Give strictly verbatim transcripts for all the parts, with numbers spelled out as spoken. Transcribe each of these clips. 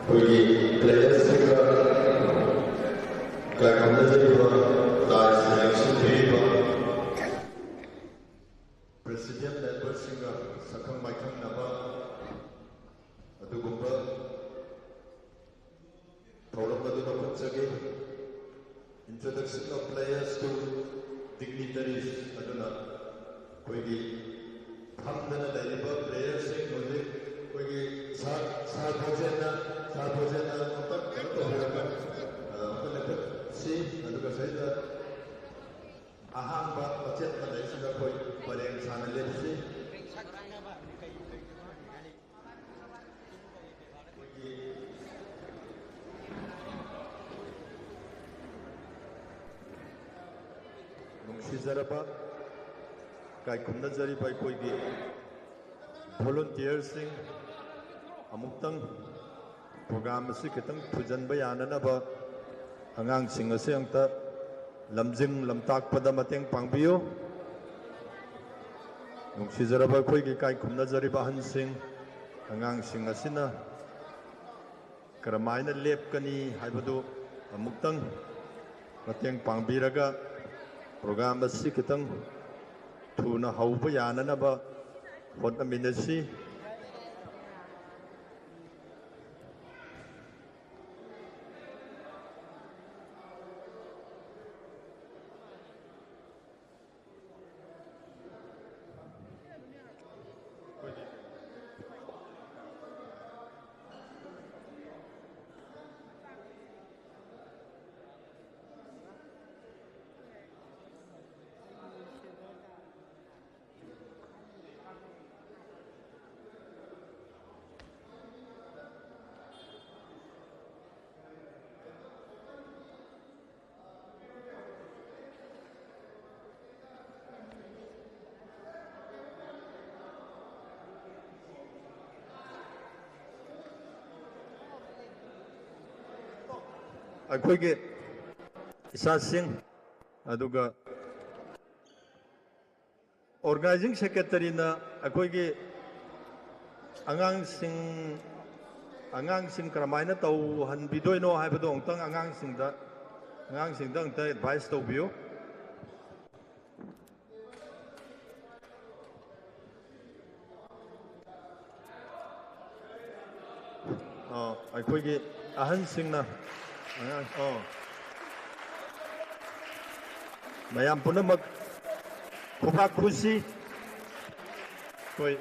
ꯑꯩꯈꯣꯏꯒꯤ ꯄ꯭ꯂꯦꯌꯔꯁꯤꯡꯒ ꯀꯥꯏꯈꯨꯝꯅꯖꯔꯤꯕ ꯇꯥꯏꯁ ꯃꯌꯥꯝꯁꯤꯡ ꯄꯤꯔꯤꯕ ꯄ꯭ꯔꯦꯁꯤꯗꯦꯟ ꯃꯦꯝꯕꯔꯁꯤꯡꯒ ꯁꯛꯈꯪ ꯃꯥꯏꯈꯪꯅꯕ ꯑꯗꯨꯒꯨꯝꯕ ꯊꯧꯔꯝ ꯑꯗꯨ ꯂꯧꯈꯠꯆꯒꯦ꯫ Introduction of players to dignitaries ꯑꯗꯨꯅ ꯑꯩꯈꯣꯏꯒꯤ ꯐꯝꯗꯅ ꯂꯩꯔꯤꯕ ꯄ꯭ꯂꯦꯌꯔꯁꯤꯡ ꯍꯧꯖꯤꯛ ꯑꯩꯈꯣꯏꯒꯤ ꯁꯥꯔ ꯁꯥꯔ ꯚꯣꯖꯦꯟꯅ ꯁꯥꯔ ꯚꯣꯖꯦꯟꯅ ꯑꯃꯨꯛꯇꯪ ꯀꯩꯅꯣ ꯇꯧꯕꯤꯔꯒ ꯑ, ꯑꯃꯨꯛꯇ ꯂꯦꯞꯈꯠꯁꯤ꯫ ꯑꯗꯨꯒ ꯁꯤꯗ ꯑꯍꯥꯡꯕ ꯃꯆꯦꯠ ꯑꯃ ꯂꯩꯁꯤꯗ ꯑꯩꯈꯣꯏ ꯄꯔꯦꯡ ꯁꯥꯅ ꯂꯦꯞꯁꯤ꯫ ꯅꯨꯡꯁꯤꯖꯔꯕ ꯀꯥꯏꯈꯨꯝꯅꯖꯔꯤꯕ ꯑꯩꯈꯣꯏꯒꯤ ꯚꯣꯂꯨꯟꯇꯤꯌꯔꯁꯤꯡ, ꯑꯃꯨꯛꯇꯪ ꯄ꯭ꯔꯣꯒ꯭ꯔꯥꯝ ꯑꯁꯤ ꯈꯤꯇꯪ ꯊꯨꯖꯟꯕ ꯌꯥꯅꯅꯕ ꯑꯉꯥꯡꯁꯤꯡ ꯑꯁꯤ ꯑꯃꯨꯛꯇ ꯂꯝꯖꯤꯡ ꯂꯝꯇꯥꯛꯄꯗ ꯃꯇꯦꯡ ꯄꯥꯡꯕꯤꯌꯨ꯫ ꯅꯨꯡꯁꯤꯖꯔꯕ ꯑꯩꯈꯣꯏꯒꯤ ꯏꯀꯥꯏ ꯈꯨꯝꯅꯖꯔꯤꯕ ꯑꯍꯟꯁꯤꯡ, ꯑꯉꯥꯡꯁꯤꯡ ꯑꯁꯤꯅ ꯀꯔꯝꯍꯥꯏꯅ ꯂꯦꯞꯀꯅꯤ ꯍꯥꯏꯕꯗꯨ ꯑꯃꯨꯛꯇꯪ ꯃꯇꯦꯡ ꯄꯥꯡꯕꯤꯔꯒ ꯄ꯭ꯔꯣꯒ꯭ꯔꯥꯝ ꯑꯁꯤ ꯈꯤꯇꯪ ꯊꯨꯅ ꯍꯧꯕ ꯌꯥꯅꯅꯕ ꯍꯣꯠꯅꯃꯤꯟꯅꯁꯤ꯫ ꯑꯩꯈꯣꯏꯒꯤ ꯏꯆꯥꯁꯤꯡ, ꯑꯗꯨꯒ organizing secretaryꯅ ꯑꯩꯈꯣꯏꯒꯤ ꯑꯉꯥꯡꯁꯤꯡ, ꯑꯉꯥꯡꯁꯤꯡ ꯀꯔꯝꯍꯥꯏꯅ ꯇꯧꯍꯟꯕꯤꯗꯣꯏꯅꯣ ꯍꯥꯏꯕꯗꯣ ꯑꯃꯨꯛꯇꯪ ꯑꯉꯥꯡꯁꯤꯡꯗ, ꯑꯉꯥꯡꯁꯤꯡꯗ ꯑꯃꯨꯛꯇ advice ꯇꯧꯕꯤꯌꯨ꯫ ꯑ, ꯑꯩꯈꯣꯏꯒꯤ ꯑꯍꯟꯁꯤꯡꯅ, ꯑꯉꯥꯡ, ꯑ, ꯃꯌꯥꯝ ꯄꯨꯝꯅꯃꯛ ꯈꯨꯕꯥꯛ ꯈꯨꯁꯤ꯫ ꯑꯩꯈꯣꯏ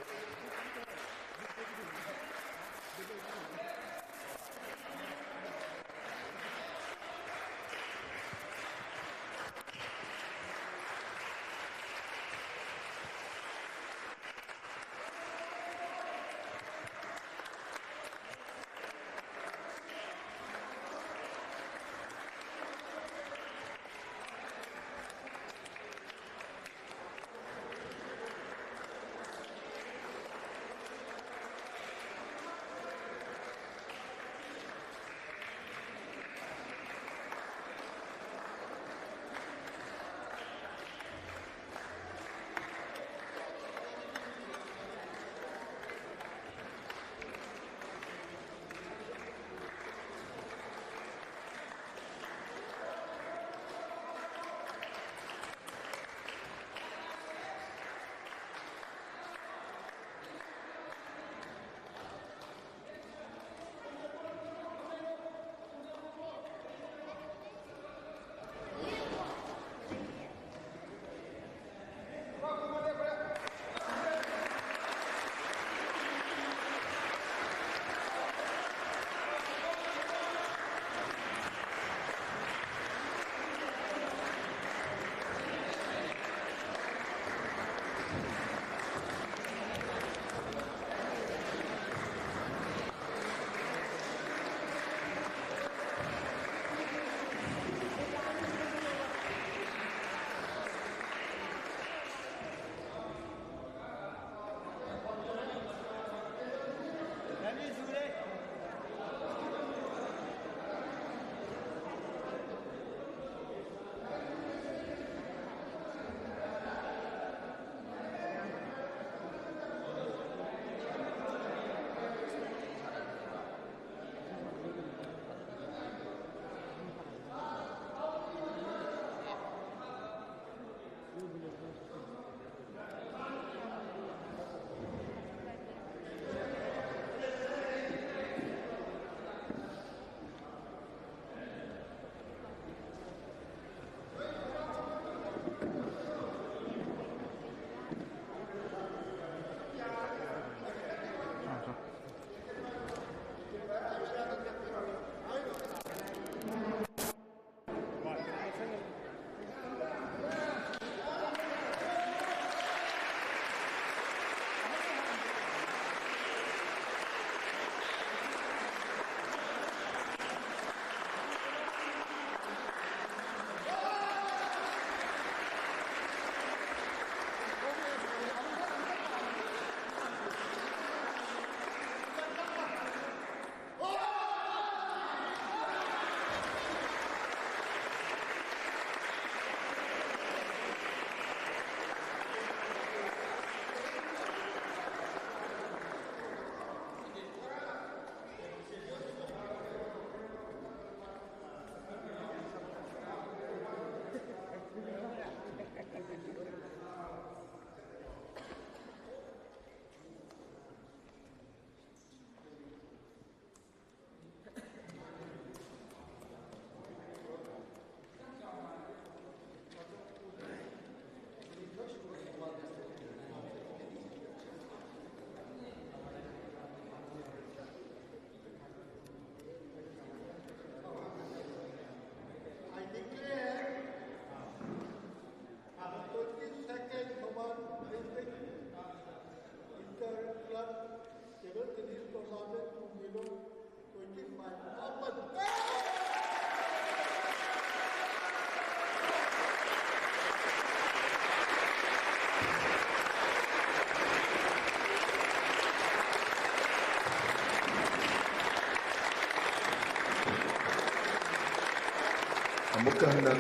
ꯑꯃꯨꯛꯀ ꯍꯟꯅ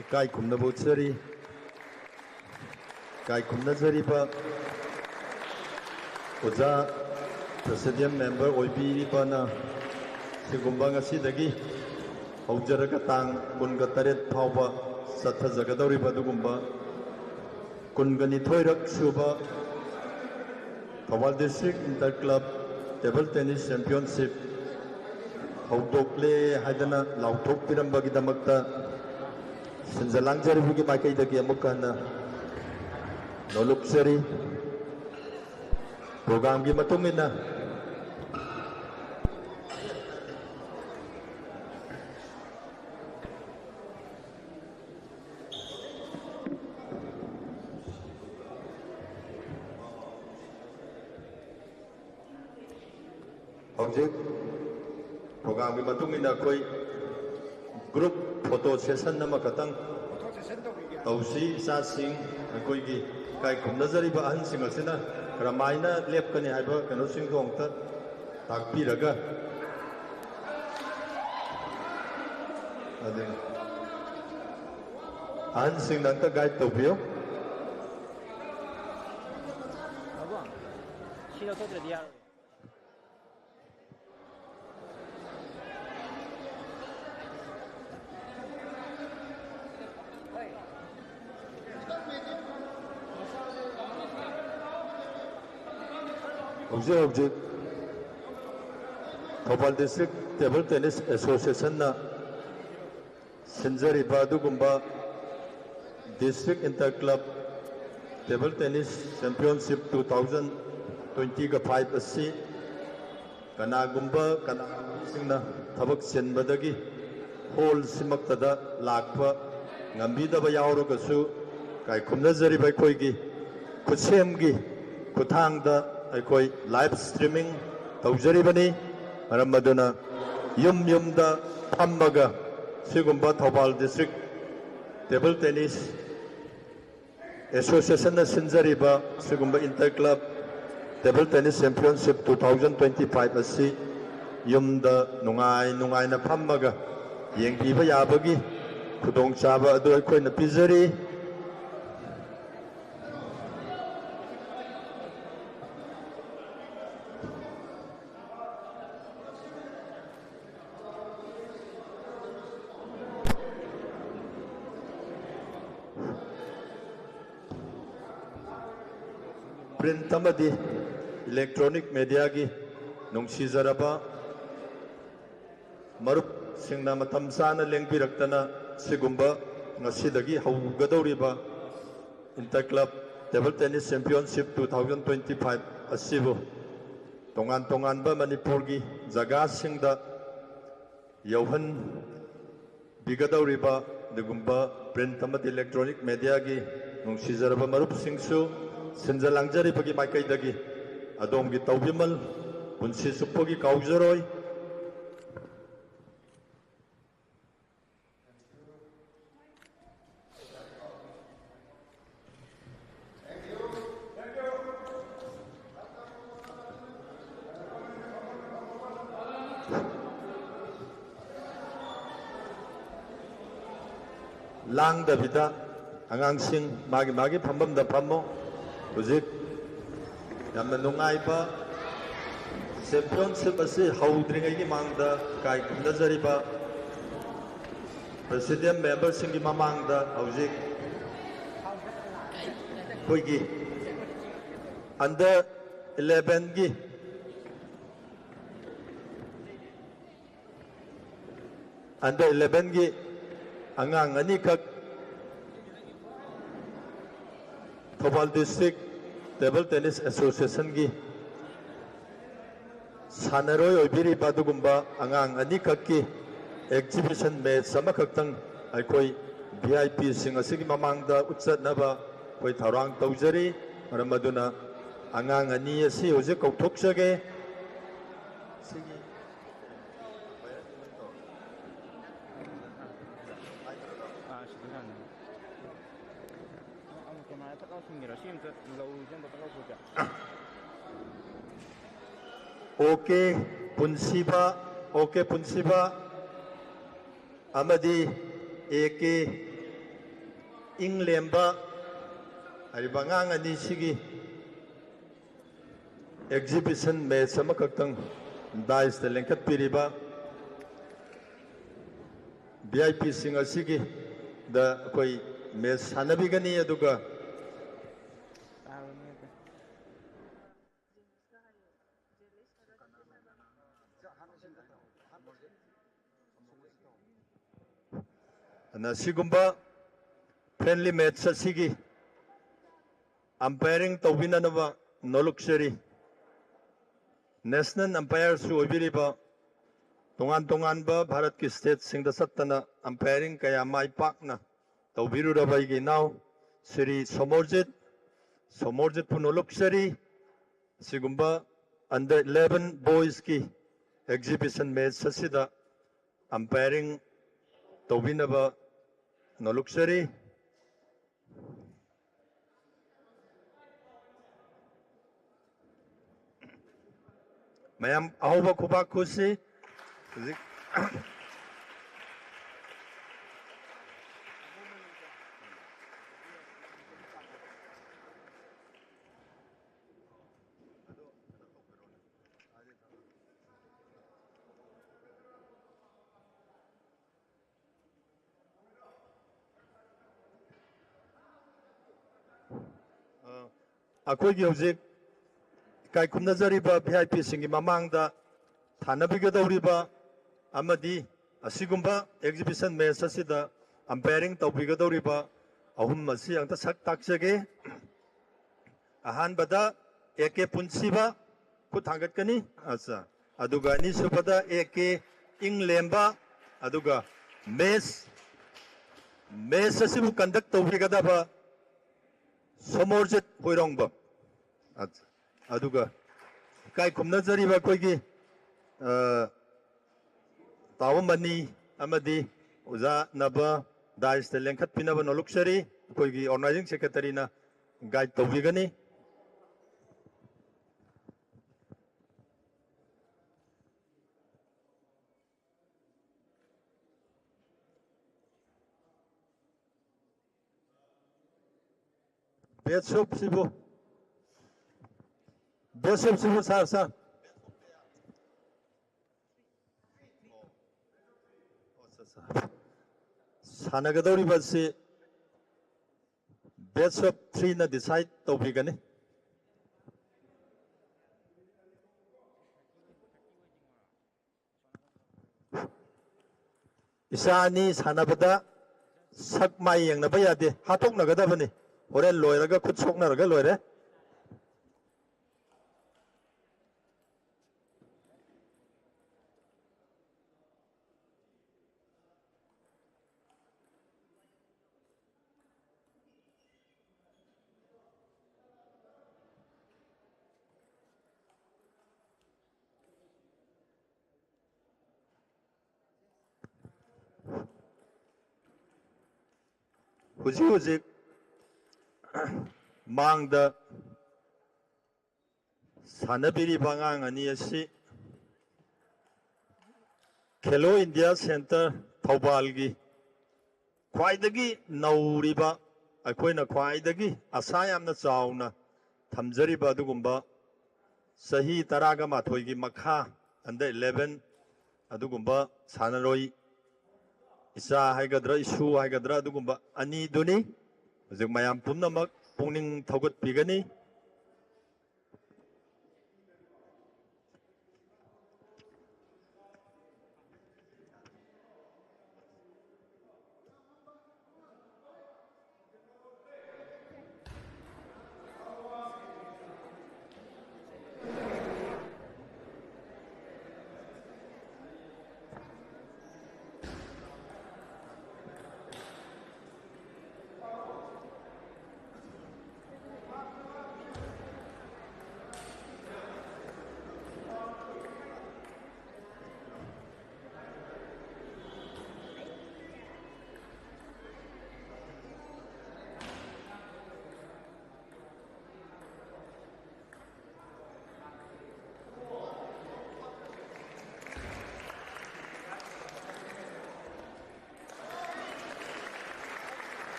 ꯏꯀꯥꯏ ꯈꯨꯝꯅꯕ ꯎꯠꯆꯔꯤ꯫ ꯏꯀꯥꯏ ꯈꯨꯝꯅꯖꯔꯤꯕ ꯑꯣꯖꯥ president member ꯑꯣꯏꯕꯤꯔꯤꯕꯅ ꯁꯤꯒꯨꯝꯕ ꯉꯁꯤꯗꯒꯤ ꯍꯧꯖꯔꯒ ꯇꯥꯡ ꯀꯨꯟꯒ ꯇꯔꯦꯠ ꯐꯥꯎꯕ ꯆꯠꯊꯖꯒꯗꯧꯔꯤꯕ ꯑꯗꯨꯒꯨꯝꯕ ꯀꯨꯟꯒ ꯅꯤꯊꯣꯏꯔꯛ ꯁꯨꯕ Thoubal District Inter Club Table Tennis Championship ꯍꯧꯗꯣꯛꯂꯦ ꯍꯥꯏꯗꯅ ꯂꯥꯎꯊꯣꯛꯄꯤꯔꯝꯕꯒꯤꯗꯃꯛꯇ ꯁꯤꯟꯖ ꯂꯥꯡꯖꯔꯤꯕꯒꯤ ꯃꯥꯏꯀꯩꯗꯒꯤ ꯑꯃꯨꯛ ꯍꯟꯅ ꯅꯣꯂꯨꯛꯆꯔꯤ꯫ Programꯒꯤ ꯃꯇꯨꯡ ꯏꯟꯅ ꯍꯧꯖꯤꯛ programꯒꯤ ꯃꯇꯨꯡ ꯏꯟꯅ ꯑꯩꯈꯣꯏ group photo session ꯑꯃꯈꯛꯇꯪ ꯇꯧꯁꯤ꯫ ꯏꯆꯥꯁꯤꯡ, ꯑꯩꯈꯣꯏꯒꯤ ꯏꯀꯥꯏ ꯈꯨꯝꯅꯖꯔꯤꯕ ꯑꯍꯟꯁꯤꯡ ꯑꯁꯤꯅ ꯀꯔꯝꯍꯥꯏꯅ ꯂꯦꯞꯀꯅꯤ ꯍꯥꯏꯕ ꯀꯩꯅꯣꯁꯤꯡꯗꯣ ꯑꯃꯨꯛꯇ ꯇꯥꯛꯄꯤꯔꯒ, ꯑꯗꯨ ꯑꯍꯟꯁꯤꯡꯅ ꯑꯝꯇ guide ꯇꯧꯕꯤꯌꯨ꯫ ꯁꯤ ꯂꯧꯊꯣꯛꯇ꯭ꯔꯗꯤ ꯌꯥꯔꯣꯏ꯫ ꯍꯧꯖꯤꯛ ꯍꯧꯖꯤꯛ ꯊꯧꯕꯥꯜ District Table Tennis Associationꯅ ꯁꯤꯟꯖꯔꯤꯕ ꯑꯗꯨꯒꯨꯝꯕ District Inter Club Table Tennis Championship two thousand twenty-five ꯑꯁꯤ ꯀꯅꯥꯒꯨꯝꯕ ꯀꯅꯥꯒꯨꯝꯕꯁꯤꯡꯅ ꯊꯕꯛ ꯆꯤꯟꯕꯗꯒꯤ hallꯁꯤꯃꯛꯇꯗ ꯂꯥꯛꯄ ꯉꯝꯕꯤꯗꯕ ꯌꯥꯎꯔꯒꯁꯨ, ꯏꯀꯥꯏ ꯈꯨꯝꯅꯖꯔꯤꯕ ꯑꯩꯈꯣꯏꯒꯤ ꯈꯨꯠꯁꯦꯝꯒꯤ ꯈꯨꯠꯊꯥꯡꯗ ꯑꯩꯈꯣꯏ live streaming ꯇꯧꯖꯔꯤꯕꯅꯤ꯫ ꯃꯔꯝ ꯑꯗꯨꯅ ꯌꯨꯝ ꯌꯨꯝꯗ ꯐꯝꯃꯒ ꯁꯤꯒꯨꯝꯕ ꯊꯧꯕꯥꯜ ꯗꯤꯁꯇ꯭ꯔꯤꯛ ꯇꯦꯕꯜ ꯇꯦꯅꯤꯁ ꯑꯦꯁꯣꯁꯤꯌꯦꯁꯟꯅ ꯁꯤꯟꯖꯔꯤꯕ ꯁꯤꯒꯨꯝꯕ inter club table tennis championship two thousand twenty five ꯑꯁꯤ ꯌꯨꯝꯗ ꯅꯨꯡꯉꯥꯏ ꯅꯨꯡꯉꯥꯏꯅ ꯐꯝꯃꯒ ꯌꯦꯡꯕꯤꯕ ꯌꯥꯕꯒꯤ ꯈꯨꯗꯣꯡꯆꯥꯕ ꯑꯗꯨ ꯑꯩꯈꯣꯏꯅ ꯄꯤꯖꯔꯤ꯫ ꯄ꯭ꯔꯤꯟꯠ ꯑꯃꯗꯤ ꯏꯂꯦꯛꯇ꯭ꯔꯣꯅꯤꯛ ꯃꯦꯗꯤꯌꯥꯒꯤ ꯅꯨꯡꯁꯤꯖꯔꯕ ꯃꯔꯨꯞꯁꯤꯡꯅ ꯃꯇꯝ ꯆꯥꯅ ꯂꯦꯡꯕꯤꯔꯛꯇꯅ ꯁꯤꯒꯨꯝꯕ ꯉꯁꯤꯗꯒꯤ ꯍꯧꯒꯗꯧꯔꯤꯕ inter club table tennis championship two thousand twenty five ꯑꯁꯤꯕꯨ ꯇꯣꯉꯥꯟ ꯇꯣꯉꯥꯟꯕ ꯃꯅꯤꯄꯨꯔꯒꯤ ꯖꯒꯥꯁꯤꯡꯗ ꯌꯧꯍꯟꯕꯤꯒꯗꯧꯔꯤꯕ ꯑꯗꯨꯒꯨꯝꯕ ꯄ꯭ꯔꯤꯟꯠ ꯑꯃꯗꯤ ꯏꯂꯦꯛꯇ꯭ꯔꯣꯅꯤꯛ ꯃꯦꯗꯤꯌꯥꯒꯤ ꯅꯨꯡꯁꯤꯖꯔꯕ ꯃꯔꯨꯞꯁꯤꯡꯁꯨ ꯁꯤꯟꯖ ꯂꯥꯡꯖꯔꯤꯕꯒꯤ ꯃꯥꯏꯀꯩꯗꯒꯤ ꯑꯗꯣꯝꯒꯤ ꯇꯧꯕꯤꯃꯜ ꯄꯨꯟꯁꯤ ꯆꯨꯞꯄꯒꯤ ꯀꯥꯎꯖꯔꯣꯏ꯫ ꯂꯥꯡꯗꯕꯤꯗ ꯑꯉꯥꯡꯁꯤꯡ ꯃꯥꯒꯤ ꯃꯥꯒꯤ ꯐꯝꯐꯝꯗ ꯐꯝꯃꯣ꯫ ꯍꯧꯖꯤꯛ ꯌꯥꯝꯅ ꯅꯨꯡꯉꯥꯏꯕ ꯆꯦꯝꯄꯤꯌꯟꯁꯤꯞ ꯑꯁꯤ ꯍꯧꯗ꯭ꯔꯤꯉꯩꯒꯤ ꯃꯥꯡꯗ ꯏꯀꯥꯏ ꯈꯨꯝꯅꯖꯔꯤꯕ ꯄ꯭ꯔꯦꯁꯤꯗꯦꯟ ꯃꯦꯝꯕꯔꯁꯤꯡꯒꯤ ꯃꯃꯥꯡꯗ ꯍꯧꯖꯤꯛ ꯑꯩꯈꯣꯏꯒꯤ ꯑꯟꯗꯔ ꯏꯂꯦꯚꯦꯟꯒꯤ ꯑꯟꯗꯔ ꯏꯂꯦꯚꯦꯟꯒꯤ ꯑꯉꯥꯡ ꯑꯅꯤꯈꯛ ꯊꯧꯕꯥꯜ ꯗꯤꯁꯇ꯭ꯔꯤꯛ ꯇꯦꯕꯜ ꯇꯦꯅꯤꯁ ꯑꯦꯁꯣꯁꯤꯌꯦꯁꯟꯒꯤ ꯁꯥꯟꯅꯔꯣꯏ ꯑꯣꯏꯕꯤꯔꯤꯕ ꯑꯗꯨꯒꯨꯝꯕ ꯑꯉꯥꯡ ꯑꯅꯤꯈꯛꯀꯤ ꯑꯦꯛꯖꯤꯕꯤꯁꯟ ꯃꯦꯠꯆ ꯑꯃꯈꯛꯇꯪ ꯑꯩꯈꯣꯏ ꯚꯤ ꯑꯥꯏ ꯄꯤꯁꯤꯡ ꯑꯁꯤꯒꯤ ꯃꯃꯥꯡꯗ ꯎꯠꯆꯅꯕ ꯑꯩꯈꯣꯏ ꯊꯧꯔꯥꯡ ꯇꯧꯖꯔꯤ꯫ ꯃꯔꯝ ꯑꯗꯨꯅ ꯑꯉꯥꯡ ꯑꯅꯤ ꯑꯁꯤ ꯍꯧꯖꯤꯛ ꯀꯧꯊꯣꯛꯆꯒꯦ꯫ ꯁꯤꯒꯤ ꯐꯠ ꯂꯥꯎ ꯁꯤꯟꯒꯦꯔꯣ? ꯁꯤ ꯑꯝꯇ ꯂꯧꯁꯦ, ꯑꯝꯇ ꯐꯠ ꯂꯥꯎ ꯄꯨꯁꯦ꯫ ꯑꯣ ꯀꯦ ꯄꯨꯟꯁꯤꯕ, ꯑꯣ ꯀꯦ ꯄꯨꯟꯁꯤꯕ ꯑꯃꯗꯤ ꯑꯦ ꯀꯦ ꯏꯪꯂꯦꯝꯕ ꯍꯥꯏꯔꯤꯕ ꯑꯉꯥꯡ ꯑꯅꯤꯁꯤꯒꯤ exhibition match ꯑꯃꯈꯛꯇꯪ dais ꯇ ꯂꯦꯡꯈꯠꯄꯤꯔꯤꯕ ꯚꯤ ꯑꯥꯏ ꯄꯤ ꯁꯤꯡ ꯑꯁꯤꯒꯤꯗ ꯑꯩꯈꯣꯏ match ꯁꯥꯟꯅꯕꯤꯒꯅꯤ꯫ ꯑꯗꯨꯒ ꯑꯗꯨꯅ ꯁꯤꯒꯨꯝꯕ friendly match ꯑꯁꯤꯒꯤ umpiring ꯇꯧꯕꯤꯅꯅꯕ ꯅꯣꯂꯨꯛꯆꯔꯤ꯫ National umpire ꯁꯨ ꯑꯣꯏꯕꯤꯔꯤꯕ, ꯇꯣꯉꯥꯟ ꯇꯣꯉꯥꯟꯕ ꯚꯥꯔꯠꯀꯤ state ꯁꯤꯡꯗ ꯆꯠꯇꯅ umpiring ꯀꯌꯥ ꯃꯥꯏ ꯄꯥꯛꯅ ꯇꯧꯕꯤꯔꯨꯔꯕ ꯑꯩꯒꯤ ꯏꯅꯥꯎ ꯁ꯭ꯔꯤ ꯁꯣꯃꯣꯔꯖꯤꯠ, ꯁꯣꯃꯣꯔꯖꯤꯠꯄꯨ ꯅꯣꯂꯨꯛꯆꯔꯤ꯫ ꯑꯁꯤꯒꯨꯝꯕ under eleven boys ꯀꯤ exhibition match ꯑꯁꯤꯗ umpiring ꯇꯧꯕꯤꯅꯕ ꯅꯣꯂꯨꯛꯆꯔꯤ꯫ ꯃꯌꯥꯝ ꯑꯍꯧꯕ ꯈꯨꯕꯥꯛ ꯈꯨꯁꯤ꯫ ꯍꯧꯖꯤꯛ ꯑ, ꯑꯩꯈꯣꯏꯒꯤ ꯍꯧꯖꯤꯛ ꯏꯀꯥꯏ ꯈꯨꯝꯅꯖꯔꯤꯕ ꯚꯤ ꯑꯥꯏ ꯄꯤ ꯁꯤꯡꯒꯤ ꯃꯃꯥꯡꯗ ꯊꯥꯅꯕꯤꯒꯗꯧꯔꯤꯕ ꯑꯃꯗꯤ ꯑꯁꯤꯒꯨꯝꯕ exhibition match ꯑꯁꯤꯗ umpiring ꯇꯧꯕꯤꯒꯗꯧꯔꯤꯕ ꯑꯍꯨꯝ ꯑꯁꯤ ꯑꯝꯇ ꯁꯛ ꯇꯥꯛꯆꯒꯦ꯫ ꯑꯍꯥꯟꯕꯗ ꯑꯦ ꯀꯦ ꯄꯨꯟꯁꯤꯕ, ꯈꯨꯠ ꯊꯥꯡꯒꯠꯀꯅꯤ꯫ ꯑꯠꯆꯥ꯫ ꯑꯗꯨꯒ ꯑꯅꯤꯁꯨꯕꯗ ꯑꯦ ꯀꯦ ꯏꯪꯂꯦꯝꯕ, ꯑꯗꯨꯒ match, match ꯑꯁꯤꯕꯨ conduct ꯇꯧꯕꯤꯒꯗꯕ ꯁꯣꯃꯣꯔꯖꯤꯠ ꯍꯣꯏꯔꯣꯡꯕꯝ꯫ ꯑꯠꯆꯥ꯫ ꯑꯗꯨꯒ ꯏꯀꯥꯏ ꯈꯨꯝꯅꯖꯔꯤꯕ ꯑꯩꯈꯣꯏꯒꯤ, ꯑ, ꯇꯥꯑꯣ ꯃꯅꯤ ꯑꯃꯗꯤ ꯑꯣꯖꯥ ꯅꯕ dais ꯇ ꯂꯦꯡꯈꯠꯄꯤꯅꯕ ꯅꯣꯂꯨꯛꯆꯔꯤ꯫ ꯑꯩꯈꯣꯏꯒꯤ organizing secretary ꯅ ꯒꯥꯏꯗ ꯇꯧꯕꯤꯒꯅꯤ꯫ ꯕꯦꯁꯣꯞꯁꯤꯕꯨ, ꯕꯦꯁꯣꯞꯁꯤꯕꯨ ꯁꯥꯔ, ꯁꯥꯔ꯫ ꯁꯥꯟꯅꯒꯗꯧꯔꯤꯕ ꯑꯁꯤ ꯕꯦꯁ ꯑꯣꯐ ꯊ꯭ꯔꯤꯅ ꯗꯤꯁꯥꯏꯠ ꯇꯧꯕꯤꯒꯅꯤ꯫ ꯏꯆꯥ ꯑꯅꯤ ꯁꯥꯟꯅꯕꯗ ꯁꯛ ꯃꯥꯏ ꯌꯦꯡꯅꯕ ꯌꯥꯗꯦ, ꯍꯥꯠꯇꯣꯛꯅꯒꯗꯕꯅꯤ꯫ ꯍꯣꯔꯦꯟ ꯂꯣꯏꯔꯒ ꯈꯨꯠ ꯁꯣꯛꯅꯔꯒ ꯂꯣꯏꯔꯦ꯫ ꯍꯧꯖꯤꯛ ꯍꯧꯖꯤꯛ ꯃꯥꯡꯗ ꯁꯥꯟꯅꯕꯤꯔꯤꯕ ꯑꯉꯥꯡ ꯑꯅꯤ ꯑꯁꯤ ꯈꯦꯂꯣ ꯏꯟꯗꯤꯌꯥ ꯁꯦꯟꯇꯔ ꯊꯧꯕꯥꯜꯒꯤ ꯈ꯭ꯋꯥꯏꯗꯒꯤ ꯅꯧꯔꯤꯕ, ꯑꯩꯈꯣꯏꯅ ꯈ꯭ꯋꯥꯏꯗꯒꯤ ꯑꯁꯥ ꯌꯥꯝꯅ ꯆꯥꯎꯅ ꯊꯝꯖꯔꯤꯕ ꯑꯗꯨꯒꯨꯝꯕ ꯆꯍꯤ ꯇꯔꯥꯒ ꯃꯥꯊꯣꯏꯒꯤ ꯃꯈꯥ, under eleven, ꯑꯗꯨꯒꯨꯝꯕ ꯁꯥꯟꯅꯔꯣꯏ, ꯏꯆꯥ ꯍꯥꯏꯒꯗ꯭ꯔꯥ, ꯏꯁꯨ ꯍꯥꯏꯒꯗ꯭ꯔꯥ, ꯑꯗꯨꯒꯨꯝꯕ ꯑꯅꯤꯗꯨꯅꯤ꯫ ꯍꯧꯖꯤꯛ ꯃꯌꯥꯝ ꯄꯨꯝꯅꯃꯛ ꯄꯨꯛꯅꯤꯡ ꯊꯧꯒꯠꯄꯤꯒꯅꯤ꯫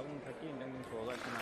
ꯄꯨꯡ ꯊꯥꯔꯇꯤ ꯑꯃꯗꯪ ꯌꯦꯡꯊꯣꯛꯑꯒ ꯁꯅꯥ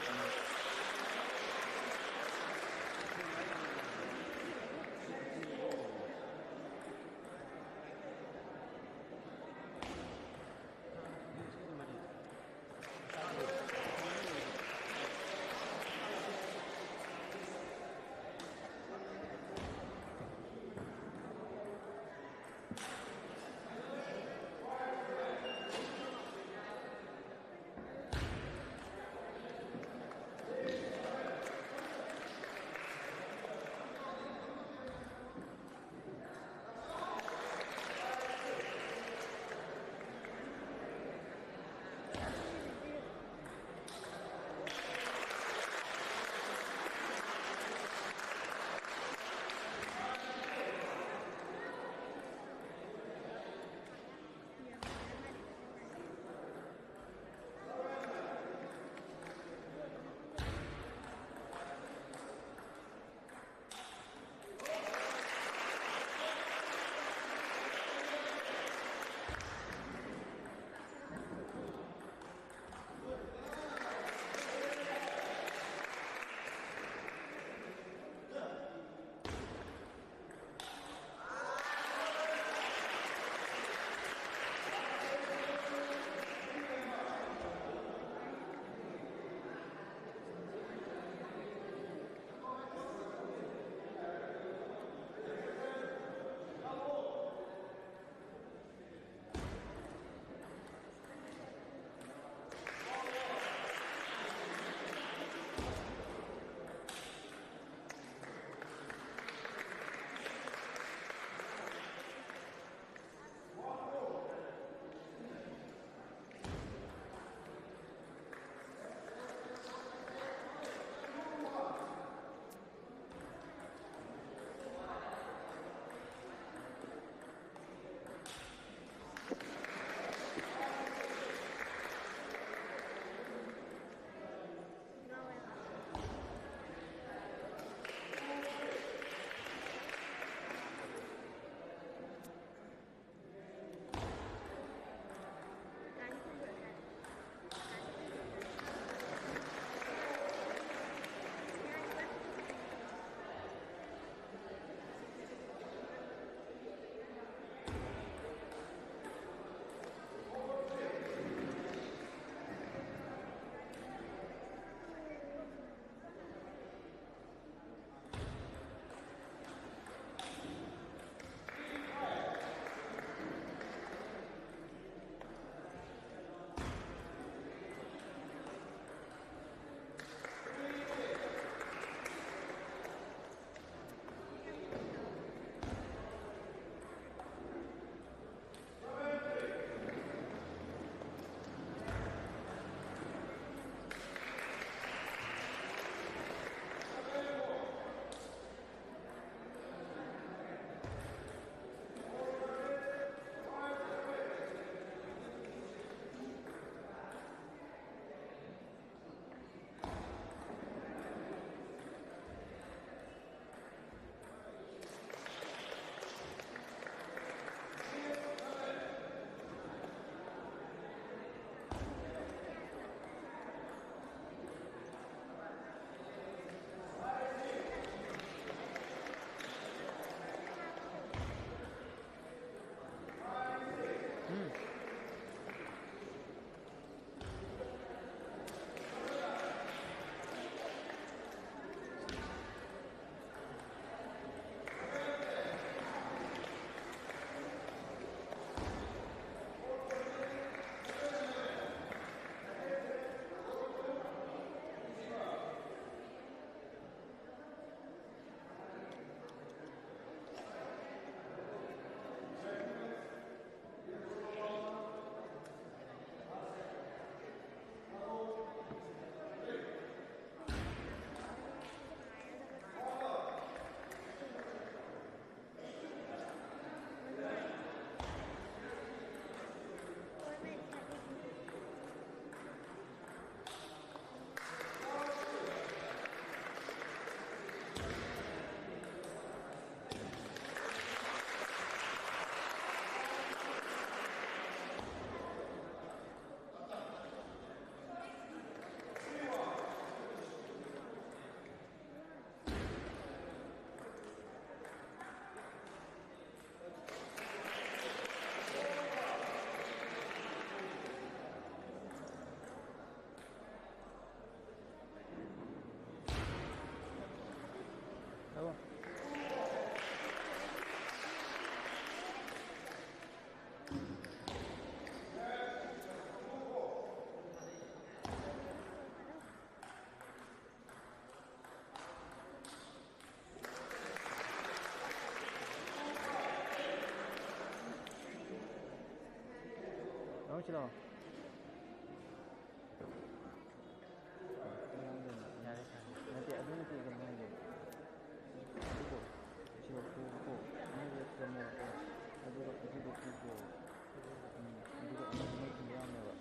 ꯁꯤꯂꯣ꯫ ꯌꯥꯔꯦ, ꯌꯥꯔꯦ꯫ ꯅꯠꯇꯦ, ꯑꯗꯨ ꯅꯠꯇꯦ, ꯀꯩꯅꯣ ꯍꯥꯏꯁꯦ꯫ ꯑꯗꯨꯗꯣ, ꯁꯤꯗꯣ ꯄꯨꯀꯣ꯫ ꯃꯣꯏꯗꯣ ꯊꯝꯃꯣꯕꯀꯣ꯫ ꯑꯗꯨꯒ ꯑꯗꯨꯗꯣ ꯄꯨꯀꯣ꯫ ꯎꯝ, ꯑꯗꯨꯒ ꯑꯃꯗꯨꯅ ꯏꯕ ꯌꯥꯕꯅꯦꯕ꯫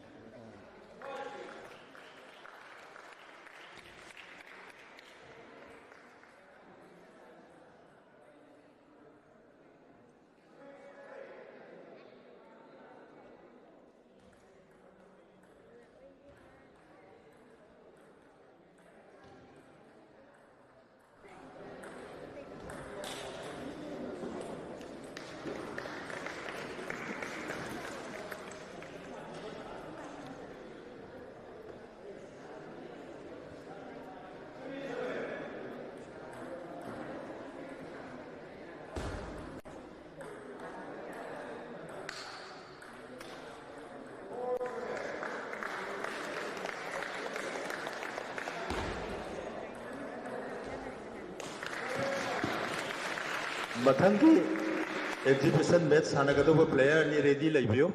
ꯃꯊꯪꯒꯤ exhibition match ꯁꯥꯟꯅꯒꯗꯧꯕ player ꯑꯅꯤ ready ꯂꯩꯕꯤꯌꯨ꯫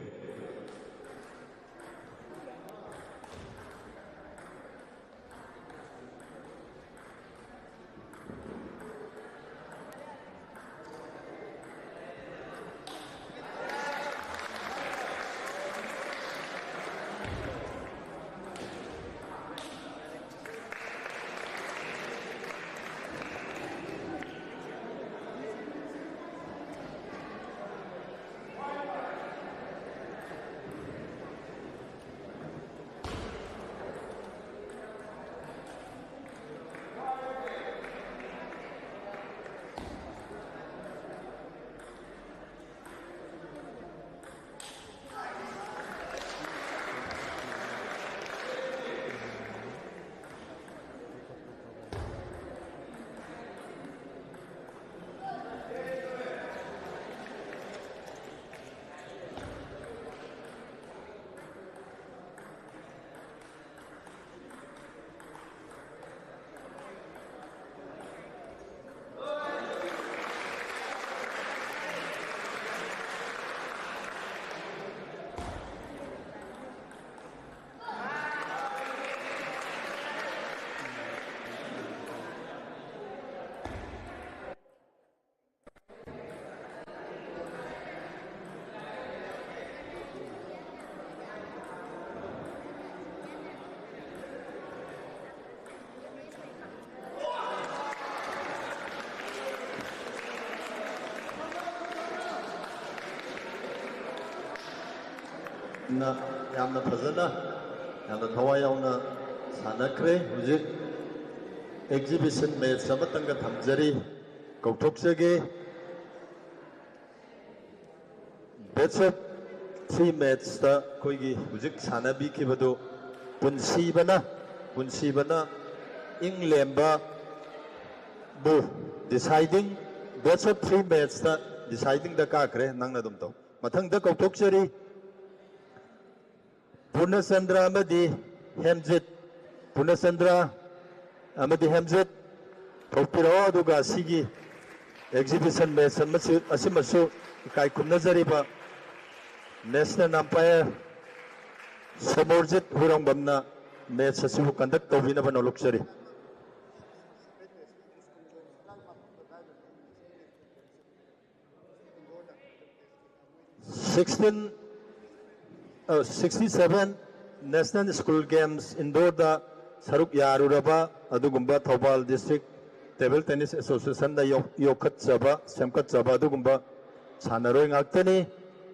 ꯅ ꯌꯥꯝꯅ ꯐꯖꯅ, ꯌꯥꯝꯅ ꯊꯋꯥꯏ ꯌꯥꯎꯅ ꯁꯥꯟꯅꯈ꯭ꯔꯦ꯫ ꯍꯧꯖꯤꯛ exhibition match ꯑꯃꯇꯪꯒ ꯊꯝꯖꯔꯤ, ꯀꯧꯊꯣꯛꯆꯒꯦ꯫ Best of three matchꯇ ꯑꯩꯈꯣꯏꯒꯤ ꯍꯧꯖꯤꯛ ꯁꯥꯟꯅꯕꯤꯈꯤꯕꯗꯨ ꯄꯨꯟꯁꯤꯕꯅ, ꯄꯨꯟꯁꯤꯕꯅ ꯏꯪ ꯂꯦꯝꯕ ꯕꯨ deciding, best of three matchꯇ decidingꯗ ꯀꯥꯈ꯭ꯔꯦ꯫ ꯅꯪꯅ ꯑꯗꯨꯝ ꯇꯧ꯫ ꯃꯊꯪꯗ ꯀꯧꯊꯣꯛꯆꯔꯤ ꯄꯨꯔꯅꯆꯟꯗ꯭ꯔ ꯑꯃꯗꯤ ꯍꯦꯝꯖꯤꯠ꯫ ꯄꯨꯔꯅꯆꯟꯗ꯭ꯔ ꯑꯃꯗꯤ ꯍꯦꯝꯖꯤꯠ, ꯊꯣꯛꯄꯤꯔꯛꯑꯣ꯫ ꯑꯗꯨꯒ ꯑꯁꯤꯒꯤ exhibition match ꯑꯃꯁꯨ, ꯑꯁꯤꯃꯁꯨ ꯏꯀꯥꯏ ꯈꯨꯝꯅꯖꯔꯤꯕ national umpire ꯁꯣꯃꯣꯔꯖꯤꯠ ꯍꯨꯏꯔꯣꯡꯕꯝꯅ match ꯑꯁꯤꯕꯨ conduct ꯇꯧꯕꯤꯅꯕ ꯅꯣꯂꯨꯛꯆꯔꯤ꯫ Sixteen, sixty seven National School Games indoorꯗ ꯁꯔꯨꯛ ꯌꯥꯔꯨꯔꯕ ꯑꯗꯨꯒꯨꯝꯕ ꯊꯧꯕꯥꯜ District Table Tennis Associationꯗ ꯌꯣꯛ-, ꯌꯣꯛꯈꯠꯆꯕ, ꯁꯦꯝꯒꯠꯆꯕ ꯑꯗꯨꯒꯨꯝꯕ ꯁꯥꯟꯅꯔꯣꯏ ꯉꯥꯛꯇꯅꯤ꯫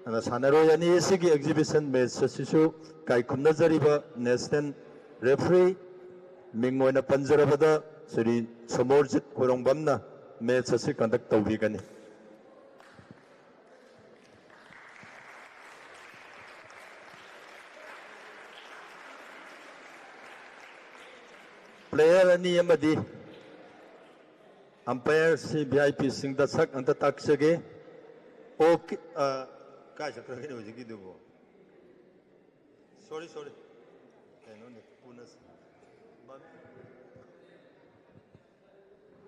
ꯑꯗꯨꯅ ꯁꯥꯟꯅꯔꯣꯏ ꯑꯅꯤ ꯑꯁꯤꯒꯤ exhibition match ꯑꯁꯤꯁꯨ ꯏꯀꯥꯏ ꯈꯨꯝꯅꯖꯔꯤꯕ national referee ꯃꯤꯡ ꯑꯣꯏꯅ ꯄꯟꯖꯔꯕꯗ ꯁ꯭ꯔꯤ ꯁꯣꯃꯣꯔꯖꯤꯠ ꯍꯨꯏꯔꯣꯡꯕꯝꯅ match ꯑꯁꯤ conduct ꯇꯧꯕꯤꯒꯅꯤ꯫ Player ꯑꯅꯤ ꯑꯃꯗꯤ umpireꯁꯤ VIPꯁꯤꯡꯗ ꯁꯛ ꯑꯝꯇ ꯇꯥꯛꯆꯒꯦ꯫ ꯑꯣꯀꯦ, ꯑ, ꯀꯥꯏ ꯆꯠꯈ꯭ꯔꯒꯦꯅꯦ ꯍꯧꯖꯤꯛꯀꯤꯗꯨꯕꯨ? Sorry, sorry. ꯀꯩꯅꯣꯅꯦ, ꯄꯨꯅ-,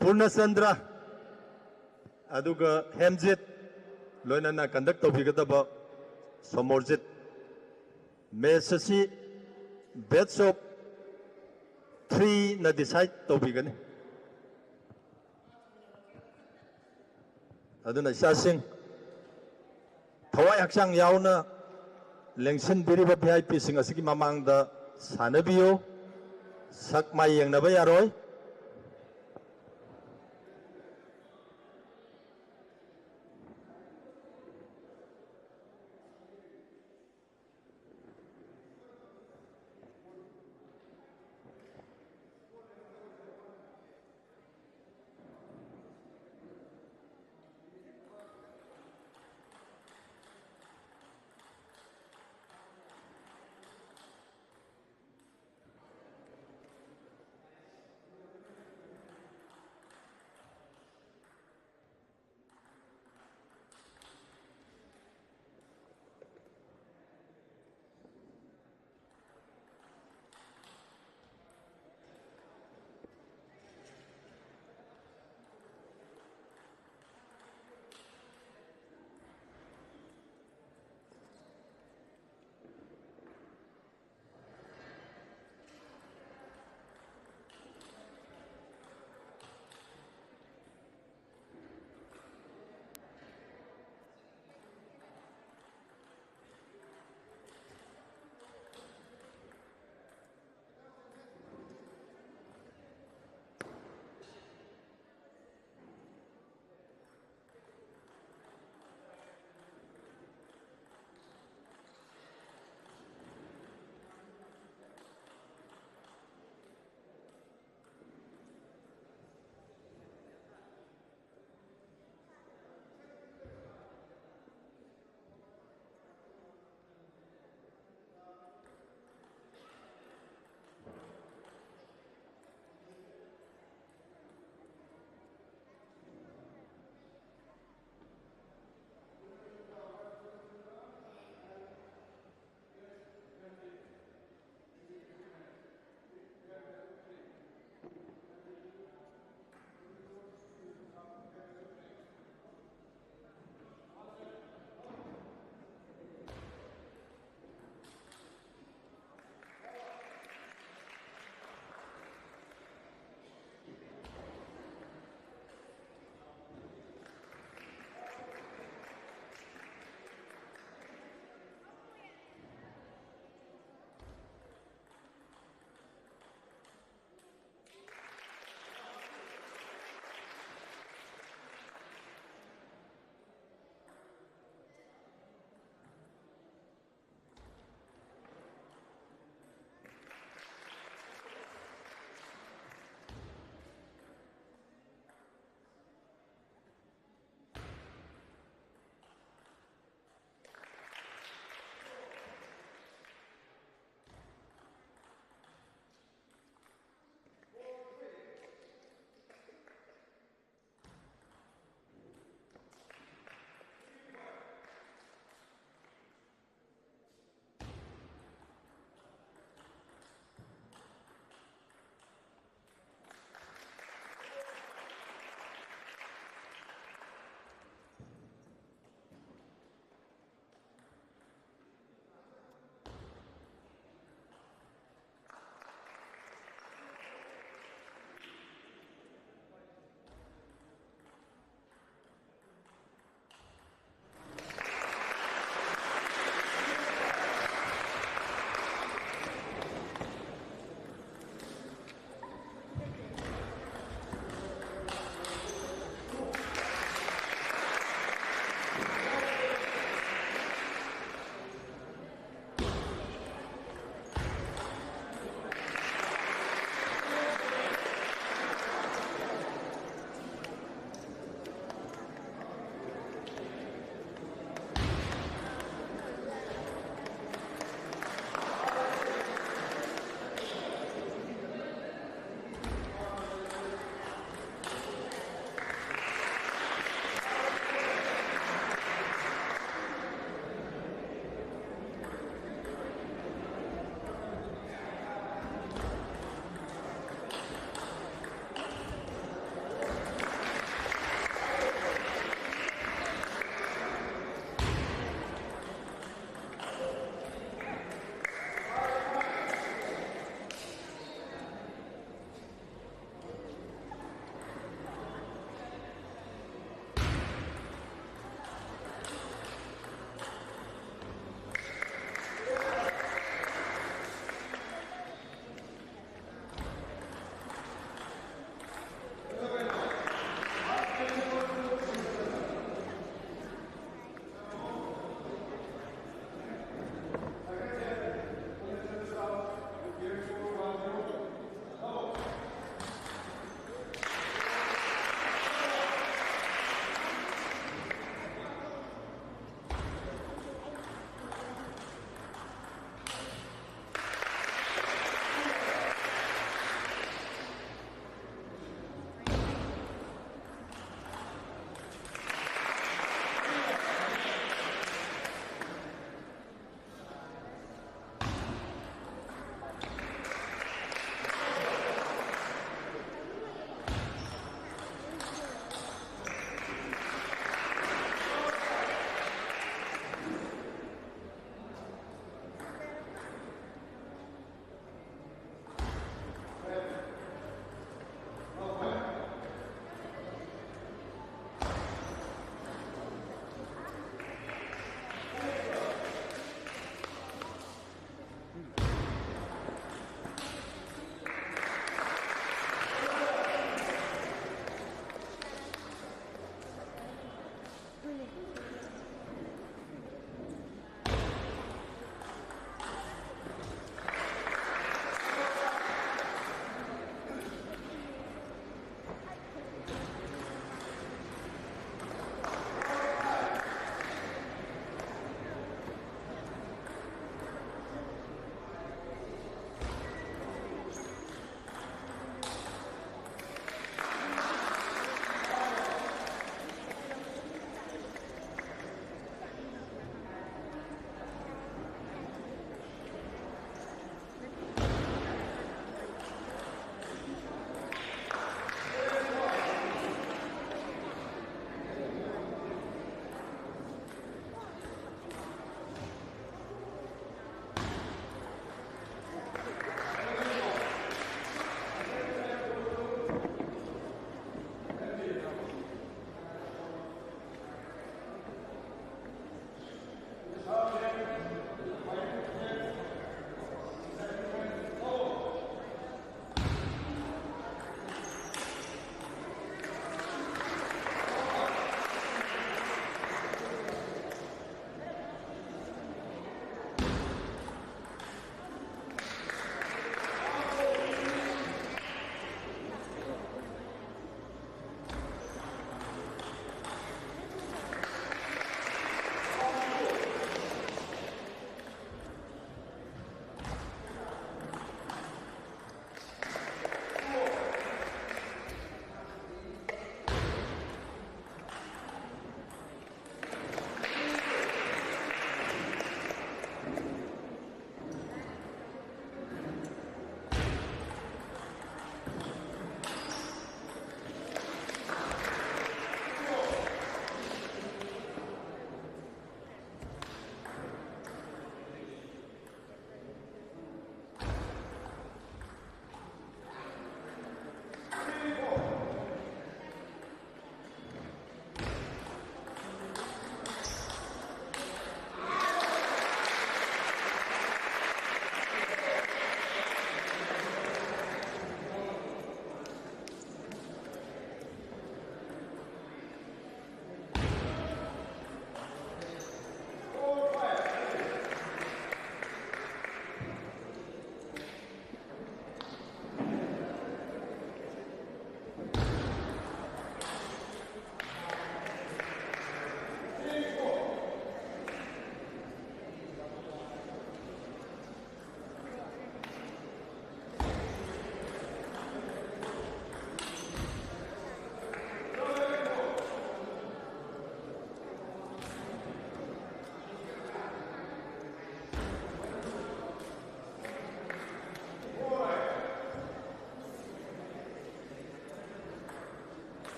ꯄꯨꯔꯅꯆꯟꯗ꯭ꯔ, ꯑꯗꯨꯒ ꯍꯦꯝꯖꯤꯠ, ꯂꯣꯏꯅꯅ conduct ꯇꯧꯕꯤꯒꯗꯕ ꯁꯣꯃꯣꯔꯖꯤꯠ꯫ Match ꯑꯁꯤ best of threeꯅ decide ꯇꯧꯕꯤꯒꯅꯤ꯫ ꯑꯗꯨꯅ ꯏꯆꯥꯁꯤꯡ, ꯊꯋꯥꯏ ꯍꯛꯆꯥꯡ ꯌꯥꯎꯅ ꯂꯦꯡꯁꯤꯟꯕꯤꯔꯤꯕ VIPꯁꯤꯡ ꯑꯁꯤꯒꯤ ꯃꯃꯥꯡꯗ ꯁꯥꯟꯅꯕꯤꯌꯨ꯫ ꯁꯛ ꯃꯥꯏ ꯌꯦꯡꯅꯕ ꯌꯥꯔꯣꯏ꯫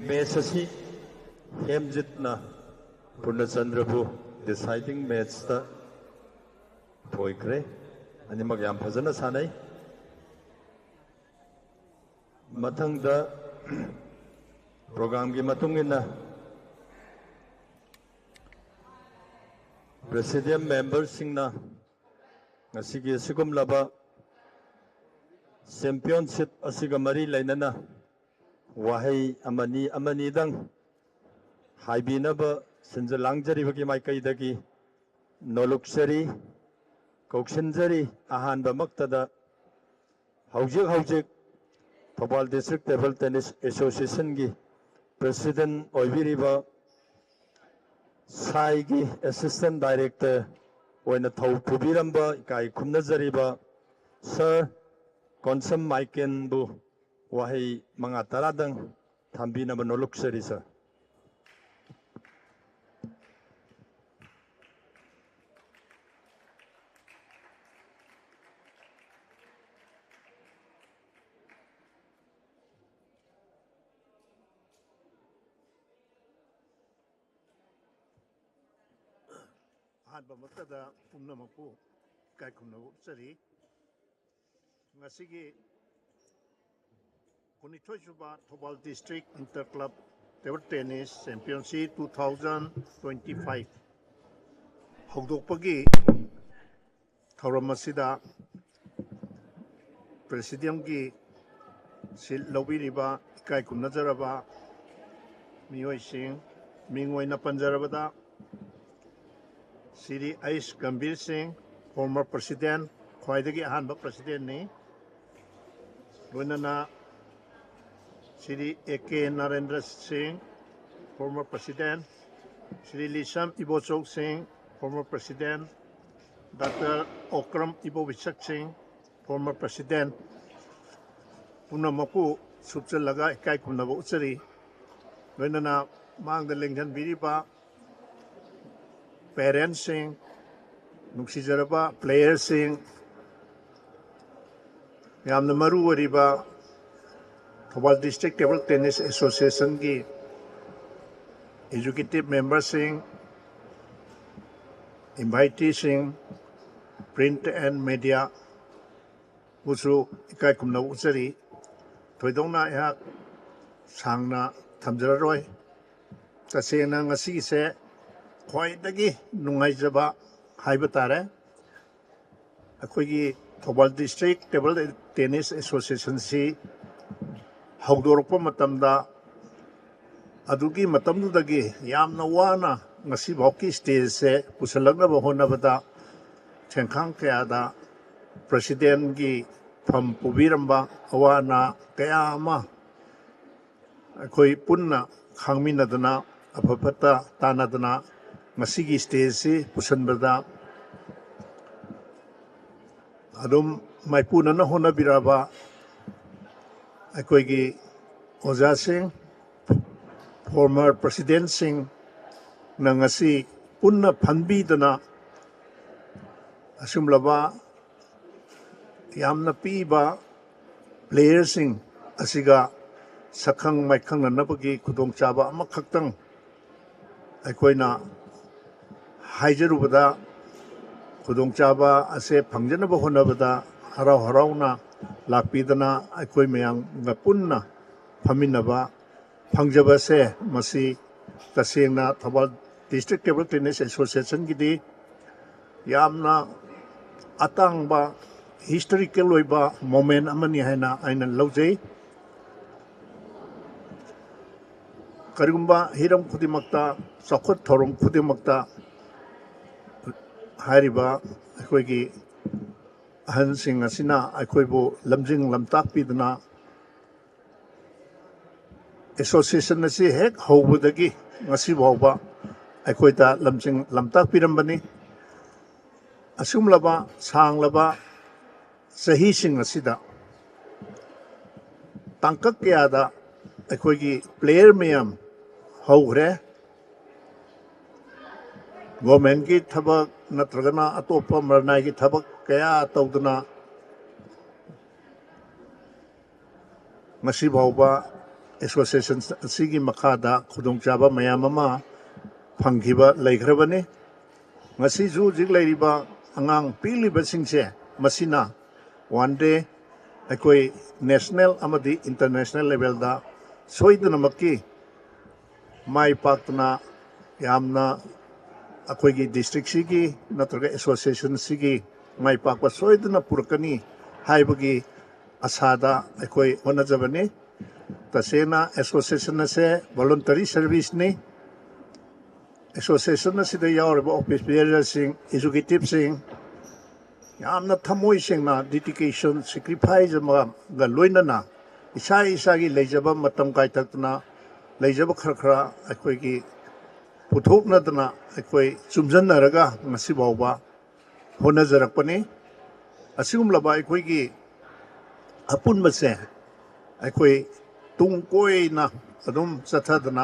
ꯃꯦꯆ ꯑꯁꯤ ꯍꯦꯝꯖꯤꯠꯅ ꯄꯨꯔꯅꯆꯟꯗ꯭ꯔꯕꯨ ꯗꯤꯁꯥꯏꯗꯤꯡ ꯃꯦꯆꯇ ꯊꯣꯏꯈ꯭ꯔꯦ꯫ ꯑꯅꯤꯃꯛ ꯌꯥꯝ ꯐꯖꯅ ꯁꯥꯟꯅꯩ꯫ ꯃꯊꯪꯗ ꯄ꯭ꯔꯣꯒ꯭ꯔꯥꯝꯒꯤ ꯃꯇꯨꯡ ꯏꯟꯅ ꯄ꯭ꯔꯦꯁꯤꯗꯦꯟ ꯃꯦꯝꯕꯔꯁꯤꯡꯅ ꯉꯁꯤꯒꯤ ꯑꯁꯤꯒꯨꯝꯂꯕ ꯆꯦꯝꯄꯤꯌꯟꯁꯤꯞ ꯑꯁꯤꯒ ꯃꯔꯤ ꯂꯩꯅꯅ ꯋꯥꯍꯩ ꯑꯃꯅꯤ ꯑꯃꯅꯤꯗꯪ ꯍꯥꯏꯕꯤꯅꯕ ꯁꯤꯟꯖ ꯂꯥꯡꯖꯔꯤꯕꯒꯤ ꯃꯥꯏꯀꯩꯗꯒꯤ ꯅꯣꯂꯨꯛꯆꯔꯤ, ꯀꯧꯁꯤꯟꯖꯔꯤ꯫ ꯑꯍꯥꯟꯕꯃꯛꯇꯗ ꯍꯧꯖꯤꯛ ꯍꯧꯖꯤꯛ ꯊꯧꯕꯥꯜ ꯗꯤꯁꯇ꯭ꯔꯤꯛ ꯇꯦꯕꯜ ꯇꯦꯅꯤꯁ ꯑꯦꯁꯣꯁꯤꯌꯦꯁꯟꯒꯤ ꯄ꯭ꯔꯦꯁꯤꯗꯦꯟ ꯑꯣꯏꯕꯤꯔꯤꯕ ꯁꯥꯏꯒꯤ ꯑꯦꯁꯤꯁꯇꯦꯟ ꯗꯥꯏꯔꯦꯛꯇꯔ ꯑꯣꯏꯅ ꯊꯧ ꯄꯨꯕꯤꯔꯝꯕ ꯏꯀꯥꯏ ꯈꯨꯝꯅꯖꯔꯤꯕ ꯁꯥꯔ ꯀꯣꯟꯁꯝ ꯃꯥꯏꯀꯦꯟꯕꯨ ꯋꯥꯍꯩ ꯃꯉꯥ ꯇꯔꯥꯗꯪ ꯊꯝꯕꯤꯅꯕ ꯅꯣꯂꯨꯛꯆꯔꯤ ꯁꯥꯔ꯫ ꯑꯍꯥꯟꯕꯃꯛꯇꯗ ꯄꯨꯝꯅꯃꯛꯄꯨ ꯏꯀꯥꯏ ꯈꯨꯝꯅꯕ ꯎꯠꯆꯔꯤ꯫ ꯉꯁꯤꯒꯤ ꯀꯨꯟꯅꯤꯊꯣꯏ ꯁꯨꯕ Thoubal district inter club table tennis championship two thousand twenty five ꯍꯧꯗꯣꯛꯄꯒꯤ ꯊꯧꯔꯝ ꯑꯁꯤꯗ ꯄ꯭ꯔꯦꯁꯤꯗꯤꯌꯝꯒꯤ ꯁꯤꯠ ꯂꯧꯕꯤꯔꯤꯕ ꯏꯀꯥꯏ ꯈꯨꯝꯅꯖꯔꯕ ꯃꯤꯑꯣꯏꯁꯤꯡ, ꯃꯤꯡ ꯑꯣꯏꯅ ꯄꯟꯖꯔꯕꯗ, ꯁ꯭ꯔꯤ ꯑꯩꯁ ꯒꯝꯚꯤꯔ ꯁꯤꯡ, ꯐꯣꯔꯃꯔ ꯄ꯭ꯔꯁꯤꯗꯦꯟ, ꯈ꯭ꯋꯥꯏꯗꯒꯤ ꯑꯍꯥꯟꯕ ꯄ꯭ꯔꯁꯤꯗꯦꯟꯅꯤ꯫ ꯂꯣꯏꯅꯅ ꯁ꯭ꯔꯤ ꯑꯦ ꯀꯦ ꯅꯔꯦꯟꯗ꯭ꯔ ꯁꯤꯡ, ꯐꯣꯔꯃꯔ ꯄ꯭ꯔꯁꯤꯗꯦꯟ, ꯁ꯭ꯔꯤ ꯂꯤꯁꯝ ꯏꯕꯣꯆꯧ ꯁꯤꯡ, former president, doctor Okram Ibobisak ꯁꯤꯡ, ꯐꯣꯔꯃꯔ ꯄ꯭ꯔꯁꯤꯗꯦꯟ, ꯄꯨꯝꯅꯃꯛꯄꯨ ꯁꯨꯞꯆꯜꯂꯒ ꯏꯀꯥꯏ ꯈꯨꯝꯅꯕ ꯎꯠꯆꯔꯤ꯫ ꯂꯣꯏꯅꯅ ꯃꯥꯡꯗ ꯂꯦꯡꯁꯤꯟꯕꯤꯔꯤꯕ ꯄꯦꯔꯦꯟꯁꯁꯤꯡ, ꯅꯨꯡꯁꯤꯖꯔꯕ ꯄ꯭ꯂꯦꯌꯔꯁꯤꯡ, ꯌꯥꯝꯅ ꯃꯔꯨ ꯑꯣꯏꯔꯤꯕ ꯊꯧꯕꯥꯜ ꯗꯤꯁꯇ꯭ꯔꯤꯛ ꯇꯦꯕꯜ ꯇꯦꯅꯤꯁ ꯑꯦꯁꯣꯁꯤꯌꯦꯁꯟꯒꯤ ꯑꯦꯖꯨꯀꯦꯇꯤꯚ ꯃꯦꯝꯕꯔꯁꯤꯡ, ꯏꯟꯚꯥꯏꯇꯤꯁꯤꯡ, ꯄ꯭ꯔꯤꯟꯠ ꯑꯦꯟ ꯃꯦꯗꯤꯌꯥ ꯕꯨꯁꯨ ꯏꯀꯥꯏ ꯈꯨꯝꯅꯕ ꯎꯠꯆꯔꯤ꯫ ꯊꯣꯏꯗꯣꯛꯅ ꯑꯩꯍꯥꯛ ꯁꯥꯡꯅ ꯊꯝꯖꯔꯔꯣꯏ꯫ ꯇꯁꯦꯡꯅ ꯉꯁꯤꯒꯤꯁꯦ ꯈ꯭ꯋꯥꯏꯗꯒꯤ ꯅꯨꯡꯉꯥꯏꯖꯕ ꯍꯥꯏꯕ ꯇꯥꯔꯦ꯫ ꯑꯩꯈꯣꯏꯒꯤ ꯊꯧꯕꯥꯜ ꯗꯤꯁꯇ꯭ꯔꯤꯛ ꯇꯦꯕꯜ ꯇꯦꯅꯤꯁ ꯑꯦꯁꯣꯁꯤꯌꯦꯁꯟꯁꯤ ꯍꯧꯗꯣꯔꯛꯄ ꯃꯇꯝꯗ, ꯑꯗꯨꯒꯤ ꯃꯇꯝꯗꯨꯗꯒꯤ ꯌꯥꯝꯅ ꯋꯥꯅ ꯉꯁꯤꯐꯥꯎꯀꯤ ꯁ꯭ꯇꯦꯖꯁꯦ ꯄꯨꯁꯜꯂꯛꯅꯕ ꯍꯣꯠꯅꯕꯗ ꯊꯦꯡꯈꯥꯡ ꯀꯌꯥꯗ ꯄ꯭ꯔꯁꯤꯗꯦꯟꯒꯤ ꯐꯝ ꯄꯨꯕꯤꯔꯝꯕ, ꯑꯋꯥ ꯑꯅꯥ ꯀꯌꯥ ꯑꯃ ꯑꯩꯈꯣꯏ ꯄꯨꯟꯅ ꯈꯥꯡꯃꯤꯟꯅꯗꯅ, ꯑꯐ ꯐꯠꯇ ꯇꯥꯟꯅꯗꯅ ꯉꯁꯤꯒꯤ ꯁ꯭ꯇꯦꯖꯁꯤ ꯄꯨꯁꯟꯕꯗ ꯑꯗꯨꯝ ꯃꯥꯏꯄꯨꯅꯅ ꯍꯣꯠꯅꯕꯤꯔꯕ ꯑꯩꯈꯣꯏꯒꯤ ꯑꯣꯖꯥꯁꯤꯡ, ꯐꯣꯔꯃꯔ ꯄ꯭ꯔꯁꯤꯗꯦꯟꯁꯤꯡꯅ ꯉꯁꯤ ꯄꯨꯟꯅ ꯐꯝꯕꯤꯗꯅ ꯑꯁꯨꯝꯂꯕ ꯌꯥꯝꯅ ꯄꯤꯛꯏꯕ ꯄ꯭ꯂꯦꯌꯔꯁꯤꯡ ꯑꯁꯤꯒ ꯁꯛꯈꯪ ꯃꯥꯏꯈꯪꯅꯅꯕꯒꯤ ꯈꯨꯗꯣꯡꯆꯥꯕ ꯑꯃꯈꯛꯇꯪ ꯑꯩꯈꯣꯏꯅ ꯍꯥꯏꯖꯔꯨꯕꯗ, ꯈꯨꯗꯣꯡꯆꯥꯕ ꯑꯁꯦ ꯐꯪꯖꯅꯕ ꯍꯣꯠꯅꯕꯗ ꯍꯔꯥꯎ ꯍꯔꯥꯎꯅ ꯂꯥꯛꯄꯤꯗꯅ ꯑꯩꯈꯣꯏ ꯃꯌꯥꯝꯒ ꯄꯨꯟꯅ ꯐꯝꯃꯤꯟꯅꯕ ꯐꯪꯖꯕꯁꯦ, ꯃꯁꯤ ꯇꯁꯦꯡꯅ ꯊꯧꯕꯥꯜ ꯗꯤꯁꯇ꯭ꯔꯤꯛ ꯇꯦꯕꯜ ꯇꯦꯅꯤꯁ ꯑꯦꯁꯣꯁꯤꯌꯦꯁꯟꯒꯤꯗꯤ ꯌꯥꯝꯅ ꯑꯇꯥꯡꯕ, ꯍꯤꯁꯇꯣꯔꯤꯀꯦꯜ ꯑꯣꯏꯕ ꯃꯣꯃꯦꯟ ꯑꯃꯅꯤ ꯍꯥꯏꯅ ꯑꯩꯅ ꯂꯧꯖꯩ꯫ ꯀꯔꯤꯒꯨꯝꯕ ꯍꯤꯔꯝ ꯈꯨꯗꯤꯡꯃꯛꯇ, ꯆꯥꯎꯈꯠ ꯊꯧꯔꯝ ꯈꯨꯗꯤꯡꯃꯛꯇ ꯍꯥꯏꯔꯤꯕ ꯑꯩꯈꯣꯏꯒꯤ ꯑꯍꯟꯁꯤꯡ ꯑꯁꯤꯅ ꯑꯩꯈꯣꯏꯕꯨ ꯂꯝꯖꯤꯡ ꯂꯝꯇꯥꯛꯄꯤꯗꯨꯅ, ꯑꯦꯁꯣꯁꯤꯌꯦꯁꯟ ꯑꯁꯤ ꯍꯦꯛ ꯍꯧꯕꯗꯒꯤ ꯉꯁꯤ ꯐꯥꯎꯕ ꯑꯩꯈꯣꯏꯗ ꯂꯝꯖꯤꯡ ꯂꯝꯇꯥꯛꯄꯤꯔꯝꯕꯅꯤ꯫ ꯑꯁꯤꯒꯨꯝꯂꯕ ꯁꯥꯡꯂꯕ ꯆꯍꯤꯁꯤꯡ ꯑꯁꯤꯗ ꯇꯥꯡꯀꯛ ꯀꯌꯥꯗ ꯑꯩꯈꯣꯏꯒꯤ ꯄ꯭ꯂꯦꯌꯔ ꯃꯌꯥꯝ ꯍꯧꯈ꯭ꯔꯦ꯫ ꯒꯣꯔꯃꯦꯟꯒꯤ ꯊꯕꯛ ꯅꯠꯇ꯭ꯔꯒꯅ ꯑꯇꯣꯞꯄ ꯃꯔꯅꯥꯏꯒꯤ ꯊꯕꯛ ꯀꯌꯥ ꯇꯧꯗꯨꯅ ꯉꯁꯤ ꯐꯥꯎꯕ ꯑꯦꯁꯣꯁꯤꯌꯦꯁꯟ ꯑꯁꯤꯒꯤ ꯃꯈꯥꯗ ꯈꯨꯗꯣꯡꯆꯥꯕ ꯃꯌꯥꯝ ꯑꯃ ꯐꯪꯈꯤꯕ ꯂꯩꯈ꯭ꯔꯕꯅꯤ꯫ ꯉꯁꯤꯁꯨ ꯍꯧꯖꯤꯛ ꯂꯩꯔꯤꯕ ꯑꯉꯥꯡ ꯄꯤꯛꯂꯤꯕꯁꯤꯡꯁꯦ ꯃꯁꯤꯅ ꯋꯥꯟ ꯗꯦ ꯑꯩꯈꯣꯏ ꯅꯦꯁꯅꯦꯜ ꯑꯃꯗꯤ ꯏꯟꯇꯔꯅꯦꯁꯅꯦꯜ ꯂꯦꯚꯦꯜꯗ ꯁꯣꯏꯗꯅꯃꯛꯀꯤ ꯃꯥꯏ ꯄꯥꯛꯇꯅ ꯌꯥꯝꯅ ꯑꯩꯈꯣꯏꯒꯤ ꯗꯤꯁꯇ꯭ꯔꯤꯛꯁꯤꯒꯤ ꯅꯠꯇ꯭ꯔꯒ ꯑꯦꯁꯣꯁꯤꯌꯦꯁꯟꯁꯤꯒꯤ ꯃꯥꯏ ꯄꯥꯛꯄ ꯁꯣꯏꯗꯅ ꯄꯨꯔꯛꯀꯅꯤ ꯍꯥꯏꯕꯒꯤ ꯑꯁꯥꯗ ꯑꯩꯈꯣꯏ ꯍꯣꯠꯅꯖꯕꯅꯤ꯫ ꯇꯁꯦꯡꯅ ꯑꯦꯁꯣꯁꯤꯌꯦꯁꯟ ꯑꯁꯦ ꯚꯣꯂꯨꯟꯇꯔꯤ ꯁꯔꯚꯤꯁꯅꯤ꯫ ꯑꯦꯁꯣꯁꯤꯌꯦꯁꯟ ꯑꯁꯤꯗ ꯌꯥꯎꯔꯤꯕ ꯑꯣꯐꯤꯁ ꯕꯤꯌꯔꯁꯤꯡ, ꯑꯦꯛꯖꯤꯀ꯭ꯌꯨꯇꯤꯞꯁꯤꯡ ꯌꯥꯝꯅ ꯊꯃꯣꯏ ꯁꯦꯡꯅ ꯗꯤꯗꯤꯀꯦꯁꯟ, ꯁꯦꯀ꯭ꯔꯤꯐꯥꯏꯁ ꯑꯃꯒ ꯂꯣꯏꯅꯅ ꯏꯁꯥ ꯏꯁꯥꯒꯤ ꯂꯩꯖꯕ ꯃꯇꯝ ꯀꯥꯏꯊꯛꯇꯅ ꯂꯩꯖꯕ ꯈꯔ ꯈꯔ ꯑꯩꯈꯣꯏꯒꯤ ꯄꯨꯊꯣꯛꯅꯗꯅ ꯑꯩꯈꯣꯏ ꯆꯨꯝꯁꯤꯟꯅꯔꯒ ꯉꯁꯤ ꯐꯥꯎꯕ ꯍꯣꯠꯅꯖꯔꯛꯄꯅꯤ꯫ ꯑꯁꯤꯒꯨꯝꯂꯕ ꯑꯩꯈꯣꯏꯒꯤ ꯑꯄꯨꯟꯕꯁꯦ ꯑꯩꯈꯣꯏ ꯇꯨꯡ ꯀꯣꯏꯅ ꯑꯗꯨꯝ ꯆꯠꯊꯗꯅ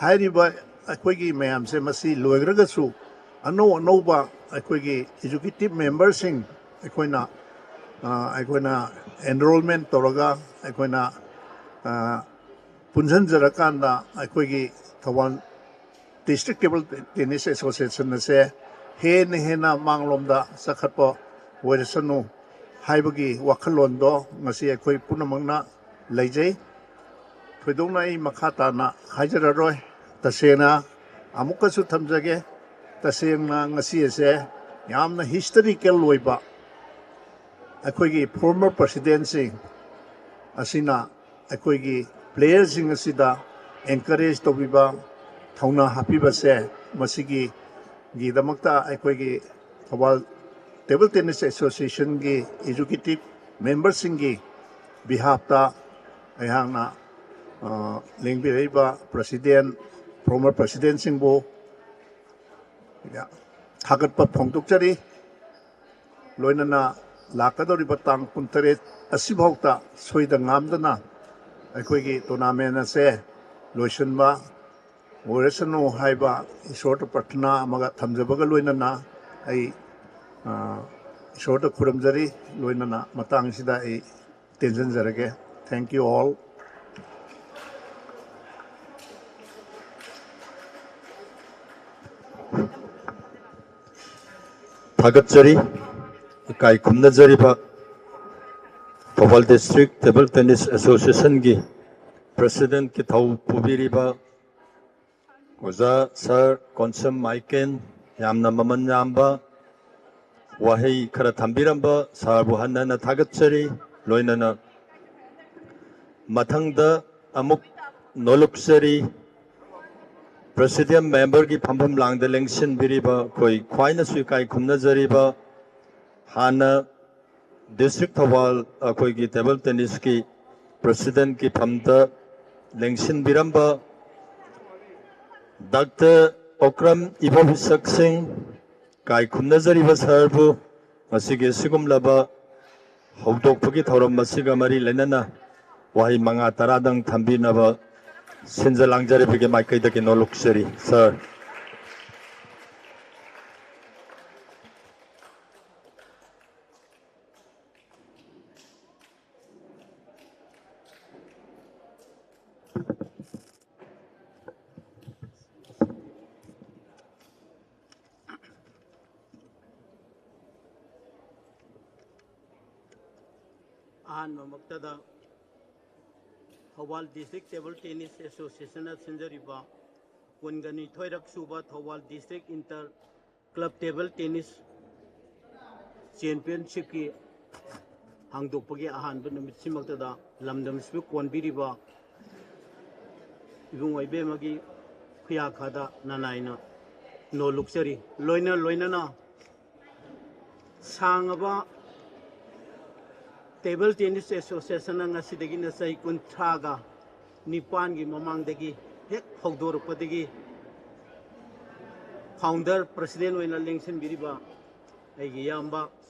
ꯍꯥꯏꯔꯤꯕ ꯑꯩꯈꯣꯏꯒꯤ ꯃꯌꯥꯝꯁꯦ ꯃꯁꯤ ꯂꯣꯏꯈ꯭ꯔꯒꯁꯨ ꯑꯅꯧ ꯑꯅꯧꯕ ꯑꯩꯈꯣꯏꯒꯤ ꯑꯦꯛꯖꯤꯀ꯭ꯌꯨꯇꯤꯞ ꯃꯦꯝꯕꯔꯁꯤꯡ ꯑꯩꯈꯣꯏꯅ ꯑꯩꯈꯣꯏꯅ ꯑꯦꯟꯔꯣꯜꯃꯦꯟ ꯇꯧꯔꯒ ꯑꯩꯈꯣꯏꯅ ꯄꯨꯟꯁꯤꯟꯖꯔꯀꯥꯟꯗ ꯑꯩꯈꯣꯏꯒꯤ Thoubal district table tennis association ꯑꯁꯦ ꯍꯦꯟꯅ ꯍꯦꯟꯅ ꯃꯥꯡꯂꯣꯝꯗ ꯆꯈꯠꯄ ꯑꯣꯏꯔꯁꯅꯨ ꯍꯥꯏꯕꯒꯤ ꯋꯥꯈꯜꯂꯣꯟꯗꯣ ꯉꯁꯤ ꯑꯩꯈꯣꯏ ꯄꯨꯝꯅꯃꯛꯅ ꯂꯩꯖꯩ꯫ ꯊꯣꯏꯗꯣꯛꯅ ꯑꯩ ꯃꯈꯥ ꯇꯥꯅ ꯍꯥꯏꯖꯔꯔꯣꯏ꯫ ꯇꯁꯦꯡꯅ ꯑꯃꯨꯛꯀꯁꯨ ꯊꯝꯖꯒꯦ, ꯇꯁꯦꯡꯅ ꯉꯁꯤ ꯑꯁꯦ ꯌꯥꯝꯅ ꯍꯤꯁꯇꯣꯔꯤꯀꯦꯜ ꯑꯣꯏꯕ ꯑꯩꯈꯣꯏꯒꯤ ꯐꯣꯔꯃꯔ ꯄ꯭ꯔꯁꯤꯗꯦꯟꯁꯤꯡ ꯑꯁꯤꯅ ꯑꯩꯈꯣꯏꯒꯤ ꯄ꯭ꯂꯦꯌꯔꯁꯤꯡ ꯑꯁꯤꯗ ꯑꯦꯟꯀꯔꯦꯖ ꯇꯧꯕꯤꯕ, ꯊꯧꯅꯥ ꯍꯥꯞꯄꯤꯕꯁꯦ ꯃꯁꯤꯒꯤꯒꯤꯗꯃꯛꯇ ꯑꯩꯈꯣꯏꯒꯤ ꯊꯧꯕꯥꯜ ꯇꯦꯕꯜ ꯇꯦꯅꯤꯁ ꯑꯦꯁꯣꯁꯤꯌꯦꯁꯟꯒꯤ ꯑꯦꯛꯖꯤꯀ꯭ꯌꯨꯇꯤꯞ ꯃꯦꯝꯕꯔꯁꯤꯡꯒꯤ ꯕꯤꯍꯥꯞꯇ ꯑꯩꯍꯥꯛꯅ ꯂꯦꯡꯕꯤꯔꯛꯏꯕ ꯄ꯭ꯔꯁꯤꯗꯦꯟ, ꯐꯣꯔꯃꯔ ꯄ꯭ꯔꯁꯤꯗꯦꯟꯁꯤꯡꯕꯨ ꯊꯥꯒꯠꯄ ꯐꯣꯡꯗꯣꯛꯆꯔꯤ꯫ ꯂꯣꯏꯅꯅ ꯂꯥꯛꯀꯗꯧꯔꯤꯕ ꯇꯥꯡ ꯀꯨꯟꯇꯔꯦꯠ ꯑꯁꯤꯐꯥꯎꯗ ꯁꯣꯏꯗ ꯉꯥꯝꯗꯅ ꯑꯩꯈꯣꯏꯒꯤ ꯇꯣꯔꯅꯥꯃꯦꯟ ꯑꯁꯦ ꯂꯣꯏꯁꯤꯟꯕ ꯑꯣꯏꯔꯁꯅꯨ ꯍꯥꯏꯕ ꯏꯁꯣꯔꯗ ꯄ꯭ꯔꯊꯅꯥ ꯑꯃꯒ ꯊꯝꯖꯕꯒ ꯂꯣꯏꯅꯅ ꯑꯩ ꯏꯁꯣꯔꯗ ꯈꯨꯔꯨꯝꯖꯔꯤ꯫ ꯂꯣꯏꯅꯅ ꯃꯇꯥꯡꯁꯤꯗ ꯑꯩ ꯇꯦꯟꯁꯤꯟꯖꯔꯒꯦ꯫ Thank you all. ꯊꯥꯒꯠꯆꯔꯤ꯫ ꯏꯀꯥꯏ ꯈꯨꯝꯅꯖꯔꯤꯕ ꯊꯧꯕꯥꯜ ꯗꯤꯁꯇ꯭ꯔꯤꯛ ꯇꯦꯕꯜ ꯇꯦꯅꯤꯁ ꯑꯦꯁꯣꯁꯤꯌꯦꯁꯟꯒꯤ ꯄ꯭ꯔꯦꯁꯤꯗꯦꯟꯠꯀꯤ ꯊꯧ ꯄꯨꯕꯤꯔꯤꯕ ꯑꯣꯖꯥ ꯁꯥꯔ ꯀꯣꯟꯁꯝ ꯃꯥꯏꯀꯦꯟ, ꯌꯥꯝꯅ ꯃꯃꯜ ꯌꯥꯝꯕ ꯋꯥꯍꯩ ꯈꯔ ꯊꯝꯕꯤꯔꯝꯕ ꯁꯥꯔꯕꯨ ꯍꯟꯅ ꯍꯟꯅ ꯊꯥꯒꯠꯆꯔꯤ꯫ ꯂꯣꯏꯅꯅ ꯃꯊꯪꯗ ꯑꯃꯨꯛ ꯅꯣꯂꯨꯛꯆꯔꯤ ꯄ꯭ꯔꯦꯁꯤꯗꯤꯌꯝ ꯃꯦꯝꯕꯔꯒꯤ ꯐꯝꯐꯝ ꯂꯥꯡꯗ ꯂꯦꯡꯁꯤꯟꯕꯤꯔꯤꯕ ꯑꯩꯈꯣꯏ ꯈ꯭ꯋꯥꯏꯅꯁꯨ ꯏꯀꯥꯏ ꯈꯨꯝꯅꯖꯔꯤꯕ ꯍꯥꯟꯅ ꯗꯤꯁꯇ꯭ꯔꯤꯛ ꯊꯧꯕꯥꯜ ꯑꯩꯈꯣꯏꯒꯤ ꯇꯦꯕꯜ ꯇꯦꯅꯤꯁꯀꯤ ꯄ꯭ꯔꯦꯁꯤꯗꯦꯟꯠꯀꯤ ꯐꯝꯗ ꯂꯦꯡꯁꯤꯟꯕꯤꯔꯝꯕ ꯗꯥꯛꯇꯔ ꯑꯣꯀ꯭ꯔꯝ ꯏꯕꯣꯕꯤꯁꯛ ꯁꯤꯡ, ꯏꯀꯥꯏ ꯈꯨꯝꯅꯖꯔꯤꯕ ꯁꯥꯔꯕꯨ ꯉꯁꯤꯒꯤ ꯑꯁꯤꯒꯨꯝꯂꯕ ꯍꯧꯗꯣꯛꯄꯒꯤ ꯊꯧꯔꯝ ꯑꯁꯤꯒ ꯃꯔꯤ ꯂꯩꯅꯅ ꯋꯥꯍꯩ ꯃꯉꯥ ꯇꯔꯥꯗꯪ ꯊꯝꯕꯤꯅꯕ ꯁꯤꯟꯖ ꯂꯥꯡꯖꯔꯤꯕꯒꯤ ꯃꯥꯏꯀꯩꯗꯒꯤ ꯅꯣꯂꯨꯛꯆꯔꯤ ꯁꯥꯔ꯫ ꯑꯍꯥꯟꯕꯃꯛꯇꯗ ꯊꯧꯕꯥꯜ ꯗꯤꯁꯇ꯭ꯔꯤꯛ ꯇꯦꯕꯜ ꯇꯦꯅꯤꯁ ꯑꯦꯁꯣꯁꯤꯌꯦꯁꯟꯅ ꯁꯤꯟꯖꯔꯤꯕ ꯀꯨꯟꯒ ꯅꯤꯊꯣꯏꯔꯛ ꯁꯨꯕ Thoubal district inter club table tennis ꯆꯦꯝꯄꯤꯌꯟꯁꯤꯞꯀꯤ ꯍꯥꯡꯗꯣꯛꯄꯒꯤ ꯑꯍꯥꯟꯕ ꯅꯨꯃꯤꯠꯁꯤꯃꯛꯇꯗ ꯂꯝꯗꯝꯁꯤꯕꯨ ꯀꯣꯟꯕꯤꯔꯤꯕ ꯏꯕꯨꯡꯉꯣ ꯏꯕꯦꯝꯃꯒꯤ ꯈꯨꯌꯥꯈꯥꯗ ꯅꯅꯥꯏꯅ ꯅꯣꯂꯨꯛꯆꯔꯤ꯫ ꯂꯣꯏꯅ ꯂꯣꯏꯅꯅ ꯁꯥꯡꯉꯕ ꯇꯦꯕꯜ ꯇꯦꯅꯤꯁ ꯑꯦꯁꯣꯁꯤꯌꯦꯁꯟꯅ ꯉꯁꯤꯗꯒꯤꯅ ꯆꯍꯤ ꯀꯨꯟꯊ꯭ꯔꯥꯒ ꯅꯤꯄꯥꯟꯒꯤ ꯃꯃꯥꯡꯗꯒꯤ ꯍꯦꯛ ꯍꯧꯗꯣꯔꯛꯄꯗꯒꯤ ꯐꯥꯎꯟꯗꯔ ꯄ꯭ꯔꯁꯤꯗꯦꯟ ꯑꯣꯏꯅ ꯂꯦꯡꯁꯤꯟꯕꯤꯔꯤꯕ ꯑꯩꯒꯤ ꯏꯌꯥꯝꯕ,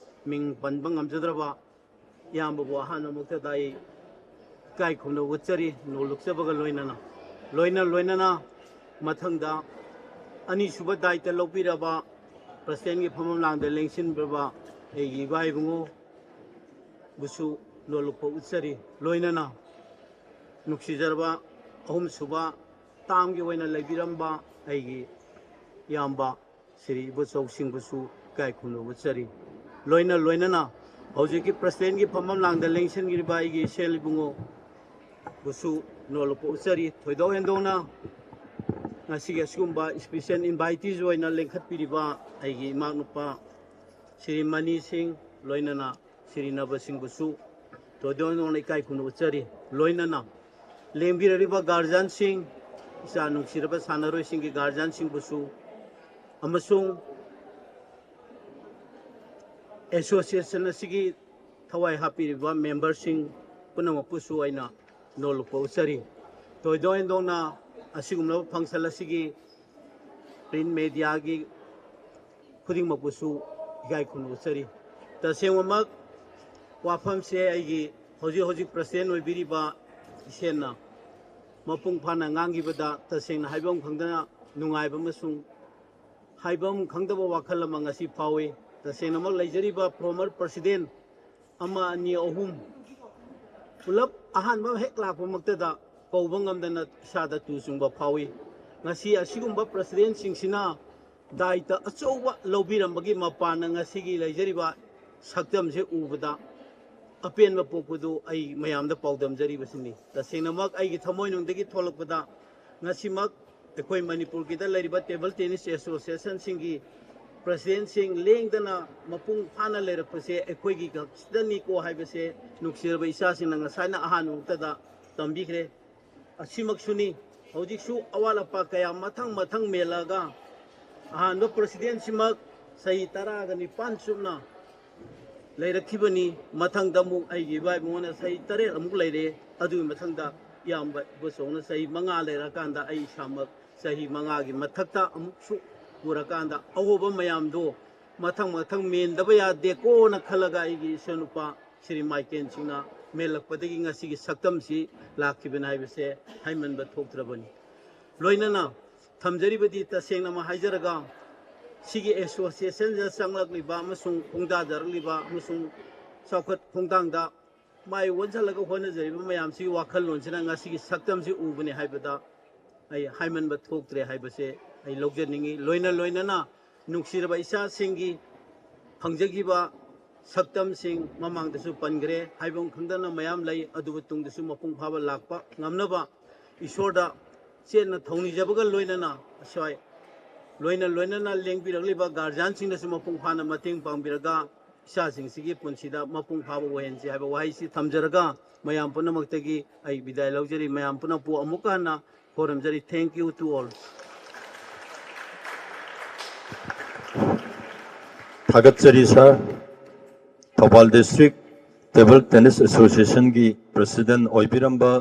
ꯃꯤꯡ ꯄꯟꯕ ꯉꯝꯖꯗ꯭ꯔꯕ ꯏꯌꯥꯝꯕꯕꯨ ꯑꯍꯥꯟꯕ ꯃꯛꯇꯗ ꯑꯩ ꯏꯀꯥꯏ ꯈꯨꯝꯅꯕ ꯎꯠꯆꯔꯤ, ꯅꯣꯂꯨꯛꯆꯕꯒ ꯂꯣꯏꯅꯅ꯫ ꯂꯣꯏꯅ ꯂꯣꯏꯅꯅ ꯃꯊꯪꯗ ꯑꯅꯤꯁꯨꯕ ꯗꯥꯏꯇ ꯂꯧꯕꯤꯔꯕ ꯄ꯭ꯔꯁꯤꯗꯦꯟꯒꯤ ꯐꯝꯐꯝ ꯂꯥꯡꯗ ꯂꯦꯡꯁꯤꯟꯕꯤꯔꯕ ꯑꯩꯒꯤ ꯏꯕꯥ ꯏꯕꯨꯡꯉꯣ ꯕꯨꯁꯨ ꯅꯣꯜꯂꯨꯛꯄ ꯎꯠꯆꯔꯤ꯫ ꯂꯣꯏꯅꯅ ꯅꯨꯡꯁꯤꯖꯔꯕ ꯑꯍꯨꯝꯁꯨꯕ ꯇꯥꯝꯒꯤ ꯑꯣꯏꯅ ꯂꯩꯕꯤꯔꯝꯕ ꯑꯩꯒꯤ ꯏꯌꯥꯝꯕ ꯁ꯭ꯔꯤ ꯏꯕꯣꯆꯧꯁꯤꯡꯕꯨꯁꯨ ꯏꯀꯥꯏ ꯈꯨꯝꯅꯕ ꯎꯠꯆꯔꯤ꯫ ꯂꯣꯏꯅ ꯂꯣꯏꯅꯅ ꯍꯧꯖꯤꯛꯀꯤ ꯄ꯭ꯔꯁꯤꯗꯦꯟꯒꯤ ꯐꯝꯐꯝ ꯂꯥꯡꯗ ꯂꯦꯡꯁꯤꯟꯈꯤꯕ ꯑꯩꯒꯤ ꯏꯆꯦꯜ ꯏꯕꯨꯡꯉꯣ ꯕꯨꯁꯨ ꯅꯣꯜꯂꯨꯛꯄ ꯎꯠꯆꯔꯤ꯫ ꯊꯣꯏꯗꯣꯛ ꯍꯦꯟꯗꯣꯛꯅ ꯉꯁꯤꯒꯤ ꯑꯁꯤꯒꯨꯝꯕ special invitees ꯑꯣꯏꯅ ꯂꯦꯡꯈꯠꯄꯤꯔꯤꯕ ꯑꯩꯒꯤ ꯏꯃꯥ ꯅꯨꯄꯥ ꯁ꯭ꯔꯤ ꯃꯅꯤ ꯁꯤꯡ, ꯂꯣꯏꯅꯅ ꯁ꯭ꯔꯤ ꯅꯕ ꯁꯤꯡꯕꯨꯁꯨ ꯊꯣꯏꯗꯣꯛ ꯍꯦꯟꯗꯣꯛꯅ ꯏꯀꯥꯏ ꯈꯨꯝꯅꯕ ꯎꯠꯆꯔꯤ꯫ ꯂꯣꯏꯅꯅ ꯂꯦꯡꯕꯤꯔꯛꯂꯤꯕ guardianꯁꯤꯡ, ꯏꯆꯥ ꯅꯨꯡꯁꯤꯔꯕ ꯁꯥꯟꯅꯔꯣꯏꯁꯤꯡꯒꯤ guardianꯁꯤꯡꯕꯨꯁꯨ ꯑꯃꯁꯨꯡ association ꯑꯁꯤꯒꯤ ꯊꯋꯥꯏ ꯍꯥꯞꯄꯤꯔꯤꯕ memberꯁꯤꯡ ꯄꯨꯝꯅꯃꯛꯄꯨꯁꯨ ꯑꯩꯅ ꯅꯣꯜꯂꯨꯛꯄ ꯎꯠꯆꯔꯤ꯫ ꯊꯣꯏꯗꯣꯛ ꯍꯦꯟꯗꯣꯛꯅ ꯑꯁꯤꯒꯨꯝꯂꯕ function ꯑꯁꯤꯒꯤ print mediaꯒꯤ ꯈꯨꯗꯤꯡꯃꯛꯄꯨꯁꯨ ꯏꯀꯥꯏ ꯈꯨꯝꯅꯕ ꯎꯠꯆꯔꯤ꯫ ꯇꯁꯦꯡꯕꯃꯛ ꯋꯥꯐꯝꯁꯦ ꯑꯩꯒꯤ ꯍꯧꯖꯤꯛ ꯍꯧꯖꯤꯛ president ꯑꯣꯏꯕꯤꯔꯤꯕ ꯏꯆꯦꯅ ꯃꯄꯨꯡ ꯐꯥꯅ ꯉꯥꯡꯈꯤꯕꯗ ꯇꯁꯦꯡꯅ ꯍꯥꯏꯐꯝ ꯈꯪꯗꯅ ꯅꯨꯡꯉꯥꯏꯕ ꯑꯃꯁꯨꯡ ꯍꯥꯏꯐꯝ ꯈꯪꯗꯕ ꯋꯥꯈꯜ ꯑꯃ ꯉꯁꯤ ꯐꯥꯎꯏ꯫ ꯇꯁꯦꯡꯅꯃꯛ ꯂꯩꯖꯔꯤꯕ former president ꯑꯃ, ꯑꯅꯤ, ꯑꯍꯨꯝ ꯄꯨꯂꯞ ꯑꯍꯥꯟꯕ ꯍꯦꯛ ꯂꯥꯛꯄꯃꯛꯇꯗ ꯀꯧꯕ ꯉꯝꯗꯅ ꯏꯁꯥꯗ ꯇꯨ ꯆꯨꯡꯕ ꯐꯥꯎꯏ꯫ ꯉꯁꯤ ꯑꯁꯤꯒꯨꯝꯕ presidentꯁꯤꯡꯁꯤꯅ ꯗꯥꯏꯇ ꯑꯆꯧꯕ ꯂꯧꯕꯤꯔꯝꯕꯒꯤ ꯃꯄꯥꯟꯅ ꯉꯁꯤꯒꯤ ꯂꯩꯖꯔꯤꯕ ꯁꯛꯇꯝꯁꯦ ꯎꯕꯗ ꯑꯄꯦꯟꯕ ꯄꯣꯛꯄꯗꯨ ꯑꯩ ꯃꯌꯥꯝꯗ ꯄꯥꯎꯗꯝꯖꯔꯤꯕꯁꯤꯅꯤ꯫ ꯇꯁꯦꯡꯅꯃꯛ ꯑꯩꯒꯤ ꯊꯃꯣꯏꯅꯨꯡꯗꯒꯤ ꯊꯣꯛꯂꯛꯄꯗ ꯉꯁꯤꯃꯛ ꯑꯩꯈꯣꯏ ꯃꯅꯤꯄꯨꯔꯒꯤꯗ ꯂꯩꯔꯤꯕ table tennis associationꯁꯤꯡꯒꯤ presidentꯁꯤꯡ ꯂꯦꯡꯗꯅ ꯃꯄꯨꯡ ꯐꯥꯅ ꯂꯩꯔꯛꯄꯁꯦ ꯑꯩꯈꯣꯏꯒꯤ ꯈꯛꯁꯤꯗꯅꯤꯀꯣ ꯍꯥꯏꯕꯁꯦ ꯅꯨꯡꯁꯤꯔꯕ ꯏꯆꯥꯁꯤꯡꯅ ꯉꯁꯥꯏꯅ ꯑꯍꯥꯟꯕꯃꯛꯇꯗ ꯇꯝꯕꯤꯈ꯭ꯔꯦ꯫ ꯑꯁꯤꯃꯛꯁꯨꯅꯤ ꯍꯧꯖꯤꯛꯁꯨ ꯑꯋꯥꯠ ꯑꯄꯥ ꯀꯌꯥ ꯃꯊꯪ ꯃꯊꯪ ꯃꯦꯜꯂꯛꯑꯒ ꯑꯍꯥꯟꯕ presidentꯁꯤꯃꯛ ꯆꯍꯤ ꯇꯔꯥꯒ ꯅꯤꯄꯥꯟ ꯆꯨꯞꯅ ꯂꯩꯔꯛꯈꯤꯕꯅꯤ꯫ ꯃꯊꯪꯗ ꯑꯃꯨꯛ ꯑꯩꯒꯤ ꯏꯕꯥ ꯏꯕꯨꯡꯉꯣꯅ ꯆꯍꯤ ꯇꯔꯦꯠ ꯑꯃꯨꯛ ꯂꯩꯔꯦ꯫ ꯑꯗꯨꯒꯤ ꯃꯊꯪꯗ ꯏꯌꯥꯝꯕ ꯏꯕꯣꯆꯧꯅ ꯆꯍꯤ ꯃꯉꯥ ꯂꯩꯔꯀꯥꯟꯗ ꯑꯩ ꯏꯁꯥꯃꯛ ꯆꯍꯤ ꯃꯉꯥꯒꯤ ꯃꯊꯛꯇ ꯑꯃꯨꯛꯁꯨ ꯄꯨꯔꯀꯥꯟꯗ ꯑꯍꯣꯕ ꯃꯌꯥꯝꯗꯣ ꯃꯊꯪ ꯃꯊꯪ ꯃꯦꯟꯗꯕ ꯌꯥꯗꯦꯀꯣꯅ ꯈꯜꯂꯒ ꯑꯩꯒꯤ ꯏꯆꯟꯅꯨꯄꯥ ꯁ꯭ꯔꯤ ꯃꯥꯏꯀꯦꯟꯁꯤꯡꯅ ꯃꯦꯜꯂꯛꯄꯗꯒꯤ ꯉꯁꯤꯒꯤ ꯁꯛꯇꯝꯁꯤ ꯂꯥꯛꯈꯤꯕꯅꯤ ꯍꯥꯏꯕꯁꯦ ꯍꯥꯏꯃꯟꯕ ꯊꯣꯛꯇ꯭ꯔꯕꯅꯤ꯫ ꯂꯣꯏꯅꯅ ꯊꯝꯖꯔꯤꯕꯗꯤ ꯇꯁꯦꯡꯅꯃꯛ ꯍꯥꯏꯖꯔꯒ ꯁꯤꯒꯤ associationꯗ ꯆꯪꯂꯛꯂꯤꯕ ꯑꯃꯁꯨꯡ ꯈꯣꯡꯗꯥꯖꯔꯛꯂꯤꯕ ꯑꯃꯁꯨꯡ ꯆꯥꯎꯈꯠ ꯈꯣꯡꯊꯥꯡꯗ ꯃꯥꯏ ꯑꯣꯟꯁꯤꯜꯂꯒ ꯍꯣꯠꯅꯖꯔꯤꯕ ꯃꯌꯥꯝꯁꯤꯒꯤ ꯋꯥꯈꯜꯂꯣꯟꯁꯤꯅ ꯉꯁꯤꯒꯤ ꯁꯛꯇꯝꯁꯤ ꯎꯕꯅꯤ ꯍꯥꯏꯕꯗ ꯑꯩ ꯍꯥꯏꯃꯟꯕ ꯊꯣꯛꯇ꯭ꯔꯦ ꯍꯥꯏꯕꯁꯦ ꯑꯩ ꯂꯧꯖꯅꯤꯡꯏ꯫ ꯂꯣꯏꯅ ꯂꯣꯏꯅꯅ ꯅꯨꯡꯁꯤꯔꯕ ꯏꯆꯥꯁꯤꯡꯒꯤ ꯐꯪꯖꯈꯤꯕ ꯁꯛꯇꯝꯁꯤꯡ ꯃꯃꯥꯡꯗꯁꯨ ꯄꯟꯈ꯭ꯔꯦ, ꯍꯥꯏꯐꯝ ꯈꯪꯗꯅ ꯃꯌꯥꯝ ꯂꯩ, ꯑꯗꯨꯕꯨ ꯇꯨꯡꯗꯁꯨ ꯃꯄꯨꯡ ꯐꯥꯕ ꯂꯥꯛꯄ ꯉꯝꯅꯕ ꯏꯁꯣꯔꯗ ꯆꯦꯠꯅ ꯊꯧꯅꯤꯖꯕꯒ ꯂꯣꯏꯅꯅ ꯑꯁ꯭ꯋꯥꯏ ꯂꯣꯏꯅ ꯂꯣꯏꯅꯅ ꯂꯦꯡꯕꯤꯔꯛꯂꯤꯕ ꯒꯥꯔꯖꯤꯌꯥꯟꯁꯤꯡꯅꯁꯨ ꯃꯄꯨꯡ ꯐꯥꯅ ꯃꯇꯦꯡ ꯄꯥꯡꯕꯤꯔꯒ ꯏꯆꯥꯁꯤꯡꯁꯤꯒꯤ ꯄꯨꯟꯁꯤꯗ ꯃꯄꯨꯡ ꯐꯥꯕ ꯑꯣꯏꯍꯟꯁꯤ ꯍꯥꯏꯕ ꯋꯥꯍꯩꯁꯤ ꯊꯝꯖꯔꯒ ꯃꯌꯥꯝ ꯄꯨꯝꯅꯃꯛꯇꯒꯤ ꯑꯩ ꯕꯤꯗꯥꯏ ꯂꯧꯖꯔꯤ꯫ ꯃꯌꯥꯝ ꯄꯨꯝꯅꯃꯛꯄꯨ ꯑꯃꯨꯛꯀ ꯍꯟꯅ ꯈꯣꯏꯔꯝꯖꯔꯤ꯫ Thank you to all. ꯊꯥꯒꯠꯆꯔꯤ sir. Thoubal district table tennis ꯑꯦꯁꯣꯁꯤꯌꯦꯁꯟꯒꯤ ꯄ꯭ꯔꯁꯤꯗꯦꯟ ꯑꯣꯏꯕꯤꯔꯝꯕ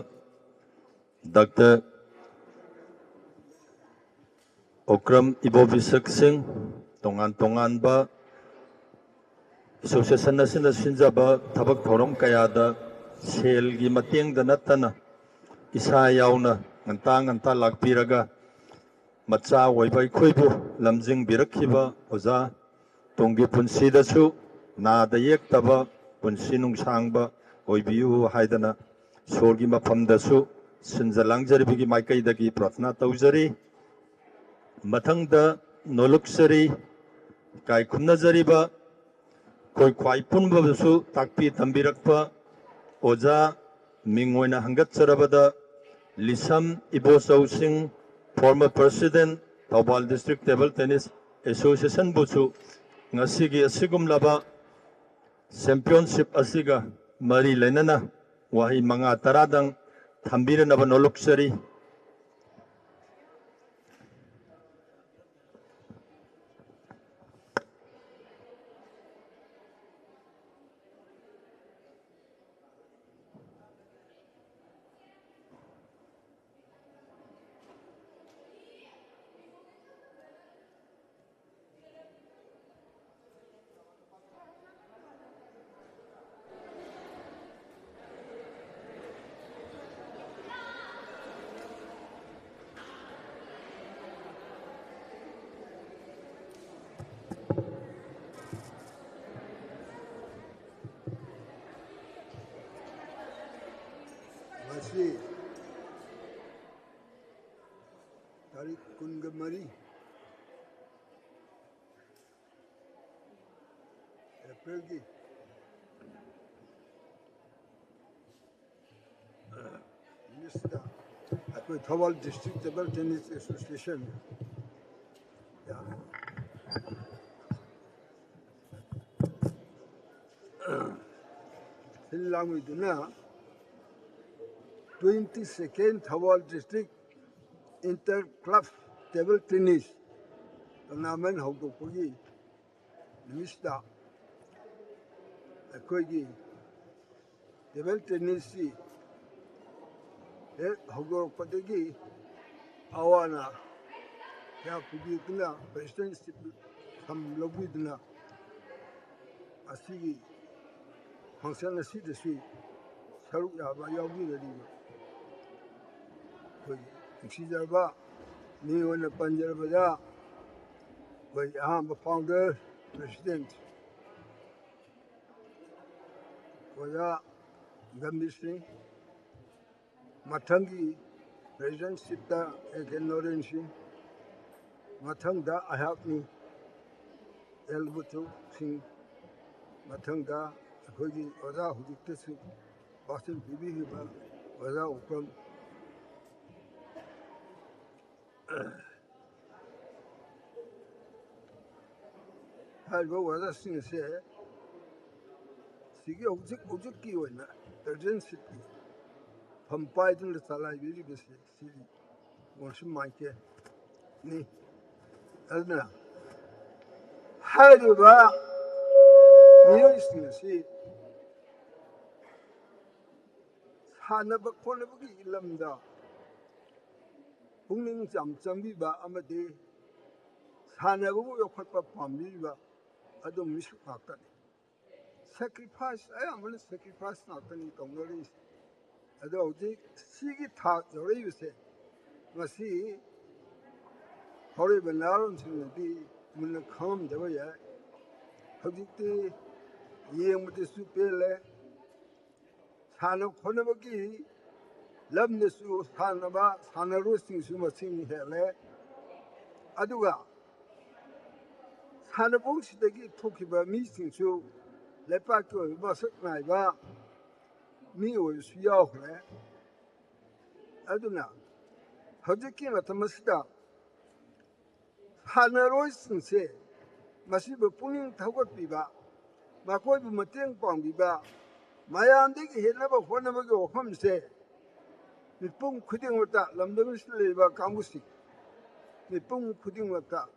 ꯗꯥꯛꯇꯔ ꯑꯣꯀ꯭ꯔꯝ ꯏꯕꯣꯕꯤꯁꯛ ꯁꯤꯡ, ꯇꯣꯉꯥꯟ ꯇꯣꯉꯥꯟꯕ ꯑꯦꯁꯣꯁꯤꯌꯦꯁꯟ ꯑꯁꯤꯅ ꯁꯤꯟꯖꯕ ꯊꯕꯛ ꯊꯧꯔꯝ ꯀꯌꯥꯗ ꯁꯦꯜꯒꯤ ꯃꯇꯦꯡꯗ ꯅꯠꯇꯅ ꯏꯁꯥ ꯌꯥꯎꯅ ꯉꯟꯇꯥ ꯉꯟꯇꯥ ꯂꯥꯛꯄꯤꯔꯒ ꯃꯆꯥ ꯑꯣꯏꯕ ꯑꯩꯈꯣꯏꯕꯨ ꯂꯝꯖꯤꯡꯕꯤꯔꯛꯈꯤꯕ ꯑꯣꯖꯥ, ꯇꯨꯡꯒꯤ ꯄꯨꯟꯁꯤꯗꯁꯨ ꯅꯥꯗ ꯌꯦꯛꯇꯕ ꯄꯨꯟꯁꯤ ꯅꯨꯡꯁꯥꯡꯕ ꯑꯣꯏꯕꯤꯌꯨ ꯍꯥꯏꯗꯅ ꯏꯁꯣꯔꯒꯤ ꯃꯐꯝꯗꯁꯨ ꯁꯤꯟꯖ ꯂꯥꯡꯖꯔꯤꯕꯒꯤ ꯃꯥꯏꯀꯩꯗꯒꯤ ꯄ꯭ꯔꯥꯊꯅꯥ ꯇꯧꯖꯔꯤ꯫ ꯃꯊꯪꯗ ꯅꯣꯂꯨꯛꯆꯔꯤ, ꯏꯀꯥꯏ ꯈꯨꯝꯅꯖꯔꯤꯕ ꯑꯩꯈꯣꯏ ꯈ꯭ꯋꯥꯏ ꯄꯨꯝꯕꯗꯁꯨ ꯇꯥꯛꯄꯤ ꯇꯝꯕꯤꯔꯛꯄ ꯑꯣꯖꯥ, ꯃꯤꯡ ꯑꯣꯏꯅ ꯍꯪꯒꯠꯆꯔꯕꯗ ꯂꯤꯁꯝ ꯏꯕꯣꯆꯧꯁꯤꯡ, former president, Thoubal district table tennis association ꯕꯨꯁꯨ ꯉꯁꯤꯒꯤ ꯑꯁꯤꯒꯨꯝꯂꯕ championship ꯑꯁꯤꯒ ꯃꯔꯤ ꯂꯩꯅꯅ ꯋꯥꯍꯩ ꯃꯉꯥ ꯇꯔꯥꯗꯪ ꯊꯝꯕꯤꯔꯅꯕ ꯅꯣꯂꯨꯛꯆꯔꯤ꯫ ꯃꯔꯤ ꯑꯦꯄ꯭ꯔꯤꯜꯒꯤ ꯅꯨꯃꯤꯠꯁꯤꯗ ꯑꯩꯈꯣꯏ Thoubal district table tennis association ꯁꯤꯜ ꯂꯥꯡꯕꯤꯗꯨꯅ twenty second Thoubal district inter club table tennis tournament ꯍꯧꯗꯣꯛꯄꯒꯤ ꯅꯨꯃꯤꯠꯁꯤꯗ ꯑꯩꯈꯣꯏꯒꯤ ꯇꯦꯕꯜ ꯇꯦꯅꯤꯁꯁꯤ ꯍꯦꯛ ꯍꯧꯗꯣꯔꯛꯄꯗꯒꯤ ꯑꯋꯥꯅ ꯀꯌꯥ ꯄꯨꯕꯤꯗꯨꯅ ꯄ꯭ꯔꯦꯁꯤꯗꯦꯟꯁꯤꯞ ꯐꯝ ꯂꯧꯕꯤꯗꯨꯅ ꯑꯁꯤꯒꯤ ꯐꯪꯁꯟ ꯑꯁꯤꯗꯁꯨ ꯁꯔꯨꯛ ꯌꯥꯕ ꯌꯥꯎꯕꯤꯔꯔꯤꯕ ꯑꯩꯈꯣꯏꯒꯤ ꯅꯨꯡꯁꯤꯖꯔꯕ ꯃꯤꯡ ꯑꯣꯏꯅ ꯄꯟꯖꯔꯕꯗ ꯑꯩꯈꯣꯏꯒꯤ ꯑꯍꯥꯟꯕ ꯐꯥꯎꯟꯗꯔ ꯄ꯭ꯔꯦꯁꯤꯗꯦꯟꯠ ꯑꯣꯖꯥ ꯒꯝꯚꯤꯔ ꯁꯤꯡ, ꯃꯊꯪꯒꯤ ꯄ꯭ꯔꯦꯁꯤꯗꯦꯟꯁꯤꯞꯇ ꯑꯦ ꯀꯦ ꯅꯣꯔꯦꯟ ꯁꯤꯡ, ꯃꯊꯪꯗ ꯑꯩꯍꯥꯛꯅꯤ ꯑꯦꯜ ꯕꯨꯆꯨ ꯁꯤꯡ, ꯃꯊꯪꯗ ꯑꯩꯈꯣꯏꯒꯤ ꯑꯣꯖꯥ ꯍꯧꯖꯤꯛꯇꯁꯨ ꯋꯥꯁꯤꯟ ꯄꯤꯕꯤꯔꯤꯕ ꯑꯣꯖꯥ ꯎꯄꯝ, ꯍꯥꯏꯔꯤꯕ ꯑꯣꯖꯥꯁꯤꯡ ꯑꯁꯦ ꯁꯤꯒꯤ ꯍꯧꯖꯤꯛ ꯍꯧꯖꯤꯛꯀꯤ ꯑꯣꯏꯅ ꯄ꯭ꯔꯦꯁꯤꯗꯦꯟꯁꯤꯞꯀꯤ ꯐꯝ ꯄꯥꯏꯗꯨꯅ ꯆꯂꯥꯏꯕꯤꯔꯤꯕꯁꯤ ꯁꯤꯒꯤ ꯃꯣꯟꯁꯨ ꯃꯥꯏꯀꯦꯜꯅꯤ꯫ ꯑꯗꯨꯅ ꯍꯥꯏꯔꯤꯕ ꯃꯤꯑꯣꯏꯁꯤꯡ ꯑꯁꯤ ꯁꯥꯟꯅꯕ ꯈꯣꯠꯅꯕꯒꯤ ꯂꯝꯗ ꯄꯨꯛꯅꯤꯡ ꯌꯥꯝ ꯆꯪꯕꯤꯕ ꯑꯃꯗꯤ ꯁꯥꯟꯅꯕꯕꯨ ꯌꯣꯛꯈꯠꯄ ꯄꯥꯝꯕꯤꯔꯤꯕ ꯑꯗꯨꯝ ꯃꯤꯁꯛ ꯉꯥꯛꯇꯅꯤ꯫ ꯁꯦꯀ꯭ꯔꯤꯐꯥꯏꯁ, ꯑꯌꯥꯝꯕꯅ ꯁꯦꯀ꯭ꯔꯤꯐꯥꯏꯁ ꯉꯥꯛꯇꯅꯤ ꯇꯧꯅꯔꯤꯁꯦ꯫ ꯑꯗꯣ ꯍꯧꯖꯤꯛ ꯁꯤꯒꯤ ꯊꯥꯛ ꯌꯧꯔꯛꯏꯕꯁꯦ ꯃꯁꯤ ꯍꯧꯔꯛꯏꯕ ꯅꯍꯥꯔꯣꯟꯁꯤꯡꯅꯗꯤ ꯃꯨꯟꯅ ꯈꯪꯉꯝꯗꯕ ꯌꯥꯏ꯫ ꯍꯧꯖꯤꯛꯇꯤ ꯌꯦꯡꯕꯗꯁꯨ ꯄꯦꯜꯂꯦ꯫ ꯁꯥꯟꯅ ꯈꯣꯠꯅꯕꯒꯤ ꯂꯝꯗꯁꯨ ꯁꯥꯟꯅꯕ ꯁꯥꯟꯅꯔꯣꯏꯁꯤꯡꯁꯨ ꯃꯁꯤꯡ ꯍꯦꯜꯂꯦ꯫ ꯑꯗꯨꯒ ꯁꯥꯟꯅꯕꯨꯡꯁꯤꯗꯒꯤ ꯊꯣꯛꯈꯤꯕ ꯃꯤꯁꯤꯡꯁꯨ ꯂꯩꯄꯥꯛꯀꯤ ꯑꯣꯏꯕ ꯃꯁꯛ ꯅꯥꯏꯕ ꯃꯤ ꯑꯣꯏꯕꯁꯨ ꯌꯥꯎꯈ꯭ꯔꯦ꯫ ꯑꯗꯨꯅ ꯍꯧꯖꯤꯛꯀꯤ ꯃꯇꯝ ꯑꯁꯤꯗ ꯁꯥꯟꯅꯔꯣꯏꯁꯤꯡꯁꯦ ꯃꯁꯤꯕꯨ ꯄꯨꯛꯅꯤꯡ ꯊꯧꯒꯠꯄꯤꯕ, ꯃꯈꯣꯏꯕꯨ ꯃꯇꯦꯡ ꯄꯥꯡꯕꯤꯕ, ꯃꯌꯥꯝꯗꯒꯤ ꯍꯦꯟꯅꯕ ꯍꯣꯠꯅꯕꯒꯤ ꯋꯥꯐꯝꯁꯦ ꯃꯤꯄꯨꯝ ꯈꯨꯗꯤꯡꯃꯛꯇ, ꯂꯝꯗꯝꯁꯤꯗ ꯂꯩꯔꯤꯕ ꯀꯥꯡꯕꯨꯁꯤꯡ ꯃꯤꯄꯨꯝ ꯈꯨꯗꯤꯡꯃꯛꯇ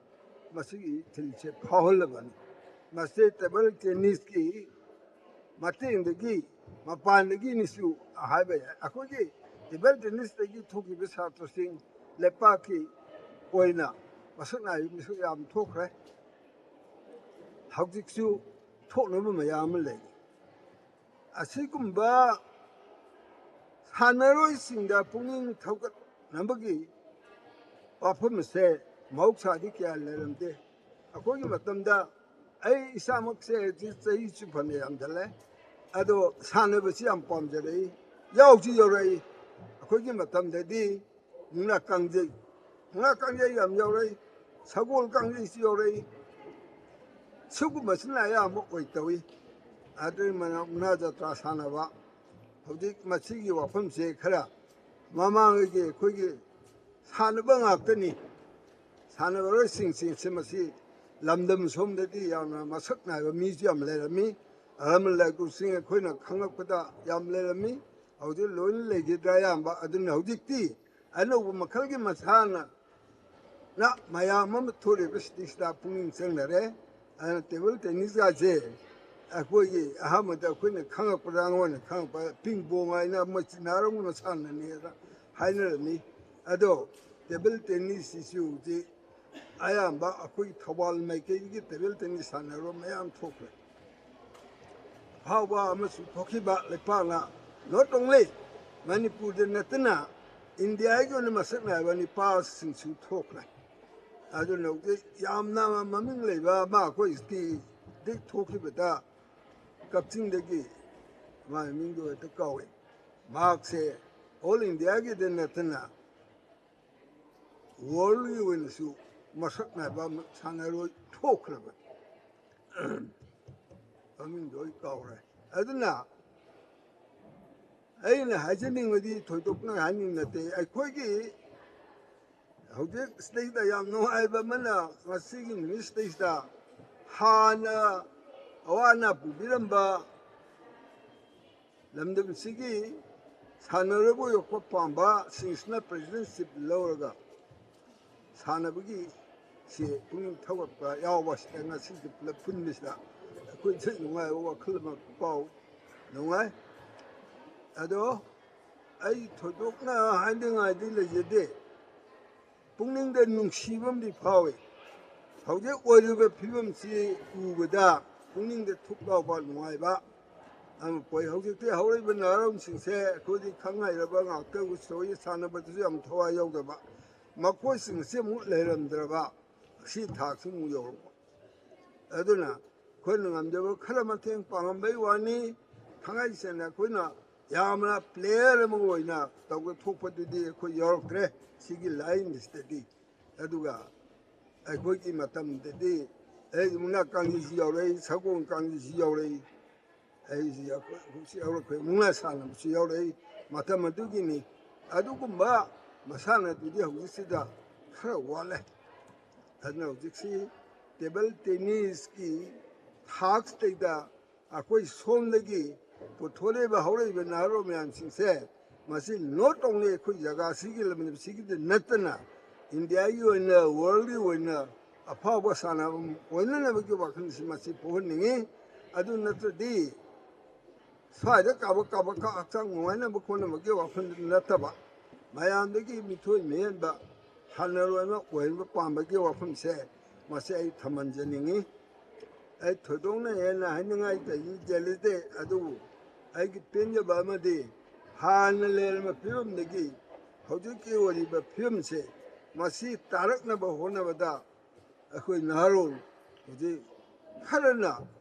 ꯃꯁꯤꯒꯤ ꯏꯊꯤꯜꯁꯦ ꯐꯥꯎꯍꯜꯂꯕꯅꯤ꯫ ꯃꯁꯤ ꯇꯦꯕꯜ ꯇꯦꯅꯤꯁꯀꯤ ꯃꯇꯦꯡꯗꯒꯤ, ꯃꯄꯥꯟꯗꯒꯤꯅꯤꯁꯨ ꯍꯥꯏꯕ ꯌꯥꯏ꯫ ꯑꯩꯈꯣꯏꯒꯤ ꯇꯦꯕꯜ ꯇꯦꯅꯤꯁꯇꯒꯤ ꯊꯣꯛꯈꯤꯕ ꯁꯥꯇ꯭ꯔꯁꯤꯡ ꯂꯩꯄꯥꯛꯀꯤ ꯑꯣꯏꯅ ꯃꯁꯛ ꯅꯥꯏꯕ ꯃꯤꯁꯛ ꯌꯥꯝ ꯊꯣꯛꯈ꯭ꯔꯦ꯫ ꯍꯧꯖꯤꯛꯁꯨ ꯊꯣꯛꯅꯕ ꯃꯌꯥꯝ ꯑꯃ ꯂꯩ꯫ ꯑꯁꯤꯒꯨꯝꯕ ꯁꯥꯟꯅꯔꯣꯏꯁꯤꯡꯗ ꯄꯨꯛꯅꯤꯡ ꯊꯧꯒꯠꯅꯕꯒꯤ ꯋꯥꯐꯝ ꯑꯁꯦ ꯃꯍꯧꯁꯥꯗꯤ ꯀꯌꯥ ꯂꯩꯔꯝꯗꯦ꯫ ꯑꯩꯈꯣꯏꯒꯤ ꯃꯇꯝꯗ ꯑꯩ ꯏꯁꯥꯃꯛꯁꯦ ꯍꯧꯖꯤꯛ ꯆꯍꯤꯁꯨ ꯐꯅ ꯌꯥꯝꯁꯤꯜꯂꯦ, ꯑꯗꯣ ꯁꯥꯟꯅꯕꯁꯤ ꯌꯥꯝ ꯄꯥꯝꯖꯔꯛꯏ, ꯌꯥꯎꯁꯨ ꯌꯥꯎꯔꯛꯏ꯫ ꯑꯩꯈꯣꯏꯒꯤ ꯃꯇꯝꯗꯗꯤ ꯃꯨꯛꯅꯥ ꯀꯥꯡꯖꯩ, ꯃꯨꯛꯅꯥ ꯀꯥꯡꯖꯩ ꯌꯥꯝ ꯌꯥꯎꯔꯛꯏ, ꯁꯒꯣꯜ ꯀꯥꯡꯖꯩꯁꯨ ꯌꯥꯎꯔꯛꯏ꯫ ꯁꯤꯒꯨꯝꯕꯁꯤꯅ ꯑꯌꯥꯝꯕ ꯑꯣꯏ ꯇꯧꯏ꯫ ꯑꯗꯨꯒꯤ ꯃꯅꯥ ꯃꯨꯛꯅꯥ ꯖꯇ꯭ꯔꯥ ꯁꯥꯟꯅꯕ, ꯍꯧꯖꯤꯛ ꯃꯁꯤꯒꯤ ꯋꯥꯐꯝꯁꯦ ꯈꯔ ꯃꯃꯥꯡꯉꯩꯒꯤ ꯑꯩꯈꯣꯏꯒꯤ ꯁꯥꯟꯅꯕ ꯉꯥꯛꯇꯅꯤ꯫ ꯁꯥꯟꯅꯔꯣꯏꯁꯤꯡꯁꯤꯡꯁꯦ ꯃꯁꯤ ꯂꯝꯗꯝ ꯁꯣꯝꯗꯗꯤ ꯌꯥꯝꯅ ꯃꯁꯛ ꯅꯥꯏꯕ ꯃꯤꯁꯨ ꯌꯥꯝ ꯂꯩꯔꯝꯃꯤ꯫ ꯑꯍꯜ ꯂꯃꯟ ꯂꯥꯏꯀꯨꯁꯤꯡ ꯑꯩꯈꯣꯏꯅ ꯈꯪꯂꯛꯄꯗ ꯌꯥꯝ ꯂꯩꯔꯝꯃꯤ꯫ ꯍꯧꯖꯤꯛ ꯂꯣꯏꯅ ꯂꯩꯈꯤꯗ꯭ꯔꯦ ꯑꯌꯥꯝꯕ꯫ ꯑꯗꯨꯅ ꯍꯧꯖꯤꯛꯇꯤ ꯑꯅꯧꯕ ꯃꯈꯜꯒꯤ ꯃꯁꯥꯟꯅ ꯃꯌꯥꯝ ꯑꯃ ꯊꯣꯛꯂꯤꯕꯁꯤꯗ ꯄꯨꯛꯅꯤꯡ ꯆꯪꯅꯔꯦ꯫ ꯑꯗꯨꯅ ꯇꯦꯕꯜ ꯇꯦꯅꯤꯁꯀꯥꯁꯦ ꯑꯩꯈꯣꯏꯒꯤ ꯑꯍꯥꯟꯕꯗ ꯑꯩꯈꯣꯏꯅ ꯈꯪꯉꯛꯄꯗ, ꯑꯩꯉꯣꯟꯗ ꯈꯪꯉꯛꯄ ꯄꯤꯡ ꯄꯣꯡ ꯍꯥꯏꯅ ꯑꯃ ꯆꯤꯟꯅꯔꯝꯕ ꯃꯁꯥꯟꯅꯅꯤ ꯍꯥꯏꯅ ꯍꯥꯏꯅꯔꯝꯃꯤ꯫ ꯑꯗꯣ ꯇꯦꯕꯜ ꯇꯦꯅꯤꯁꯁꯤꯁꯨ ꯍꯧꯖꯤꯛ ꯑꯌꯥꯝꯕ ꯑꯩꯈꯣꯏ ꯊꯧꯕꯥꯜ ꯃꯥꯏꯀꯩꯗꯒꯤ ꯇꯦꯕꯜ ꯇꯦꯅꯤꯁ ꯁꯥꯟꯅꯔꯣꯏ ꯃꯌꯥꯝ ꯊꯣꯛꯈ꯭ꯔꯦ꯫ ꯑꯐꯥꯎꯕ ꯑꯃꯁꯨ ꯊꯣꯛꯈꯤꯕ ꯂꯩꯄꯥꯛꯅ not only ꯃꯅꯤꯄꯨꯔꯗ ꯅꯠꯇꯅ ꯏꯟꯗꯤꯌꯥꯒꯤ ꯑꯣꯏꯅ ꯃꯁꯛ ꯅꯥꯏꯕ ꯅꯤꯄꯥꯁꯤꯡꯁꯨ ꯊꯣꯛꯈ꯭ꯔꯦ꯫ ꯑꯗꯨꯅ ꯍꯧꯖꯤꯛ ꯌꯥꯝꯅ ꯃꯃꯤꯡ ꯂꯩꯕ ꯑꯃ ꯑꯩꯈꯣꯏ ꯁꯤꯗꯒꯤ ꯊꯣꯛꯈꯤꯕꯗ ꯀꯛꯆꯤꯡꯗꯒꯤ, ꯃꯥꯒꯤ ꯃꯤꯡꯗꯣ ꯍꯦꯛꯇ ꯀꯥꯎꯏ, ꯃꯍꯥꯛꯁꯦ ꯑꯣꯜ ꯏꯟꯗꯤꯌꯥꯒꯤꯗ ꯅꯠꯇꯅ ꯋꯥꯔꯜꯒꯤ ꯑꯣꯏꯅꯁꯨ ꯃꯁꯛ ꯅꯥꯏꯕ ꯁꯥꯟꯅꯔꯣꯏ ꯊꯣꯛꯈ꯭ꯔꯕꯅꯤ꯫ ꯃꯃꯤꯡꯗꯣ ꯑꯩ ꯀꯥꯎꯔꯦ꯫ ꯑꯗꯨꯅ ꯑꯩꯅ ꯍꯥꯏꯖꯅꯤꯡꯕꯗꯤ ꯊꯣꯏꯗꯣꯛꯅ ꯍꯥꯏꯅꯤꯡꯕ ꯅꯠꯇꯦ꯫ ꯑꯩꯈꯣꯏꯒꯤ ꯍꯧꯖꯤꯛ ꯁꯤꯗꯩꯗ ꯌꯥꯝ ꯅꯨꯡꯉꯥꯏꯕ ꯑꯃꯅ, ꯉꯁꯤꯒꯤ ꯅꯨꯃꯤꯠꯁꯤꯗꯩꯁꯤꯗ ꯍꯥꯟꯅ ꯑꯋꯥ ꯑꯅꯥ ꯄꯨꯕꯤꯔꯝꯕ ꯂꯝꯗꯝꯁꯤꯒꯤ ꯁꯥꯟꯅꯔꯣꯏꯕꯨ ꯌꯣꯛꯄ ꯄꯥꯝꯕꯁꯤꯡꯁꯤꯅ ꯄ꯭ꯔꯦꯁꯤꯗꯦꯟꯁꯤꯞ ꯂꯧꯔꯒ ꯁꯥꯟꯅꯕꯒꯤ ꯁꯤ ꯄꯨꯛꯅꯤꯡ ꯊꯧꯒꯠꯄ ꯌꯥꯎꯕ ꯑꯁꯤꯗ ꯉꯁꯤꯁꯦ ꯄꯨꯂꯞ ꯄꯨꯟꯕꯁꯤꯗ ꯑꯩꯈꯣꯏꯁꯨ ꯅꯨꯡꯉꯥꯏꯕ ꯋꯥꯈꯜ ꯑꯃ ꯐꯥꯎ ꯅꯨꯡꯉꯥꯏ꯫ ꯑꯗꯣ ꯑꯩ ꯊꯣꯏꯗꯣꯛꯅ ꯍꯥꯏꯅꯤꯡꯉꯥꯏꯗꯤ ꯂꯩꯖꯗꯦ꯫ ꯄꯨꯛꯅꯤꯡꯗ ꯅꯨꯡꯁꯤꯕ ꯑꯃꯗꯤ ꯐꯥꯎꯏ꯫ ꯍꯧꯖꯤꯛ ꯑꯣꯏꯔꯤꯕ ꯐꯤꯕꯝꯁꯤ ꯎꯕꯗ ꯄꯨꯛꯅꯤꯡꯗ ꯊꯨꯛ ꯂꯥꯎꯕ ꯅꯨꯡꯉꯥꯏꯕ ꯑꯃ ꯄꯣꯛꯏ꯫ ꯍꯧꯖꯤꯛꯇꯤ ꯍꯧꯔꯛꯏꯕ ꯅꯍꯥꯔꯣꯟꯁꯤꯡꯁꯦ ꯑꯩꯈꯣꯏꯗꯤ ꯈꯪ ꯍꯩꯔꯕ ꯉꯥꯛꯇ, ꯁꯣꯏ ꯁꯥꯟꯅꯕꯗꯁꯨ ꯌꯥꯝ ꯊꯋꯥꯏ ꯌꯥꯎꯗꯕ, ꯃꯈꯣꯏꯁꯤꯡ ꯑꯁꯤ ꯑꯃꯨꯛ ꯂꯩꯔꯝꯗ꯭ꯔꯕ, ꯑꯁꯤ ꯊꯥꯛꯁꯤ ꯑꯃꯨꯛ ꯌꯧꯔꯛꯄ꯫ ꯑꯗꯨꯅ ꯑꯩꯈꯣꯏꯅ ꯉꯝꯖꯕ ꯈꯔ ꯃꯇꯦꯡ ꯄꯥꯡꯉꯝꯕꯩ ꯋꯥꯅꯤ꯫ ꯊꯥꯡꯉꯩ ꯁꯦꯡꯅ ꯑꯩꯈꯣꯏꯅ ꯌꯥꯝꯅ ꯄ꯭ꯂꯦꯌꯔ ꯑꯃ ꯑꯣꯏꯅ ꯇꯧꯕ ꯊꯣꯛꯄꯗꯨꯗꯤ ꯑꯩꯈꯣꯏ ꯌꯥꯎꯔꯛꯇ꯭ꯔꯦ ꯁꯤꯒꯤ ꯂꯥꯏꯟꯁꯤꯗꯗꯤ꯫ ꯑꯗꯨꯒ ꯑꯩꯈꯣꯏꯒꯤ ꯃꯇꯝꯗꯗꯤ ꯑꯩ ꯃꯨꯛꯅꯥ ꯀꯥꯡꯖꯩꯁꯨ ꯌꯥꯎꯔꯛꯏ, ꯁꯒꯣꯜ ꯀꯥꯡꯖꯩꯁꯨ ꯌꯥꯎꯔꯛꯏ, ꯑꯩꯁꯤ ꯌꯥꯎꯔꯛ-, ꯍꯧꯖꯤꯛ ꯌꯥꯎꯔꯛꯄꯩ ꯃꯨꯛꯅꯥ ꯁꯥꯟꯅꯕꯁꯨ ꯌꯥꯎꯔꯛꯏ꯫ ꯃꯇꯝ ꯑꯗꯨꯒꯤꯅꯤ꯫ ꯑꯗꯨꯒꯨꯝꯕ ꯃꯁꯥꯟꯅꯗꯨꯗꯤ ꯍꯧꯖꯤꯛꯁꯤꯗ ꯈꯔ ꯋꯥꯠꯂꯦ꯫ ꯑꯗꯨꯅ ꯍꯧꯖꯤꯛꯁꯤ ꯇꯦꯕꯜ ꯇꯦꯅꯤꯁꯀꯤ ꯊꯥꯛꯁꯤꯗꯩꯗ ꯑꯩꯈꯣꯏ ꯁꯣꯝꯗꯒꯤ ꯄꯨꯊꯣꯔꯛꯏꯕ ꯍꯧꯔꯛꯏꯕ ꯅꯍꯥꯔꯣꯜ ꯃꯌꯥꯝꯁꯤꯡꯁꯦ ꯃꯁꯤ not only ꯑꯩꯈꯣꯏ ꯖꯒꯥꯁꯤꯒꯤ ꯂꯝꯗꯝꯁꯤꯒꯤꯗ ꯅꯠꯇꯅ ꯏꯟꯗꯤꯌꯥꯒꯤ ꯑꯣꯏꯅ, ꯋꯥꯔꯜꯒꯤ ꯑꯣꯏꯅ ꯑꯐꯥꯎꯕ ꯁꯥꯟꯅꯕ ꯑꯣꯏꯅꯅꯕꯒꯤ ꯋꯥꯈꯜꯁꯤ ꯃꯁꯤ ꯄꯣꯛꯍꯟꯅꯤꯡꯉꯤ꯫ ꯑꯗꯨ ꯅꯠꯇ꯭ꯔꯗꯤ ꯁ꯭ꯋꯥꯏꯗ ꯀꯥꯕꯛ ꯀꯥꯕꯛ ꯀꯥ ꯍꯛꯆꯥꯡ ꯅꯨꯡꯉꯥꯏꯅꯕ ꯈꯣꯠꯅꯕꯒꯤ ꯋꯥꯈꯜꯗꯨ ꯅꯠꯇꯕ, ꯃꯌꯥꯝꯗꯒꯤ ꯃꯤꯊꯣꯏ ꯃꯤꯍꯦꯟꯕ ꯁꯥꯟꯅꯔꯣꯏ ꯑꯃ ꯑꯣꯏꯍꯟꯕ ꯄꯥꯝꯕꯒꯤ ꯋꯥꯐꯝꯁꯦ ꯃꯁꯤ ꯑꯩ ꯊꯝꯍꯟꯖꯅꯤꯡꯉꯤ꯫ ꯑꯩ ꯊꯣꯏꯗꯣꯛꯅ ꯍꯦꯟꯅ ꯍꯥꯏꯅꯤꯡꯉꯥꯏ ꯀꯔꯤꯁꯨ ꯂꯩꯇꯦ, ꯑꯗꯨꯕꯨ ꯑꯩꯒꯤ ꯄꯦꯟꯖꯕ ꯑꯃꯗꯤ ꯍꯥꯟꯅ ꯂꯩꯔꯝꯕ ꯐꯤꯕꯝꯗꯒꯤ ꯍꯧꯖꯤꯛꯀꯤ ꯑꯣꯏꯔꯤꯕ ꯐꯤꯕꯝꯁꯦ ꯃꯁꯤ ꯇꯥꯔꯛꯅꯕ ꯍꯣꯠꯅꯕꯗ ꯑꯩꯈꯣꯏ ꯅꯍꯥꯔꯣꯜ ꯍꯧꯖꯤꯛ ꯈꯔꯅ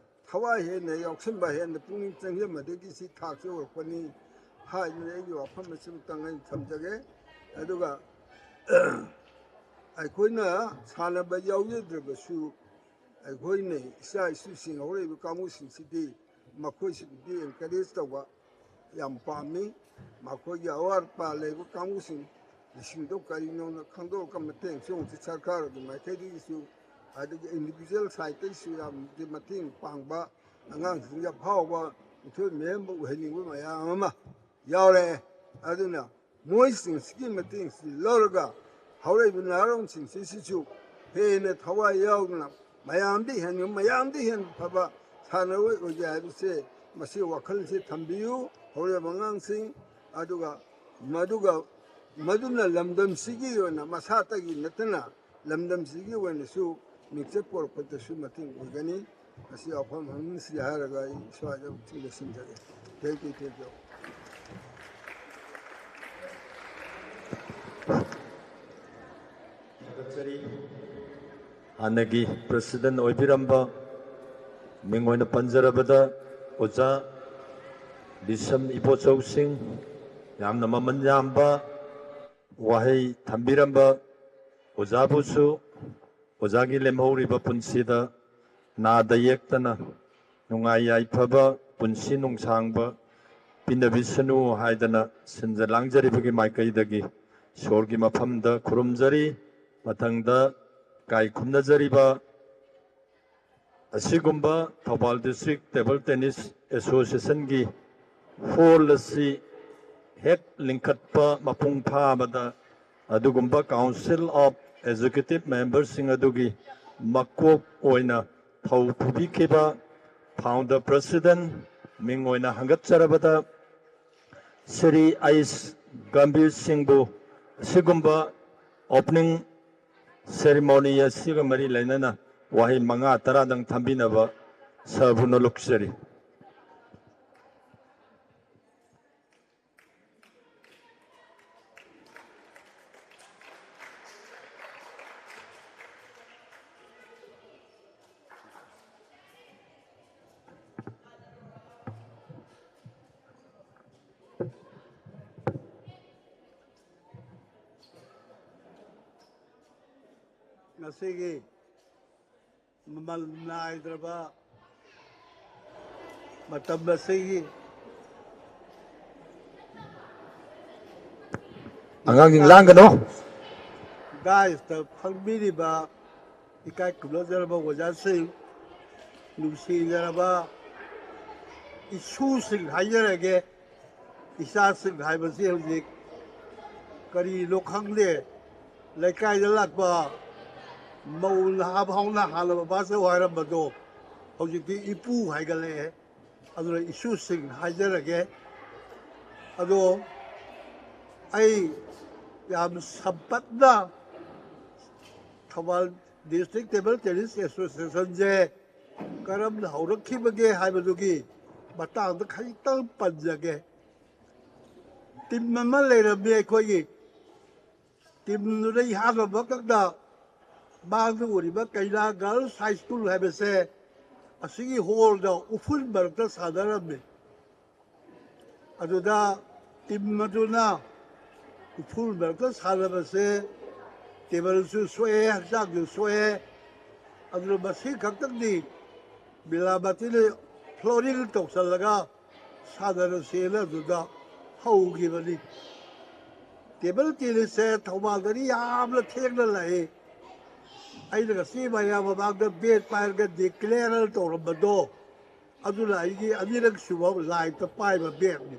ꯊꯋꯥꯏ ꯍꯦꯟꯅ ꯌꯥꯎꯁꯟꯕ, ꯍꯦꯟꯅ ꯄꯨꯛꯅꯤꯡ ꯆꯪꯁꯤꯟꯕꯗꯒꯤ ꯁꯤ ꯊꯥꯛꯁꯤ ꯑꯣꯏꯔꯛꯄꯅꯤ ꯍꯥꯏꯗꯅ ꯑꯩꯒꯤ ꯋꯥꯐꯝ ꯑꯁꯤꯃꯇꯪ ꯑꯩꯅ ꯊꯝꯖꯒꯦ꯫ ꯑꯗꯨꯒ ꯑꯩꯈꯣꯏꯅ ꯁꯥꯟꯅꯕ ꯌꯥꯎꯖꯗ꯭ꯔꯕꯁꯨ, ꯑꯩꯈꯣꯏꯅ ꯏꯆꯥ ꯏꯁꯨꯁꯤꯡ, ꯍꯧꯔꯛꯏꯕ ꯀꯥꯡꯕꯨꯁꯤꯡꯁꯤꯗꯤ ꯃꯈꯣꯏꯁꯤꯡꯗꯤ encourage ꯇꯧꯕ ꯌꯥꯝ ꯄꯥꯝꯃꯤ꯫ ꯃꯈꯣꯏꯒꯤ ꯑꯋꯥꯠ ꯑꯄꯥ ꯂꯩꯕ ꯀꯥꯡꯕꯨꯁꯤꯡ, ꯁꯤꯡꯗꯣ ꯀꯔꯤꯅꯣꯅ ꯈꯪꯗꯣꯛꯑꯒ ꯃꯇꯦꯡꯁꯨ ꯑꯃꯨꯛꯁꯨ ꯁꯔꯀꯥꯔꯒꯤ ꯃꯥꯏꯀꯩꯗꯒꯤꯁꯨ, ꯑꯗꯒꯤ individual side ꯇꯒꯤꯁꯨ ꯌꯥꯝꯗꯤ ꯃꯇꯦꯡ ꯄꯥꯡꯕ, ꯑꯉꯥꯡꯁꯤꯡꯒꯤ ꯑꯐꯥꯎꯕ ꯃꯤꯊꯣꯏ ꯃꯤꯍꯦꯟꯕ ꯑꯣꯏꯍꯟꯅꯤꯡꯕ ꯃꯌꯥꯝ ꯑꯃ ꯌꯥꯎꯔꯛꯑꯦ꯫ ꯑꯗꯨꯅ ꯃꯣꯏꯁꯤꯡꯁꯤꯒꯤ ꯃꯇꯦꯡꯁꯤ ꯂꯧꯔꯒ ꯍꯧꯔꯛꯏꯕ ꯅꯍꯥꯔꯣꯟꯁꯤꯡꯁꯤꯁꯨ ꯍꯦꯟꯅ ꯊꯋꯥꯏ ꯌꯥꯎꯗꯨꯅ ꯃꯌꯥꯝꯗꯤ ꯍꯦꯟꯅ, ꯃꯌꯥꯝꯗꯤ ꯍꯦꯟꯅ ꯐꯕ ꯁꯥꯟꯅꯔꯣꯏ ꯑꯣꯏꯒꯦ ꯍꯥꯏꯕꯁꯦ, ꯃꯁꯤ ꯋꯥꯈꯜꯁꯤ ꯊꯝꯕꯤꯌꯨ꯫ ꯍꯧꯔꯛꯏꯕ ꯑꯉꯥꯡꯁꯤꯡ, ꯑꯗꯨꯒ ꯃꯗꯨꯒ ꯃꯗꯨꯅ ꯂꯝꯗꯝꯁꯤꯒꯤ ꯑꯣꯏꯅ ꯃꯁꯥꯇꯒꯤ ꯅꯠꯇꯅ ꯂꯝꯗꯝꯁꯤꯒꯤ ꯑꯣꯏꯅꯁꯨ ꯃꯤꯡꯆꯠ ꯄꯨꯔꯛꯄꯗꯁꯨ ꯃꯇꯦꯡ ꯑꯣꯏꯒꯅꯤ꯫ ꯃꯁꯤ ꯋꯥꯐꯝ ꯍꯪꯅꯤꯡꯁꯤ ꯍꯥꯏꯔꯒ ꯑꯩ ꯁ꯭ꯋꯥꯏꯗ ꯑꯃꯨꯛ ꯂꯣꯏꯁꯤꯟꯖꯔꯦ꯫ Thank you, thank you꯫ ꯊꯥꯒꯠꯆꯔꯤ꯫ ꯍꯥꯟꯅꯒꯤ president ꯑꯣꯏꯕꯤꯔꯝꯕ, ꯃꯤꯡ ꯑꯣꯏꯅ ꯄꯟꯖꯔꯕꯗ ꯑꯣꯖꯥ ꯕꯤꯁꯝ ꯏꯕꯣꯆꯧꯁꯤꯡ, ꯌꯥꯝꯅ ꯃꯃꯜ ꯌꯥꯝꯕ ꯋꯥꯍꯩ ꯊꯝꯕꯤꯔꯝꯕ ꯑꯣꯖꯥꯕꯨꯁꯨ, ꯑꯣꯖꯥꯒꯤ ꯂꯦꯝꯍꯧꯔꯤꯕ ꯄꯨꯟꯁꯤꯗ ꯅꯥꯗ ꯌꯦꯛꯇꯅ ꯅꯨꯡꯉꯥꯏ ꯌꯥꯏꯐꯕ ꯄꯨꯟꯁꯤ ꯅꯨꯡꯁꯥꯡꯕ ꯄꯤꯅꯕꯤꯁꯅꯨ ꯍꯥꯏꯗꯅ ꯁꯤꯟꯖ ꯂꯥꯡꯖꯔꯤꯕꯒꯤ ꯃꯥꯏꯀꯩꯗꯒꯤ ꯏꯁꯣꯔꯒꯤ ꯃꯐꯝꯗ ꯈꯨꯔꯨꯝꯖꯔꯤ꯫ ꯃꯊꯪꯗ ꯏꯀꯥꯏ ꯈꯨꯝꯅꯖꯔꯤꯕ ꯑꯁꯤꯒꯨꯝꯕ Thoubal District Table Tennis Association ꯒꯤ hall ꯑꯁꯤ ꯍꯦꯛ ꯂꯤꯡꯈꯠꯄ ꯃꯄꯨꯡ ꯐꯥꯕꯗ ꯑꯗꯨꯒꯨꯝꯕ Council of Executive Member ꯁꯤꯡ ꯑꯗꯨꯒꯤ ꯃꯀꯣꯛ ꯑꯣꯏꯅ ꯊꯧ ꯄꯨꯕꯤꯈꯤꯕ Founder President ꯃꯤꯡ ꯑꯣꯏꯅ ꯍꯪꯒꯠꯆꯔꯕꯗ ꯁ꯭ꯔꯤ ꯑꯩꯁ ꯒꯝꯚꯤꯔ ꯁꯤꯡꯕꯨ ꯑꯁꯤꯒꯨꯝꯕ opening ceremony ꯑꯁꯤꯒ ꯃꯔꯤ ꯂꯩꯅꯅ ꯋꯥꯍꯩ ꯃꯉꯥ ꯇꯔꯥꯗꯪ ꯊꯝꯕꯤꯅꯕ ꯁꯥꯔꯕꯨ ꯅꯣꯂꯨꯛꯆꯔꯤ꯫ ꯉꯁꯤꯒꯤ ꯃꯃꯜ ꯅꯥꯏꯗ꯭ꯔꯕ ꯃꯇꯝ ꯑꯁꯤꯒꯤ ꯑꯉꯥꯡꯁꯤꯡ ꯂꯥꯡꯒꯅꯣ꯫ ꯗꯥꯏꯁꯇ ꯐꯝꯕꯤꯔꯤꯕ ꯏꯀꯥꯏ ꯈꯨꯝꯅꯖꯔꯕ ꯑꯣꯖꯥꯁꯤꯡ, ꯅꯨꯡꯁꯤꯖꯔꯕ ꯏꯁꯨꯁꯤꯡ ꯍꯥꯏꯖꯔꯒꯦ꯫ ꯏꯆꯥꯁꯤꯡ ꯍꯥꯏꯕꯁꯤ ꯍꯧꯖꯤꯛ ꯀꯔꯤꯅꯣ ꯈꯪꯗꯦ꯫ ꯂꯩꯀꯥꯏꯗ ꯂꯥꯛꯄ ꯃꯧ ꯅꯍꯥ ꯐꯥꯎꯅ ꯍꯥꯟꯅ ꯕꯕꯥꯆꯧ ꯍꯥꯏꯔꯝꯕꯗꯣ ꯍꯧꯖꯤꯛꯇꯤ ꯏꯄꯨ ꯍꯥꯏꯒꯠꯂꯛꯑꯦ꯫ ꯑꯗꯨꯅ ꯏꯁꯨꯁꯤꯡ ꯍꯥꯏꯖꯔꯒꯦ꯫ ꯑꯗꯣ ꯑꯩ ꯌꯥꯝ ꯁꯝꯄꯠꯅ ꯊꯧꯕꯥꯜ ꯗꯤꯁꯇ꯭ꯔꯤꯛ ꯇꯦꯕꯜ ꯇꯦꯅꯤꯁ ꯑꯦꯁꯣꯁꯤꯌꯦꯁꯟꯁꯦ ꯀꯔꯝꯅ ꯍꯧꯔꯛꯈꯤꯕꯒꯦ ꯍꯥꯏꯕꯗꯨꯒꯤ ꯃꯇꯥꯡꯗ ꯈꯖꯤꯛꯇꯪ ꯄꯟꯖꯒꯦ꯫ ꯇꯤꯝ ꯑꯃ ꯂꯩꯔꯝꯃꯤ ꯑꯩꯈꯣꯏꯒꯤ꯫ ꯇꯤꯝꯗꯨꯗ ꯏꯍꯥꯟ ꯑꯃꯈꯛꯇ ꯃꯥꯡꯗ ꯎꯔꯤꯕ ꯀꯩꯅꯥ ꯒꯥꯔꯜꯁ ꯍꯥꯏ ꯁ꯭ꯀꯨꯜ ꯍꯥꯏꯕꯁꯦ ꯑꯁꯤꯒꯤ ꯍꯣꯜꯗ ꯎꯐꯨꯜ ꯃꯔꯛꯇ ꯁꯥꯟꯅꯔꯝꯃꯤ꯫ ꯑꯗꯨꯗ ꯇꯤꯝ ꯑꯗꯨꯅ ꯎꯐꯨꯜ ꯃꯔꯛꯇ ꯁꯥꯟꯅꯕꯁꯦ ꯇꯦꯕꯜꯁꯨ ꯁꯣꯛꯑꯦ, ꯍꯛꯆꯥꯡꯁꯨ ꯁꯣꯛꯑꯦ꯫ ꯑꯗꯨꯅ ꯃꯁꯤ ꯈꯛꯇꯪꯗꯤ ꯕꯤꯂꯥꯃꯇꯤꯅ ꯐ꯭ꯂꯣꯔꯤꯡ ꯇꯧꯁꯜꯂꯒ ꯁꯥꯟꯅꯔꯁꯦꯅ ꯑꯗꯨꯗ ꯍꯧꯈꯤꯕꯅꯤ꯫ ꯇꯦꯕꯜ ꯇꯦꯅꯤꯁꯁꯦ ꯊꯧꯕꯥꯜꯗꯗꯤ ꯌꯥꯝꯅ ꯊꯦꯡꯅ ꯂꯥꯛꯏ꯫ ꯑꯩꯅ ꯉꯁꯤ ꯃꯌꯥꯝ ꯃꯃꯥꯡꯗ ꯕꯦꯠ ꯄꯥꯏꯔꯒ ꯗꯤꯀ꯭ꯂꯦꯌꯔ ꯇꯧꯔꯝꯕꯗꯣ ꯑꯗꯨꯅ ꯑꯩꯒꯤ ꯑꯅꯤꯔꯛ ꯁꯨꯕ ꯂꯥꯏꯐꯇ ꯄꯥꯏꯕ ꯕꯦꯠꯅꯤ꯫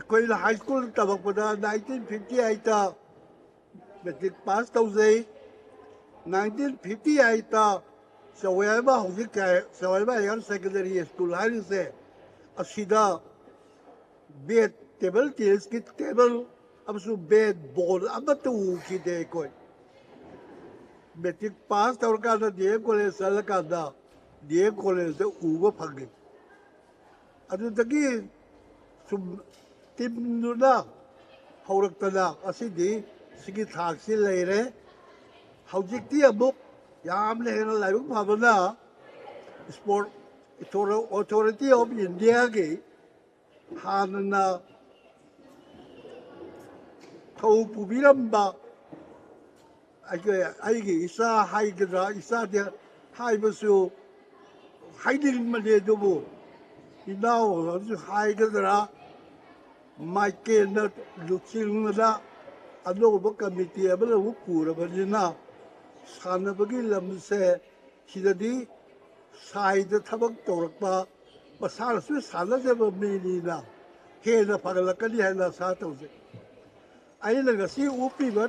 ꯑꯩꯈꯣꯏꯅ ꯍꯥꯏ ꯁ꯭ꯀꯨꯜ ꯇꯝꯃꯛꯄꯗ ꯅꯥꯏꯟꯇꯤꯟ ꯐꯤꯐꯇꯤ ꯑꯩꯠꯇ ꯃꯦꯇ꯭ꯔꯤꯛ ꯄꯥꯁ ꯇꯧꯖꯩ꯫ ꯅꯥꯏꯟꯇꯤꯟ ꯐꯤꯐꯇꯤ ꯑꯩꯠꯇ ꯆꯧꯋꯦꯝꯕ ꯍꯧꯖꯤꯛ ꯀ- ꯆꯧꯋꯦꯝꯕ ꯍꯥꯌꯔ ꯁꯦꯀꯦꯟꯗꯔꯤ ꯁ꯭ꯀꯨꯜ ꯍꯥꯏꯔꯤꯁꯦ ꯑꯁꯤꯗ ꯕꯦꯠ ꯇꯦꯕꯜ ꯇꯦꯅꯤꯁꯀꯤ ꯇꯦꯕꯜ ꯑꯃꯁꯨꯡ ꯕꯦꯠ ꯕꯣꯜ ꯑꯃꯠꯇ ꯎꯈꯤꯗꯦ ꯑꯩꯈꯣꯏ꯫ ꯃꯦꯇ꯭ꯔꯤꯛ ꯄꯥꯁ ꯇꯧꯔꯀꯥꯟꯗ ꯗꯤ ꯑꯦꯝ ꯀꯣꯂꯦꯖ ꯆꯠꯂꯀꯥꯟꯗ ꯗꯤ ꯑꯦꯝ ꯀꯣꯂꯦꯖꯇ ꯎꯕ ꯐꯪꯉꯤ꯫ ꯑꯗꯨꯗꯒꯤ ꯁꯨꯝ ꯇꯤꯝꯗꯨꯅ ꯍꯧꯔꯛꯇꯅ ꯉꯁꯤꯗꯤ ꯁꯤꯒꯤ ꯊꯥꯛꯁꯤ ꯂꯩꯔꯦ꯫ ꯍꯧꯖꯤꯛꯇꯤ ꯑꯃꯨꯛ ꯌꯥꯝꯅ ꯍꯦꯟꯅ ꯂꯥꯏꯕꯛ ꯐꯕꯅ ꯏꯁꯄꯣꯔꯠ ꯑꯣꯊꯣꯔꯤꯇꯤ ꯑꯣꯐ ꯏꯟꯗꯤꯌꯥꯒꯤ ꯍꯥꯟꯅꯅ ꯊꯧ ꯄꯨꯕꯤꯔꯝꯕ ꯑꯩꯒꯤ ꯏꯆꯥ ꯍꯥꯏꯒꯗ꯭ꯔꯥ, ꯏꯆꯥꯗꯤ ꯍꯥꯏꯕꯁꯨ ꯍꯥꯏꯅꯤꯡꯕꯅꯤ, ꯑꯗꯨꯕꯨ ꯏꯅꯥꯎ ꯍꯥꯏꯒꯗ꯭ꯔꯥ, ꯃꯥꯏꯀꯦꯟꯅ ꯂꯨꯆꯤꯡꯕꯗ ꯑꯅꯧꯕ ꯀꯃꯤꯇꯤ ꯑꯃꯅ ꯑꯃꯨꯛ ꯄꯨꯔꯕꯅꯤꯅ, ꯁꯥꯟꯅꯕꯒꯤ ꯂꯝꯁꯦ ꯁꯤꯗꯗꯤ ꯁꯥꯏꯗ ꯊꯕꯛ ꯇꯧꯔꯛꯄ, ꯃꯁꯥꯅꯁꯨ ꯁꯥꯟꯅꯖꯕ ꯃꯤꯅꯤꯅ ꯍꯦꯟꯅ ꯐꯒꯠꯂꯛꯀꯅꯤ ꯍꯥꯏꯅ ꯑꯁꯥ ꯇꯧꯖꯩ꯫ ꯑꯩꯅ ꯉꯁꯤ ꯎꯞꯄꯤꯕ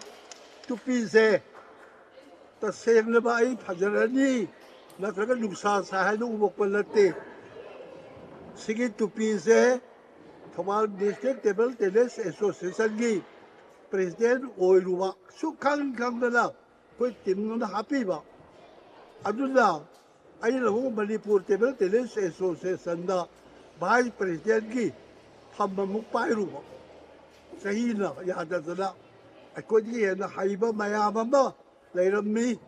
ꯇꯨꯄꯤꯁꯦ ꯇꯁꯦꯡꯂꯕ ꯑꯩ ꯐꯖꯔꯅꯤ ꯅꯠꯇ꯭ꯔꯒ ꯅꯨꯡꯁꯥ ꯁꯥꯏ ꯍꯥꯏꯅ ꯎꯃꯛꯄ ꯅꯠꯇꯦ꯫ ꯁꯤꯒꯤ ꯇꯨꯄꯤꯁꯦ ꯊꯧꯕꯥꯜ ꯗꯤꯁꯇ꯭ꯔꯤꯛ ꯇꯦꯕꯜ ꯇꯦꯅꯤꯁ ꯑꯦꯁꯣꯁꯤꯌꯦꯁꯟꯒꯤ ꯄ꯭ꯔꯦꯁꯤꯗꯦꯟ ꯑꯣꯏꯔꯨꯕ ꯁꯨꯛꯈꯪ ꯈꯪꯗꯅ ꯑꯩꯈꯣꯏ ꯇꯤꯝ ꯑꯃ ꯍꯥꯞꯄꯤꯕ꯫ ꯑꯗꯨꯅ ꯑꯩꯅ ꯑꯃꯨꯛ ꯃꯅꯤꯄꯨꯔ ꯇꯦꯕꯜ ꯇꯦꯅꯤꯁ ꯑꯦꯁꯣꯁꯤꯌꯦꯁꯟꯗ ꯚꯥꯏꯁ ꯄ꯭ꯔꯦꯁꯤꯗꯦꯟꯒꯤ ꯐꯝ ꯑꯃꯨꯛ ꯄꯥꯏꯔꯨꯕ꯫ ꯆꯍꯤꯅ ꯌꯥꯗꯗꯅ ꯑꯩꯈꯣꯏꯗꯒꯤ ꯍꯦꯟꯅ ꯍꯩꯕ ꯃꯌꯥꯝ ꯑꯃ ꯂꯩꯔꯝꯃꯤ꯫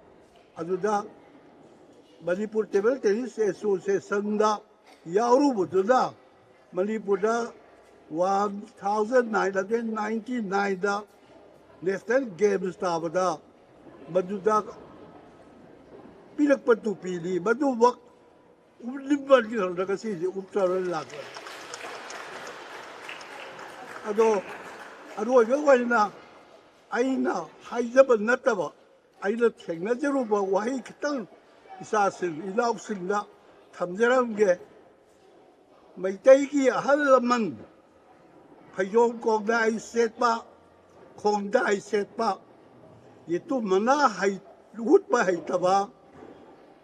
ꯑꯗꯨꯗ ꯃꯅꯤꯄꯨꯔ ꯇꯦꯕꯜ ꯇꯦꯅꯤꯁ ꯑꯦꯁꯣꯁꯤꯌꯦꯁꯟꯗ ꯌꯥꯎꯔꯨꯕꯗꯨꯅ ꯃꯅꯤꯄꯨꯔꯗ one thousand nine hundred ninety ꯅꯥꯏꯟꯗ ꯅꯦꯁꯅꯦꯜ ꯒꯦꯝꯁ ꯇꯥꯕꯗ ꯃꯗꯨꯗ ꯄꯤꯔꯛꯄ ꯇꯨꯄꯤꯅꯤ꯫ ꯃꯗꯨꯃꯛ ꯎꯞꯅꯤꯡꯕꯒꯤ ꯉꯁꯤꯁꯦ ꯎꯞꯆꯔ ꯂꯥꯛꯄꯅꯤ꯫ ꯑꯗꯣ ꯑꯔꯣꯏꯕ ꯑꯣꯏꯅ ꯑꯩꯅ ꯍꯥꯏꯖꯕ ꯅꯠꯇꯕ, ꯑꯩꯅ ꯊꯦꯡꯅꯖꯔꯨꯕ ꯋꯥꯍꯩ ꯈꯤꯇꯪ ꯏꯆꯥꯁꯤꯡ ꯏꯅꯥꯎꯁꯤꯡꯗ ꯊꯝꯖꯔꯝꯒꯦ꯫ ꯃꯩꯇꯩꯒꯤ ꯑꯍꯜ ꯂꯃꯟ ꯐꯩꯖꯣꯝ ꯀꯣꯡꯗꯥꯏ ꯁꯦꯠꯄ, ꯈꯣꯡꯗꯥꯏ ꯁꯦꯠꯄ, ꯌꯦꯇꯨꯝ ꯃꯅꯥ ꯍꯩ-, ꯍꯨꯠꯄ ꯍꯩꯇꯕ,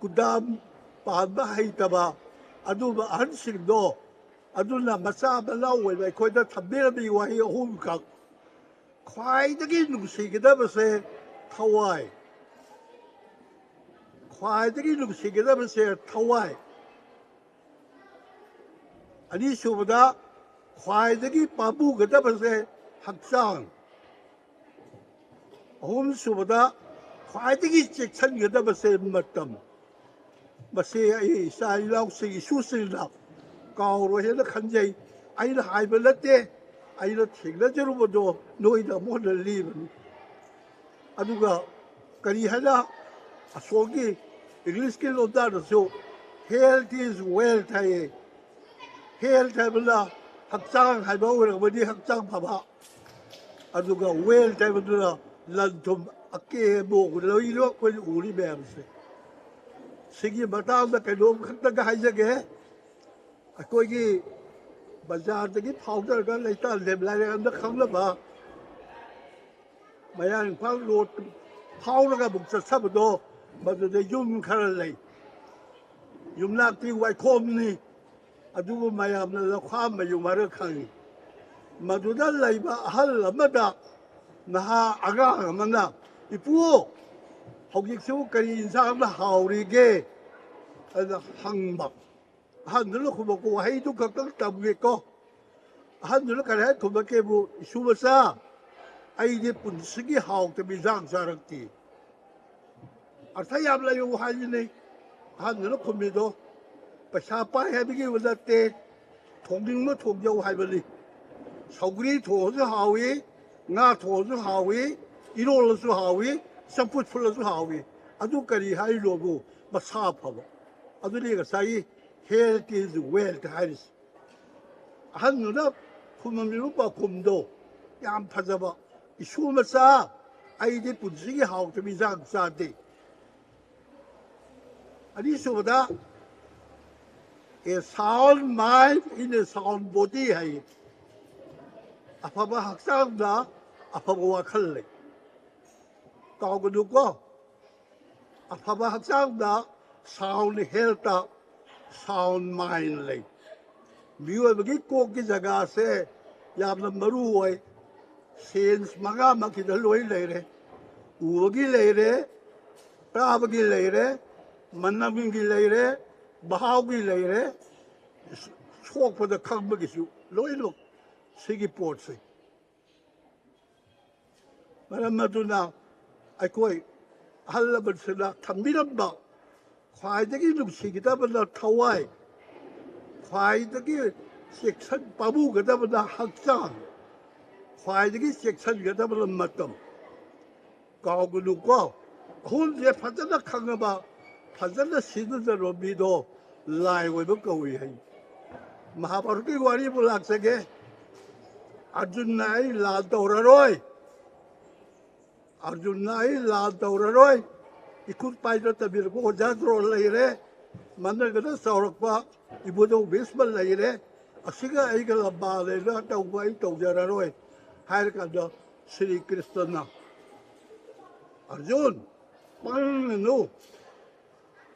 ꯀꯨꯗꯥꯝ ꯄꯥꯟꯕ ꯍꯩꯇꯕ ꯑꯗꯨꯒꯨꯝꯕ ꯑꯍꯟꯁꯤꯡꯗꯣ, ꯑꯗꯨꯅ ꯃꯆꯥ ꯃꯅꯥꯎ ꯑꯣꯏꯕ ꯑꯩꯈꯣꯏꯗ ꯊꯝꯕꯤꯔꯝꯃꯤ ꯋꯥꯍꯩ ꯑꯍꯨꯝꯈꯛ꯫ ꯈ꯭ꯋꯥꯏꯗꯒꯤ ꯅꯨꯡꯁꯤꯒꯗꯕꯁꯦ ꯊꯋꯥꯏ꯫ ꯈ꯭ꯋꯥꯏꯗꯒꯤ ꯅꯨꯡꯁꯤꯒꯗꯕꯁꯦ ꯊꯋꯥꯏ꯫ ꯑꯅꯤꯁꯨꯕꯗ ꯈ꯭ꯋꯥꯏꯗꯒꯤ ꯄꯥꯝꯃꯨꯒꯗꯕꯁꯦ ꯍꯛꯆꯥꯡ꯫ ꯑꯍꯨꯝꯁꯨꯕꯗ ꯈ꯭ꯋꯥꯏꯗꯒꯤ ꯆꯦꯛꯁꯤꯟꯒꯗꯕꯁꯦ ꯃꯇꯝ꯫ ꯃꯁꯤ ꯑꯩ ꯏꯆꯥ ꯏꯅꯥꯎꯁꯤꯡ, ꯏꯁꯨꯁꯤꯡꯅ ꯀꯥꯎꯔꯣꯏ ꯍꯥꯏꯅ ꯈꯟꯖꯩ꯫ ꯑꯩꯅ ꯍꯥꯏꯕ ꯅꯠꯇꯦ, ꯑꯩꯅ ꯊꯦꯡꯅꯖꯔꯨꯕꯗꯣ ꯅꯣꯏꯗ ꯑꯃꯨꯛ ꯍꯟꯅ ꯂꯤꯕꯅꯤ꯫ ꯑꯗꯨꯒ ꯀꯔꯤ ꯍꯥꯏꯅ ꯑꯁꯣꯝꯒꯤ ꯏꯪꯂꯤꯁꯀꯤ ꯂꯣꯟꯗꯥꯗꯁꯨ health is wealth ꯍꯥꯏꯌꯦ꯫ Health ꯍꯥꯏꯕꯅ ꯍꯛꯆꯥꯡ ꯍꯥꯏꯕ ꯑꯣꯏꯔꯝꯒꯅꯤ, ꯍꯛꯆꯥꯡ ꯐꯕ꯫ ꯑꯗꯨꯒ wealth ꯍꯥꯏꯕꯗꯨꯅ ꯂꯟ ꯊꯨꯝ, ꯑꯀꯦ ꯑꯃꯣ ꯂꯣꯏꯅꯃꯛ ꯑꯩꯈꯣꯏꯅ ꯎꯔꯤ ꯃꯌꯥꯝꯁꯦ꯫ ꯁꯤꯒꯤ ꯃꯇꯥꯡꯗ ꯀꯩꯅꯣꯝ ꯈꯛꯇꯒ ꯍꯥꯏꯖꯒꯦ꯫ ꯑꯩꯈꯣꯏꯒꯤ ꯕꯖꯥꯔꯗꯒꯤ ꯐꯥꯎꯊꯔꯒ ꯂꯩꯇꯥ ꯂꯦꯝꯂꯥꯏꯔꯦꯟꯗ ꯈꯪꯅꯕ ꯃꯌꯥꯡ ꯏꯝꯐꯥꯜ ꯔꯣꯗ ꯐꯥꯎꯔꯒ ꯑꯃꯨꯛ ꯆꯠꯆꯕꯗꯣ, ꯃꯗꯨꯗ ꯌꯨꯝ ꯈꯔ ꯂꯩ꯫ ꯌꯨꯝꯅꯥꯛꯇꯤ ꯋꯥꯏꯈꯣꯝꯅꯤ, ꯑꯗꯨꯕꯨ ꯃꯌꯥꯝꯅ ꯂꯧꯈꯥꯝ ꯃꯌꯨꯝ ꯍꯥꯏꯔꯒ ꯈꯪꯉꯤ꯫ ꯃꯗꯨꯗ ꯂꯩꯕ ꯑꯍꯜ ꯑꯃꯗ ꯅꯍꯥ ꯑꯉꯥꯡ ꯑꯃꯅ, "ꯏꯄꯨ, ꯍꯧꯖꯤꯛꯁꯤꯕꯨ ꯀꯔꯤ ꯏꯟꯁꯥꯡꯅ ꯍꯥꯎꯔꯤꯒꯦ?" ꯑꯗ ꯍꯪꯕ꯫ ꯑꯍꯟꯗꯨꯅ ꯈꯨꯝꯃꯛꯄ ꯋꯥꯍꯩꯗꯨ ꯈꯛꯇꯪ ꯇꯝꯒꯦꯀꯣ꯫ ꯑꯍꯟꯗꯨꯅ ꯀꯔꯤ ꯍꯥꯏ ꯈꯨꯝꯃꯛꯀꯦꯕꯨ, "ꯏꯁꯨ ꯃꯆꯥ, ꯑꯩꯗꯤ ꯄꯨꯟꯁꯤꯒꯤ ꯍꯥꯎꯇꯕ ꯏꯟꯁꯥꯡ ꯆꯥꯔꯛꯇꯦ꯫" ꯑꯔꯊ ꯌꯥꯝ ꯂꯩꯕ ꯋꯥꯍꯩꯅꯤ꯫ ꯑꯍꯟꯗꯨꯅ ꯈꯨꯝꯃꯤꯗꯣ ꯄꯩꯁꯥ ꯄꯥꯏ ꯍꯥꯏꯕꯒꯤ ꯅꯠꯇꯦ, ꯊꯣꯡꯅꯤꯡꯕ ꯊꯣꯡꯖꯧ ꯍꯥꯏꯕꯅꯤ꯫ ꯁꯧꯒ꯭ꯔꯤ ꯊꯣꯡꯉꯁꯨ ꯍꯥꯎꯏ, ꯉꯥ ꯊꯣꯡꯉꯁꯨ ꯍꯥꯎꯏ, ꯏꯔꯣꯜꯂꯁꯨ ꯍꯥꯎꯏ, ꯆꯝꯐꯨꯠ ꯐꯨꯠꯂꯁꯨ ꯍꯥꯎꯏ꯫ ꯑꯗꯨ ꯀꯔꯤ ꯍꯥꯏꯔꯤꯅꯣꯕꯨ? ꯃꯁꯥ ꯐꯕ꯫ ꯑꯗꯨꯅꯤ ꯉꯁꯥꯏꯒꯤ health is wealth ꯍꯥꯏꯔꯤꯁꯦ꯫ ꯑꯍꯟꯗꯨꯅ ꯈꯨꯝꯃꯝꯃꯤꯕ ꯄꯥꯎꯈꯨꯝꯗꯣ ꯌꯥꯝ ꯐꯖꯕ꯫ "ꯏꯁꯨ ꯃꯆꯥ, ꯑꯩꯗꯤ ꯄꯨꯟꯁꯤꯒꯤ ꯍꯥꯎꯇꯕ ꯏꯟꯁꯥꯡ ꯆꯥꯗꯦ꯫" ꯑꯅꯤꯁꯨꯕꯗ, "A sound mind in a sound body" ꯍꯥꯏꯌꯦ꯫ ꯑꯐꯕ ꯍꯛꯆꯥꯡꯗ ꯑꯐꯕ ꯋꯥꯈꯜ ꯂꯩ꯫ ꯀꯥꯎꯒꯅꯨꯀꯣ, ꯑꯐꯕ ꯍꯛꯆꯥꯡꯗ sound healthꯇ sound mind ꯂꯩ꯫ ꯃꯤꯑꯣꯏꯕꯒꯤ ꯀꯣꯛꯀꯤ ꯖꯒꯥꯁꯦ ꯌꯥꯝꯅ ꯃꯔꯨ ꯑꯣꯏ꯫ Sense ꯃꯉꯥꯃꯛꯁꯤꯗ ꯂꯣꯏ ꯂꯩꯔꯦ꯫ ꯎꯕꯒꯤ ꯂꯩꯔꯦ, ꯇꯥꯕꯒꯤ ꯂꯩꯔꯦ, ꯃꯅꯝꯒꯤ ꯂꯩꯔꯦ, ꯃꯍꯥꯎꯒꯤ ꯂꯩꯔꯦ, ꯁꯣꯛꯄꯗ ꯈꯪꯕꯒꯤꯁꯨ ꯂꯣꯏꯅꯃꯛ ꯁꯤꯒꯤ ꯄꯣꯠꯁꯦ꯫ ꯃꯔꯝ ꯑꯗꯨꯅ ꯑꯩꯈꯣꯏ ꯑꯍꯜ ꯂꯃꯟꯁꯤꯡꯅ ꯊꯝꯕꯤꯔꯝꯕ ꯈ꯭ꯋꯥꯏꯗꯒꯤ ꯅꯨꯡꯁꯤꯒꯗꯕꯅ ꯊꯋꯥꯏ, ꯈ꯭ꯋꯥꯏꯗꯒꯤ ꯆꯦꯛꯁꯤꯟ ꯄꯥꯝꯃꯨꯒꯗꯕꯅ ꯍꯛꯆꯥꯡ, ꯈ꯭ꯋꯥꯏꯗꯒꯤ ꯆꯦꯛꯁꯤꯟꯒꯗꯕꯅ ꯃꯇꯝ꯫ ꯀꯥꯎꯒꯅꯨꯀꯣ, ꯑꯍꯨꯝꯁꯦ ꯐꯖꯅ ꯈꯪꯉꯕ, ꯐꯖꯅ ꯁꯤꯖꯤꯟꯅꯖꯔꯕ ꯃꯤꯗꯣ ꯂꯥꯏ ꯑꯣꯏꯕ ꯀꯧꯏ ꯍꯥꯏ꯫ ꯃꯍꯥꯚꯥꯔꯠꯀꯤ ꯋꯥꯔꯤꯕꯨ ꯂꯥꯛꯆꯒꯦ꯫ ꯑꯔꯖꯨꯟꯅ ꯑꯩ ꯂꯥꯟ ꯇꯧꯔꯔꯣꯏ, ꯑꯔꯖꯨꯟꯅ ꯑꯩ ꯂꯥꯟ ꯇꯧꯔꯔꯣꯏ, ꯏꯈꯨꯠ ꯄꯥꯏꯗ ꯇꯝꯕꯤꯔꯛꯄ ꯑꯣꯖꯥ ꯗ꯭ꯔꯣꯟ ꯂꯩꯔꯦ, ꯃꯅꯒꯗ ꯆꯥꯎꯔꯛꯄ ꯏꯕꯨꯙꯧ ꯚꯤꯁꯃ ꯂꯩꯔꯦ, ꯑꯁꯤꯒ ꯑꯩꯒ ꯂꯝꯕꯥ ꯂꯩꯅ ꯇꯧꯕ ꯑꯩ ꯇꯧꯖꯔꯔꯣꯏ ꯍꯥꯏꯔꯀꯥꯟꯗ ꯁ꯭ꯔꯤ ꯀ꯭ꯔꯤꯁꯅꯅ, "ꯑꯔꯖꯨꯟ, ꯄꯪꯒꯅꯨ,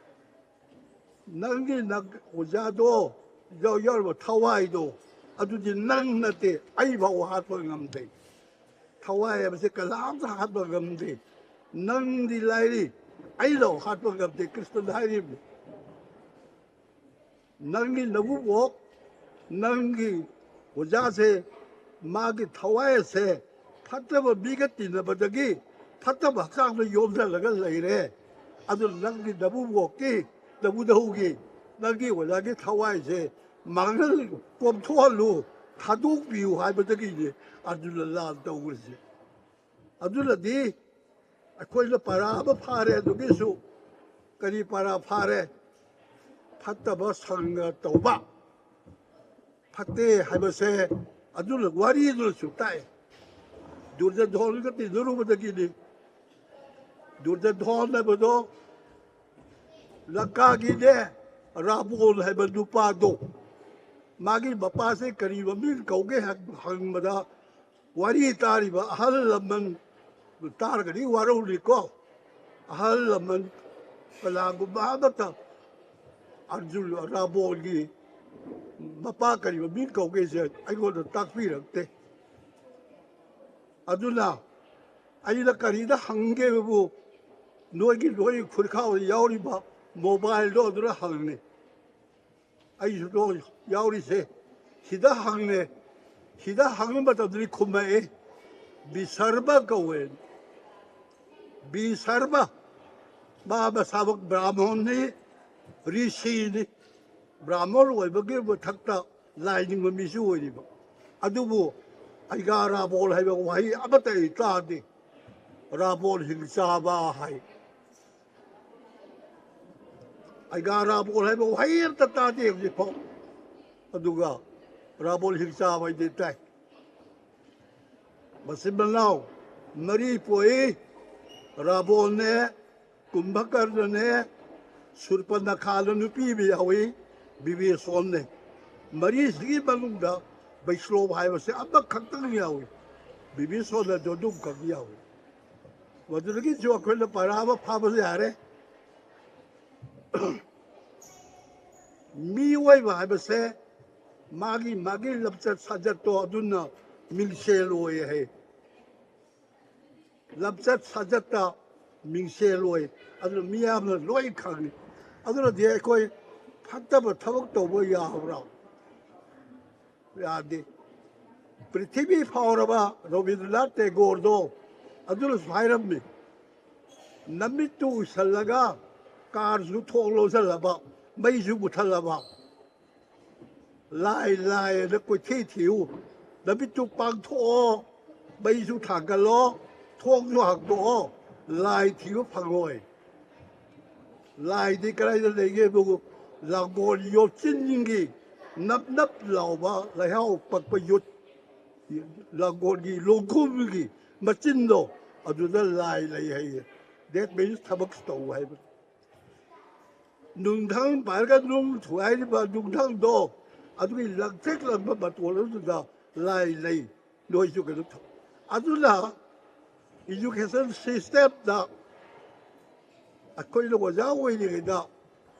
ꯅꯪꯒꯤ ꯅꯪ ꯑꯣꯖꯥꯗꯣ ꯌꯥꯎ-, ꯌꯥꯎꯔꯤꯕ ꯊꯋꯥꯏꯗꯣ, ꯑꯗꯨꯗꯤ ꯅꯪ ꯅꯠꯇꯦ, ꯑꯩ ꯐꯥꯎ ꯍꯥꯠꯄ ꯉꯝꯗꯦ꯫ ꯊꯋꯥꯏ ꯍꯥꯏꯕꯁꯦ ꯀꯅꯥꯝꯇ ꯍꯥꯠꯄ ꯉꯝꯗꯦ꯫ ꯅꯪꯗꯤ ꯂꯥꯏꯔꯤ, ꯑꯩ ꯐꯥꯎ ꯍꯥꯠꯄ ꯉꯝꯗꯦ", ꯀ꯭ꯔꯤꯁꯅꯅ ꯍꯥꯏꯔꯤꯕꯅꯤ꯫ ꯅꯪꯒꯤ ꯅꯕꯨꯕꯣꯛ, ꯅꯪꯒꯤ ꯑꯣꯖꯥꯁꯦ, ꯃꯥꯒꯤ ꯊꯋꯥꯏ ꯑꯁꯦ ꯐꯠꯇꯕ ꯃꯤꯒ ꯇꯤꯟꯅꯕꯗꯒꯤ ꯐꯠꯇꯕ ꯍꯛꯆꯥꯡꯗ ꯌꯣꯝꯁꯤꯜꯂꯒ ꯂꯩꯔꯦ꯫ ꯑꯗꯨꯅ ꯅꯪꯒꯤ ꯅꯕꯨꯕꯣꯛꯀꯤ, ꯅꯕꯨꯙꯧꯒꯤ, ꯅꯪꯒꯤ ꯑꯣꯖꯥꯒꯤ ꯊꯋꯥꯏꯁꯦ ꯃꯥꯡꯍꯜ, ꯀꯣꯝꯊꯣꯛꯍꯜꯂꯨ, ꯊꯥꯗꯣꯛꯄꯤꯌꯨ ꯍꯥꯏꯕꯗꯒꯤꯅꯦ ꯑꯗꯨꯅ ꯂꯥꯟ ꯇꯧꯕꯁꯦ꯫ ꯑꯗꯨꯅꯗꯤ ꯑꯩꯈꯣꯏꯅ ꯄꯔꯥ ꯑꯃ ꯐꯥꯔꯦ, ꯑꯗꯨꯒꯤꯁꯨ ꯀꯔꯤ ꯄꯔꯥ ꯐꯥꯔꯦ? ꯐꯠꯇꯕ ꯁꯪꯒ ꯇꯧꯕ꯫ ꯐꯠꯇꯦ ꯍꯥꯏꯕꯁꯦ ꯑꯗꯨꯅ ꯋꯥꯔꯤꯗꯨꯅꯁꯨ ꯇꯥꯛꯑꯦ꯫ ꯗꯨꯔꯖꯣꯙꯣꯟꯒ ꯇꯤꯟꯅꯔꯨꯕꯗꯒꯤꯅꯤ꯫ ꯗꯨꯔꯖꯣꯙꯣꯟ ꯍꯥꯏꯕꯗꯣ ꯂꯪꯀꯥꯒꯤꯅꯦ, ꯔꯥꯕꯣꯟ ꯍꯥꯏꯕ ꯅꯨꯄꯥꯗꯣ, ꯃꯥꯒꯤ ꯃꯄꯥꯁꯦ ꯀꯔꯤ ꯃꯃꯤꯡ ꯀꯧꯒꯦ ꯍꯪ-, ꯍꯪꯕꯗ, ꯋꯥꯔꯤ ꯇꯥꯔꯤꯕ ꯑꯍꯜ ꯂꯃꯟ ꯇꯥꯔꯒꯗꯤ ꯋꯥꯔꯧꯔꯤꯀꯣ꯫ ꯑꯍꯜ ꯂꯃꯟ ꯀꯅꯥꯒꯨꯝꯕ ꯑꯃꯠꯇ ꯑꯔꯖꯨꯟ ꯔꯥꯕꯣꯟꯒꯤ ꯃꯄꯥ ꯀꯔꯤ ꯃꯃꯤꯡ ꯀꯧꯒꯦꯁꯦ ꯑꯩꯉꯣꯟꯗ ꯇꯥꯛꯄꯤꯔꯛꯇꯦ꯫ ꯑꯗꯨꯅ ꯑꯩꯅ ꯀꯔꯤꯗ ꯍꯪꯒꯦꯕꯨ, ꯅꯣꯏꯒꯤ, ꯅꯣꯏꯒꯤ ꯈꯨꯔꯈꯥꯎꯗ ꯌꯥꯎꯔꯤꯕ ꯃꯣꯕꯥꯏꯜꯗꯣ ꯑꯗꯨꯗ ꯍꯪꯅꯤ꯫ ꯑꯩꯁꯨ ꯌꯥꯎꯔꯤꯁꯦ ꯁꯤꯗ ꯍꯪꯉꯦ꯫ ꯁꯤꯗ ꯍꯪꯕ ꯃꯇꯝꯗꯗꯤ ꯈꯨꯝꯃꯛꯑꯦ, "ꯕꯤꯁꯔꯕ ꯀꯧꯋꯦ"꯫ ꯕꯤꯁꯔꯕ, ꯃꯥ ꯃꯁꯥꯃꯛ ꯕ꯭ꯔꯥꯍꯃꯣꯟꯅꯤ, ꯔꯤꯁꯤꯅꯤ꯫ ꯕ꯭ꯔꯥꯍꯃꯣꯟ ꯑꯣꯏꯕꯒꯤ ꯃꯊꯛꯇ ꯂꯥꯏ ꯅꯤꯡꯕ ꯃꯤꯁꯨ ꯑꯣꯏꯔꯤꯕ꯫ ꯑꯗꯨꯕꯨ ꯑꯩꯒ ꯔꯥꯕꯣꯟ ꯍꯥꯏꯕ ꯋꯥꯍꯩ ꯑꯃꯠꯇ ꯑꯩ ꯇꯥꯗꯦ꯫ ꯔꯥꯕꯣꯟ ꯍꯤꯡꯆꯥꯕ ꯍꯥꯏ꯫ ꯑꯩꯒꯥ ꯔꯥꯕꯣꯜ ꯍꯥꯏꯕ ꯋꯥꯍꯩ ꯑꯃꯇ ꯇꯥꯗꯦ ꯍꯧꯖꯤꯛꯐꯥꯎ꯫ ꯑꯗꯨꯒ ꯔꯥꯕꯣꯜ ꯍꯤꯡꯆꯥꯕ ꯍꯥꯏꯗꯤ ꯇꯥꯏ꯫ ꯃꯆꯤꯟ ꯃꯅꯥꯎ ꯃꯔꯤ ꯄꯣꯛꯏ꯫ ꯔꯥꯕꯣꯜꯅꯦ, ꯀꯨꯝꯚꯀꯔꯅꯅꯦ, ꯁꯨꯔꯄꯅꯈꯥꯗ ꯅꯨꯄꯤ ꯑꯃ ꯌꯥꯎꯏ, ꯕꯤꯕꯤꯁꯣꯟꯅꯦ꯫ ꯃꯔꯤꯁꯤꯒꯤ ꯃꯅꯨꯡꯗ ꯕꯩꯁ꯭ꯂꯣꯞ ꯍꯥꯏꯕꯁꯦ ꯑꯃꯈꯛꯇꯪ ꯌꯥꯎꯏ꯫ ꯕꯤꯕꯤꯁꯣꯟꯅꯁꯨ ꯑꯗꯨꯝꯈꯛ ꯌꯥꯎꯏ꯫ ꯃꯗꯨꯗꯒꯤꯁꯨ ꯑꯩꯈꯣꯏꯅ ꯄꯔꯥ ꯑꯃ ꯐꯥꯕ ꯌꯥꯔꯦ꯫ ꯃꯤꯑꯣꯏꯕ ꯍꯥꯏꯕꯁꯦ ꯃꯥꯒꯤ ꯃꯥꯒꯤ ꯂꯝꯆꯠ ꯁꯥꯖꯠꯇꯣ ꯑꯗꯨꯅ ꯃꯤꯡꯁꯦꯜ ꯑꯣꯏ ꯍꯥꯏ꯫ ꯂꯝꯆꯠ ꯁꯥꯖꯠꯇ ꯃꯤꯡꯁꯦꯜ ꯑꯣꯏ꯫ ꯑꯗꯨꯅ ꯃꯤꯌꯥꯝꯅ ꯂꯣꯏ ꯈꯪꯉꯤ꯫ ꯑꯗꯨꯅꯗꯤ ꯑꯩꯈꯣꯏ ꯐꯠꯇꯕ ꯊꯕꯛ ꯇꯧꯕ ꯌꯥꯕ꯭ꯔꯥ? ꯌꯥꯗꯦ꯫ ꯄ꯭ꯔꯤꯊꯤꯕꯤ ꯐꯥꯎꯔꯕ ꯔꯕꯤꯟꯗ꯭ꯔꯅꯥꯊ ꯇꯦꯒꯣꯔꯗꯣ ꯑꯗꯨꯅꯁꯨ ꯍꯥꯏꯔꯝꯃꯤ, "ꯅꯃꯤꯠꯇꯨ ꯎꯏꯁꯜꯂꯒ ꯀꯥꯔꯁꯨ ꯊꯣꯡ ꯂꯣꯟꯁꯤꯜꯂꯕ, ꯃꯩꯁꯨ ꯃꯨꯊꯠꯂꯕ, ꯂꯥꯏ ꯂꯥꯏ ꯑꯅ ꯀꯣꯏꯊꯤ ꯊꯤꯌꯨ꯫ ꯅꯃꯤꯠꯇꯨ ꯄꯥꯡꯊꯣꯛꯑꯣ, ꯃꯩꯁꯨ ꯊꯥꯡꯒꯠꯂꯣ, ꯊꯣꯡꯁꯨ ꯍꯥꯡꯗꯣꯛꯑꯣ, ꯂꯥꯏ ꯊꯤꯕ ꯐꯪꯂꯣꯏ"꯫ ꯂꯥꯏꯗꯤ ꯀꯗꯥꯏꯗ ꯂꯩꯒꯦꯕꯨ? ꯂꯥꯡꯒꯣꯜ ꯌꯣꯠꯆꯤꯟꯒꯤ ꯅꯞ ꯅꯞ ꯂꯥꯎꯕ ꯂꯩꯍꯥꯎ ꯄꯛꯄ ꯌꯣꯠ, ꯂꯥꯡꯒꯣꯜꯒꯤ ꯂꯣꯡꯈꯨꯝꯒꯤ ꯃꯆꯤꯟꯗꯣ, ꯑꯗꯨꯗ ꯂꯥꯏ ꯂꯩ ꯍꯥꯏꯌꯦ꯫ That means ꯊꯕꯛ ꯇꯧ ꯍꯥꯏꯕ꯫ ꯅꯨꯡꯙꯪ ꯄꯥꯏꯔꯒ ꯅꯨꯡ ꯊꯨꯒꯥꯏꯔꯤꯕ ꯅꯨꯡꯙꯪꯗꯣ, ꯑꯗꯨꯒꯤ ꯂꯪꯇ꯭ꯔꯤꯛ ꯂꯪꯕ ꯃꯇꯣꯜ ꯑꯗꯨꯗ ꯂꯥꯏ ꯂꯩ꯫ ꯅꯣꯏꯁꯨ ꯀꯩꯅꯣ ꯇꯧ꯫ ꯑꯗꯨꯅ education systemꯗ ꯑꯩꯈꯣꯏꯅ ꯑꯣꯖꯥ ꯑꯣꯏꯔꯤꯉꯩꯗ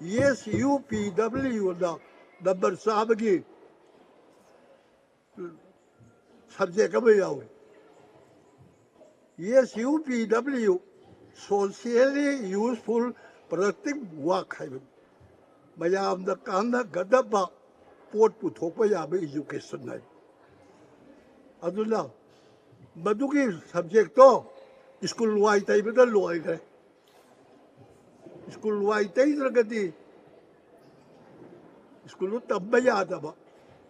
S U P W ꯅ ꯅꯝꯕꯔ ꯆꯥꯝꯃꯒꯤ subject ꯑꯃ ꯌꯥꯎꯏ꯫ S U P W, socially useful productive work ꯍꯥꯏꯕꯅꯤ꯫ ꯃꯌꯥꯝꯗ ꯀꯥꯟꯅꯒꯗꯕ ꯄꯣꯠ ꯄꯨꯊꯣꯛꯄ ꯌꯥꯕ education ꯍꯥꯏ꯫ ꯑꯗꯨꯅ ꯃꯗꯨꯒꯤ subjectꯇꯣ school ꯋꯥꯏ ꯇꯩꯕꯗ ꯂꯣꯏꯈ꯭ꯔꯦ꯫ School ꯋꯥꯏ ꯇꯩꯗ꯭ꯔꯒꯗꯤ schoolꯗꯨ ꯇꯝꯕ ꯌꯥꯗꯕ꯫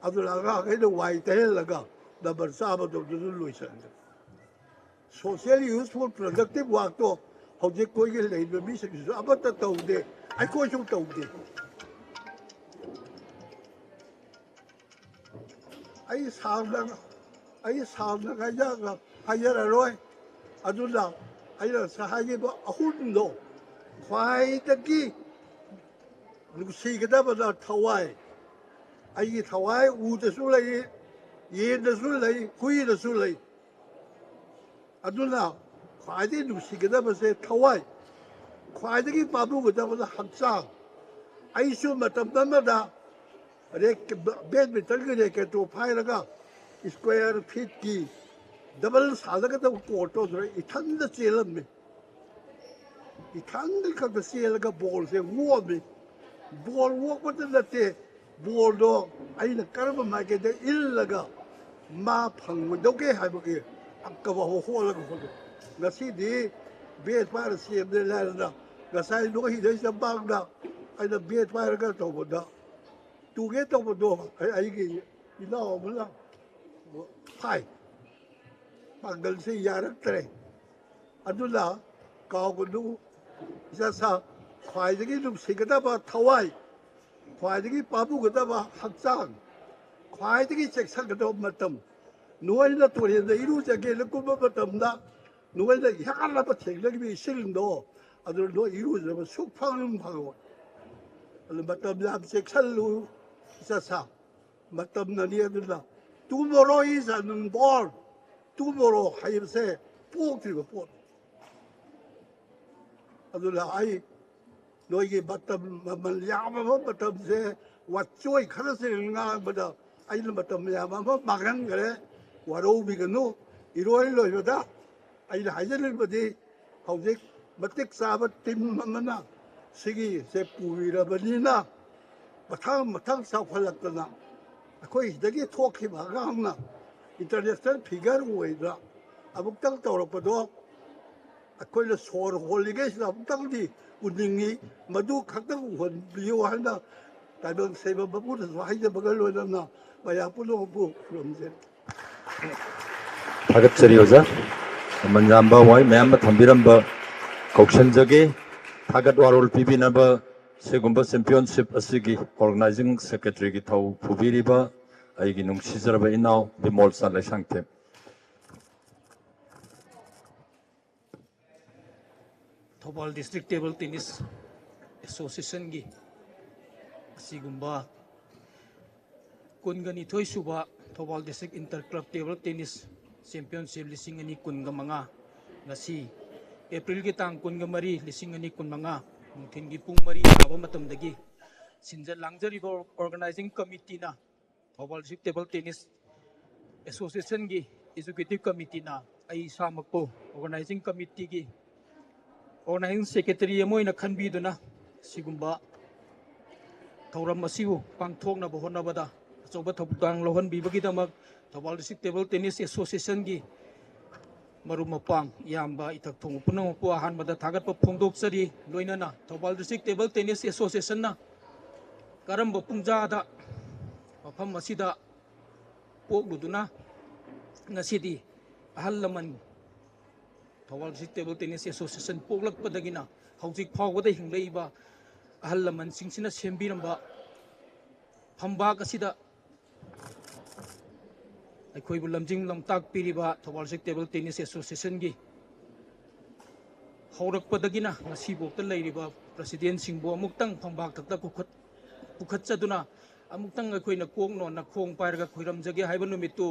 ꯑꯗꯨꯅ ꯑꯉꯥꯡꯈꯩꯅ ꯋꯥꯏ ꯇꯩꯍꯜꯂꯒ ꯅꯝꯕꯔ ꯆꯥꯝꯃꯗꯣ ꯑꯗꯨꯗ ꯂꯣꯏꯁꯟꯈ꯭ꯔꯦ꯫ Socially useful productive workꯇꯣ ꯍꯧꯖꯤꯛ ꯑꯩꯈꯣꯏꯒꯤ ꯂꯩꯔꯤꯕ ꯃꯤꯁꯤꯡꯁꯤꯁꯨ ꯑꯃꯠꯇ ꯇꯧꯗꯦ, ꯑꯩꯈꯣꯏꯁꯨ ꯇꯧꯗꯦ꯫ ꯑꯩ ꯁꯥꯡꯅ ꯑꯩ ꯁꯥꯡꯅ ꯉꯥꯏꯖ- ꯍꯥꯏꯖꯔꯔꯣꯏ꯫ ꯑꯗꯨꯅ ꯑꯩꯅ ꯉꯁꯥꯏ ꯍꯥꯏꯈꯤꯕ ꯑꯍꯨꯝꯗꯣ ꯈ꯭ꯋꯥꯏꯗꯒꯤ ꯅꯨꯡꯁꯤꯒꯗꯕꯗ ꯊꯋꯥꯏ꯫ ꯑꯩꯒꯤ ꯊꯋꯥꯏ ꯎꯗꯁꯨ ꯂꯩ, ꯌꯦꯟꯗꯁꯨ ꯂꯩ, ꯍꯨꯏꯗꯁꯨ ꯂꯩ꯫ ꯑꯗꯨꯅ ꯈ꯭ꯋꯥꯏꯗꯒꯤ ꯅꯨꯡꯁꯤꯒꯗꯕꯁꯦ ꯊꯋꯥꯏ, ꯈ꯭ꯋꯥꯏꯗꯒꯤ ꯄꯥꯝꯃꯨꯒꯗꯕꯅ ꯍꯛꯆꯥꯡ꯫ ꯑꯩꯁꯨ ꯃꯇꯝ ꯑꯃꯗ ꯔꯦꯛ-, ꯕꯦꯗꯃꯤꯟꯇꯟꯒꯤ ꯔꯦꯀꯦꯠꯇꯨ ꯐꯥꯏꯔꯒ ꯁ꯭ꯀ꯭ꯋꯦꯔ ꯐꯤꯠꯀꯤ ꯗꯕꯜ ꯁꯥꯟꯅꯒꯗꯕ ꯀꯣꯔꯠꯇꯣ ꯑꯗꯨꯗ ꯏꯊꯟꯗ ꯆꯦꯜꯂꯝꯃꯤ꯫ ꯏꯊꯟꯗ ꯈꯛꯇ ꯆꯦꯜꯂꯒ ꯕꯣꯜꯁꯦ ꯑꯣꯛꯑꯝꯃꯤ꯫ ꯕꯣꯜ ꯑꯣꯛꯄꯗ ꯅꯠꯇꯦ, ꯕꯣꯜꯗꯣ ꯑꯩꯅ ꯀꯔꯝꯕ ꯃꯥꯏꯀꯩꯗ ꯏꯜꯂꯒ ꯃꯥ ꯐꯪꯉꯣꯏꯗꯧꯒꯦ ꯍꯥꯏꯕꯒꯤ ꯑꯀꯕ ꯍꯣꯠꯂꯒ ꯍꯣꯠꯂꯤ꯫ ꯉꯁꯤꯗꯤ ꯕꯦꯠ ꯄꯥꯏꯔ ꯆꯦꯟꯕꯗ ꯂꯥꯏꯔꯗ ꯉꯁꯥꯏ ꯅꯣꯏ ꯍꯤꯗꯩ ꯆꯝꯄꯥꯛꯗ ꯑꯩꯅ ꯕꯦꯠ ꯄꯥꯏꯔꯒ ꯇꯧꯕꯗ ꯇꯨꯒꯦ ꯇꯧꯕꯗꯣ ꯑꯩ-, ꯑꯩꯒꯤ ꯏꯅꯥꯎ ꯑꯃꯅ ꯐꯥꯏ꯫ ꯄꯥꯡꯒꯜꯁꯤ ꯌꯥꯔꯛꯇ꯭ꯔꯦ꯫ ꯑꯗꯨꯅ ꯀꯥꯎꯒꯅꯨ, ꯏꯆꯥ ꯁꯥ, ꯈ꯭ꯋꯥꯏꯗꯒꯤ ꯅꯨꯡꯁꯤꯒꯗꯕ ꯊꯋꯥꯏ, ꯈ꯭ꯋꯥꯏꯗꯒꯤ ꯄꯥꯝꯃꯨꯒꯗꯕ ꯍꯛꯆꯥꯡ, ꯈ꯭ꯋꯥꯏꯗꯒꯤ ꯆꯦꯛꯁꯤꯟꯒꯗꯕ ꯃꯇꯝ꯫ ꯅꯣꯏꯅ ꯇꯨꯔꯦꯜꯗ ꯏꯔꯨꯖꯒꯦꯅ ꯀꯨꯝꯕ ꯃꯇꯝꯗ ꯅꯣꯏꯅ ꯏꯍꯥꯟ ꯍꯥꯟꯕ ꯊꯦꯡꯅꯈꯤꯕ ꯏꯁꯤꯡꯗꯣ, ꯑꯗꯨ ꯅꯣꯏ ꯏꯔꯨꯖꯕ ꯁꯨꯛꯐꯪ ꯐꯪꯉꯣꯏ꯫ ꯑꯗꯨ ꯃꯇꯝ ꯌꯥꯝ ꯆꯦꯛꯁꯤꯜꯂꯨ, ꯏꯆꯥ ꯁꯥ꯫ ꯃꯇꯝꯅꯅꯤ꯫ ꯑꯗꯨꯅ tomorrow is unborn, tomorrow ꯍꯥꯏꯕꯁꯦ ꯄꯣꯛꯇ꯭ꯔꯤꯕ ꯄꯣꯠꯅꯤ꯫ ꯑꯗꯨꯅ ꯑꯩ ꯅꯣꯏꯒꯤ ꯃꯇꯝ ꯃꯃꯜ ꯌꯥꯝꯃꯕ ꯃꯇꯝꯁꯦ ꯋꯥꯆꯣꯏ ꯈꯔꯁꯦ ꯉꯥꯡꯕꯗ ꯑꯩꯅ ꯃꯇꯝ ꯃꯌꯥꯝ ꯑꯃ ꯃꯥꯡꯍꯟꯈ꯭ꯔꯦ꯫ ꯋꯥꯔꯧꯕꯤꯒꯅꯨ꯫ ꯏꯔꯣꯏ ꯂꯣꯏꯕꯗ ꯑꯩꯅ ꯍꯥꯏꯖꯅꯤꯡꯕꯗꯤ ꯍꯧꯖꯤꯛ ꯃꯇꯤꯛ ꯆꯥꯕ ꯇꯤꯝ ꯑꯃꯅ ꯁꯤꯒꯤꯁꯦ ꯄꯨꯕꯤꯔꯕꯅꯤꯅ ꯃꯊꯪ ꯃꯊꯪ ꯆꯥꯎꯈꯠꯂꯛꯇꯅ ꯑꯩꯈꯣꯏ ꯁꯤꯗꯒꯤ ꯊꯣꯛꯈꯤꯕ ꯑꯉꯥꯡꯅ ꯏꯟꯇꯔꯅꯦꯁꯅꯦꯜ ꯐꯤꯒꯔ ꯑꯣꯏꯗꯅ ꯑꯃꯨꯛꯇꯪ ꯇꯧꯔꯛꯄꯗꯣ ꯑꯩꯈꯣꯏꯅ ꯁꯣꯔ ꯍꯣꯜꯂꯤꯉꯩꯁꯤꯗ ꯑꯃꯨꯛꯇꯪꯗꯤ ꯎꯅꯤꯡꯉꯤ꯫ ꯃꯗꯨ ꯈꯛꯇꯪ ꯎꯍꯟꯕꯤꯌꯨ ꯍꯥꯏꯅ ꯇꯥꯏꯕꯪ ꯁꯩꯕ ꯃꯄꯨꯅꯁꯨ ꯍꯥꯏꯖꯕꯒ ꯂꯣꯏꯅꯅ ꯃꯌꯥꯝ ꯄꯨꯝꯅꯃꯛꯄꯨ ꯈꯨꯔꯨꯝꯖꯔꯤ꯫ ꯊꯥꯒꯠꯆꯔꯤ ꯑꯣꯖꯥ꯫ ꯃꯃꯜ ꯌꯥꯝꯕ ꯋꯥꯍꯩ ꯃꯌꯥꯝ ꯑꯃ ꯊꯝꯕꯤꯔꯝꯕ ꯀꯧꯁꯟꯖꯒꯦ꯫ ꯊꯥꯒꯠ ꯋꯥꯔꯣꯜ ꯄꯤꯕꯤꯅꯕ ꯁꯤꯒꯨꯝꯕ ꯆꯦꯝꯄꯤꯌꯟꯁꯤꯞ ꯑꯁꯤꯒꯤ ꯑꯣꯔꯒꯅꯥꯏꯖꯤꯡ ꯁꯦꯀ꯭ꯔꯦꯇꯔꯤꯒꯤ ꯊꯧ ꯄꯨꯕꯤꯔꯤꯕ ꯑꯩꯒꯤ ꯅꯨꯡꯁꯤꯖꯔꯕ ꯏꯅꯥꯎ Bimol Chanleisangthem. Thoubal district table tennis ꯑꯦꯁꯣꯁꯤꯌꯦꯁꯟꯒꯤ ꯑꯁꯤꯒꯨꯝꯕ ꯀꯨꯟꯒ ꯅꯤꯊꯣꯏ ꯁꯨꯕ Thoubal district inter club table tennis championship ꯂꯤꯁꯤꯡ ꯑꯅꯤ ꯀꯨꯟꯒ ꯃꯉꯥ ꯉꯁꯤ ꯑꯦꯄ꯭ꯔꯤꯜꯒꯤ ꯇꯥꯡ ꯀꯨꯟꯒ ꯃꯔꯤ, ꯂꯤꯁꯤꯡ ꯑꯅꯤ ꯀꯨꯟꯃꯉꯥ, ꯅꯨꯡꯊꯤꯜꯒꯤ ꯄꯨꯡ ꯃꯔꯤ ꯇꯥꯕ ꯃꯇꯝꯗꯒꯤ ꯁꯤꯟꯖ ꯂꯥꯡꯖꯔꯤꯕ ꯑꯣꯔꯒꯅꯥꯏꯖꯤꯡ ꯀꯃꯤꯇꯤꯅ ꯊꯧꯕꯥꯜ ꯗꯤꯁꯇ꯭ꯔꯤꯛ ꯇꯦꯕꯜ ꯇꯦꯅꯤꯁ ꯑꯦꯁꯣꯁꯤꯌꯦꯁꯟꯒꯤ ꯑꯦꯛꯖꯤꯀ꯭ꯌꯨꯇꯤꯚ ꯀꯃꯤꯇꯤꯅ ꯑꯩ ꯏꯁꯥꯃꯛꯄꯨ ꯑꯣꯔꯒꯅꯥꯏꯖꯤꯡ ꯀꯃꯤꯇꯤꯒꯤ ꯑꯣꯔꯒꯅꯥꯏꯖꯤꯡ ꯁꯦꯀ꯭ꯔꯦꯇꯔꯤ ꯑꯃ ꯑꯣꯏꯅ ꯈꯟꯕꯤꯗꯨꯅ ꯁꯤꯒꯨꯝꯕ ꯊꯧꯔꯝ ꯑꯁꯤꯕꯨ ꯄꯥꯡꯊꯣꯛꯅꯕ ꯍꯣꯠꯅꯕꯗ ꯑꯆꯧꯕ ꯊꯧꯗꯥꯡ ꯂꯧꯍꯟꯕꯤꯕꯒꯤꯗꯃꯛ ꯊꯧꯕꯥꯜ ꯗꯤꯁꯇ꯭ꯔꯤꯛ ꯇꯦꯕꯜ ꯇꯦꯅꯤꯁ ꯑꯦꯁꯣꯁꯤꯌꯦꯁꯟꯒꯤ ꯃꯔꯨꯞ ꯃꯄꯥꯡ, ꯏꯌꯥꯝꯕ, ꯏꯊꯛ ꯊꯣꯡꯕ ꯄꯨꯝꯅꯃꯛꯄꯨ ꯑꯍꯥꯟꯕꯗ ꯊꯥꯒꯠꯄ ꯐꯣꯡꯗꯣꯛꯆꯔꯤ꯫ ꯂꯣꯏꯅꯅ ꯊꯧꯕꯥꯜ ꯗꯤꯁꯇ꯭ꯔꯤꯛ ꯇꯦꯕꯜ ꯇꯦꯅꯤꯁ ꯑꯦꯁꯣꯁꯤꯌꯦꯁꯟꯅ ꯀꯔꯝꯕ ꯄꯨꯡꯖꯥꯗ ꯃꯐꯝ ꯑꯁꯤꯗ ꯄꯣꯛꯂꯨꯗꯨꯅ ꯉꯁꯤꯗꯤ ꯑꯍꯜ ꯂꯃꯟ, Thoubal district table tennis association ꯄꯣꯛꯂꯛꯄꯗꯒꯤꯅ ꯍꯧꯖꯤꯛ ꯐꯥꯎꯕꯗ ꯍꯤꯡꯂꯛꯏꯕ ꯑꯍꯜ ꯂꯃꯟꯁꯤꯡꯁꯤꯅ ꯁꯦꯝꯕꯤꯔꯝꯕ ꯐꯝꯕꯥꯛ ꯑꯁꯤꯗ ꯑꯩꯈꯣꯏꯕꯨ ꯂꯝꯖꯤꯡ ꯂꯝꯇꯥꯛꯄꯤꯔꯤꯕ ꯊꯧꯕꯥꯜ ꯗꯤꯁꯇ꯭ꯔꯤꯛ ꯇꯦꯕꯜ ꯇꯦꯅꯤꯁ ꯑꯦꯁꯣꯁꯤꯌꯦꯁꯟꯒꯤ ꯍꯧꯔꯛꯄꯗꯒꯤꯅ ꯉꯁꯤꯐꯥꯎꯗ ꯂꯩꯔꯤꯕ ꯄ꯭ꯔꯁꯤꯗꯦꯟꯁꯤꯡꯕꯨ ꯑꯃꯨꯛꯇꯪ ꯐꯝꯕꯥꯛ ꯊꯛꯇ ꯄꯨꯈꯠ-, ꯄꯨꯈꯠꯆꯗꯨꯅ ꯑꯃꯨꯛꯇꯪ ꯑꯩꯈꯣꯏꯅ ꯀꯣꯛ ꯅꯣꯟꯅ ꯈꯣꯡ ꯄꯥꯏꯔꯒ ꯈꯣꯏꯔꯝꯖꯒꯦ ꯍꯥꯏꯕ ꯅꯨꯃꯤꯠꯇꯨ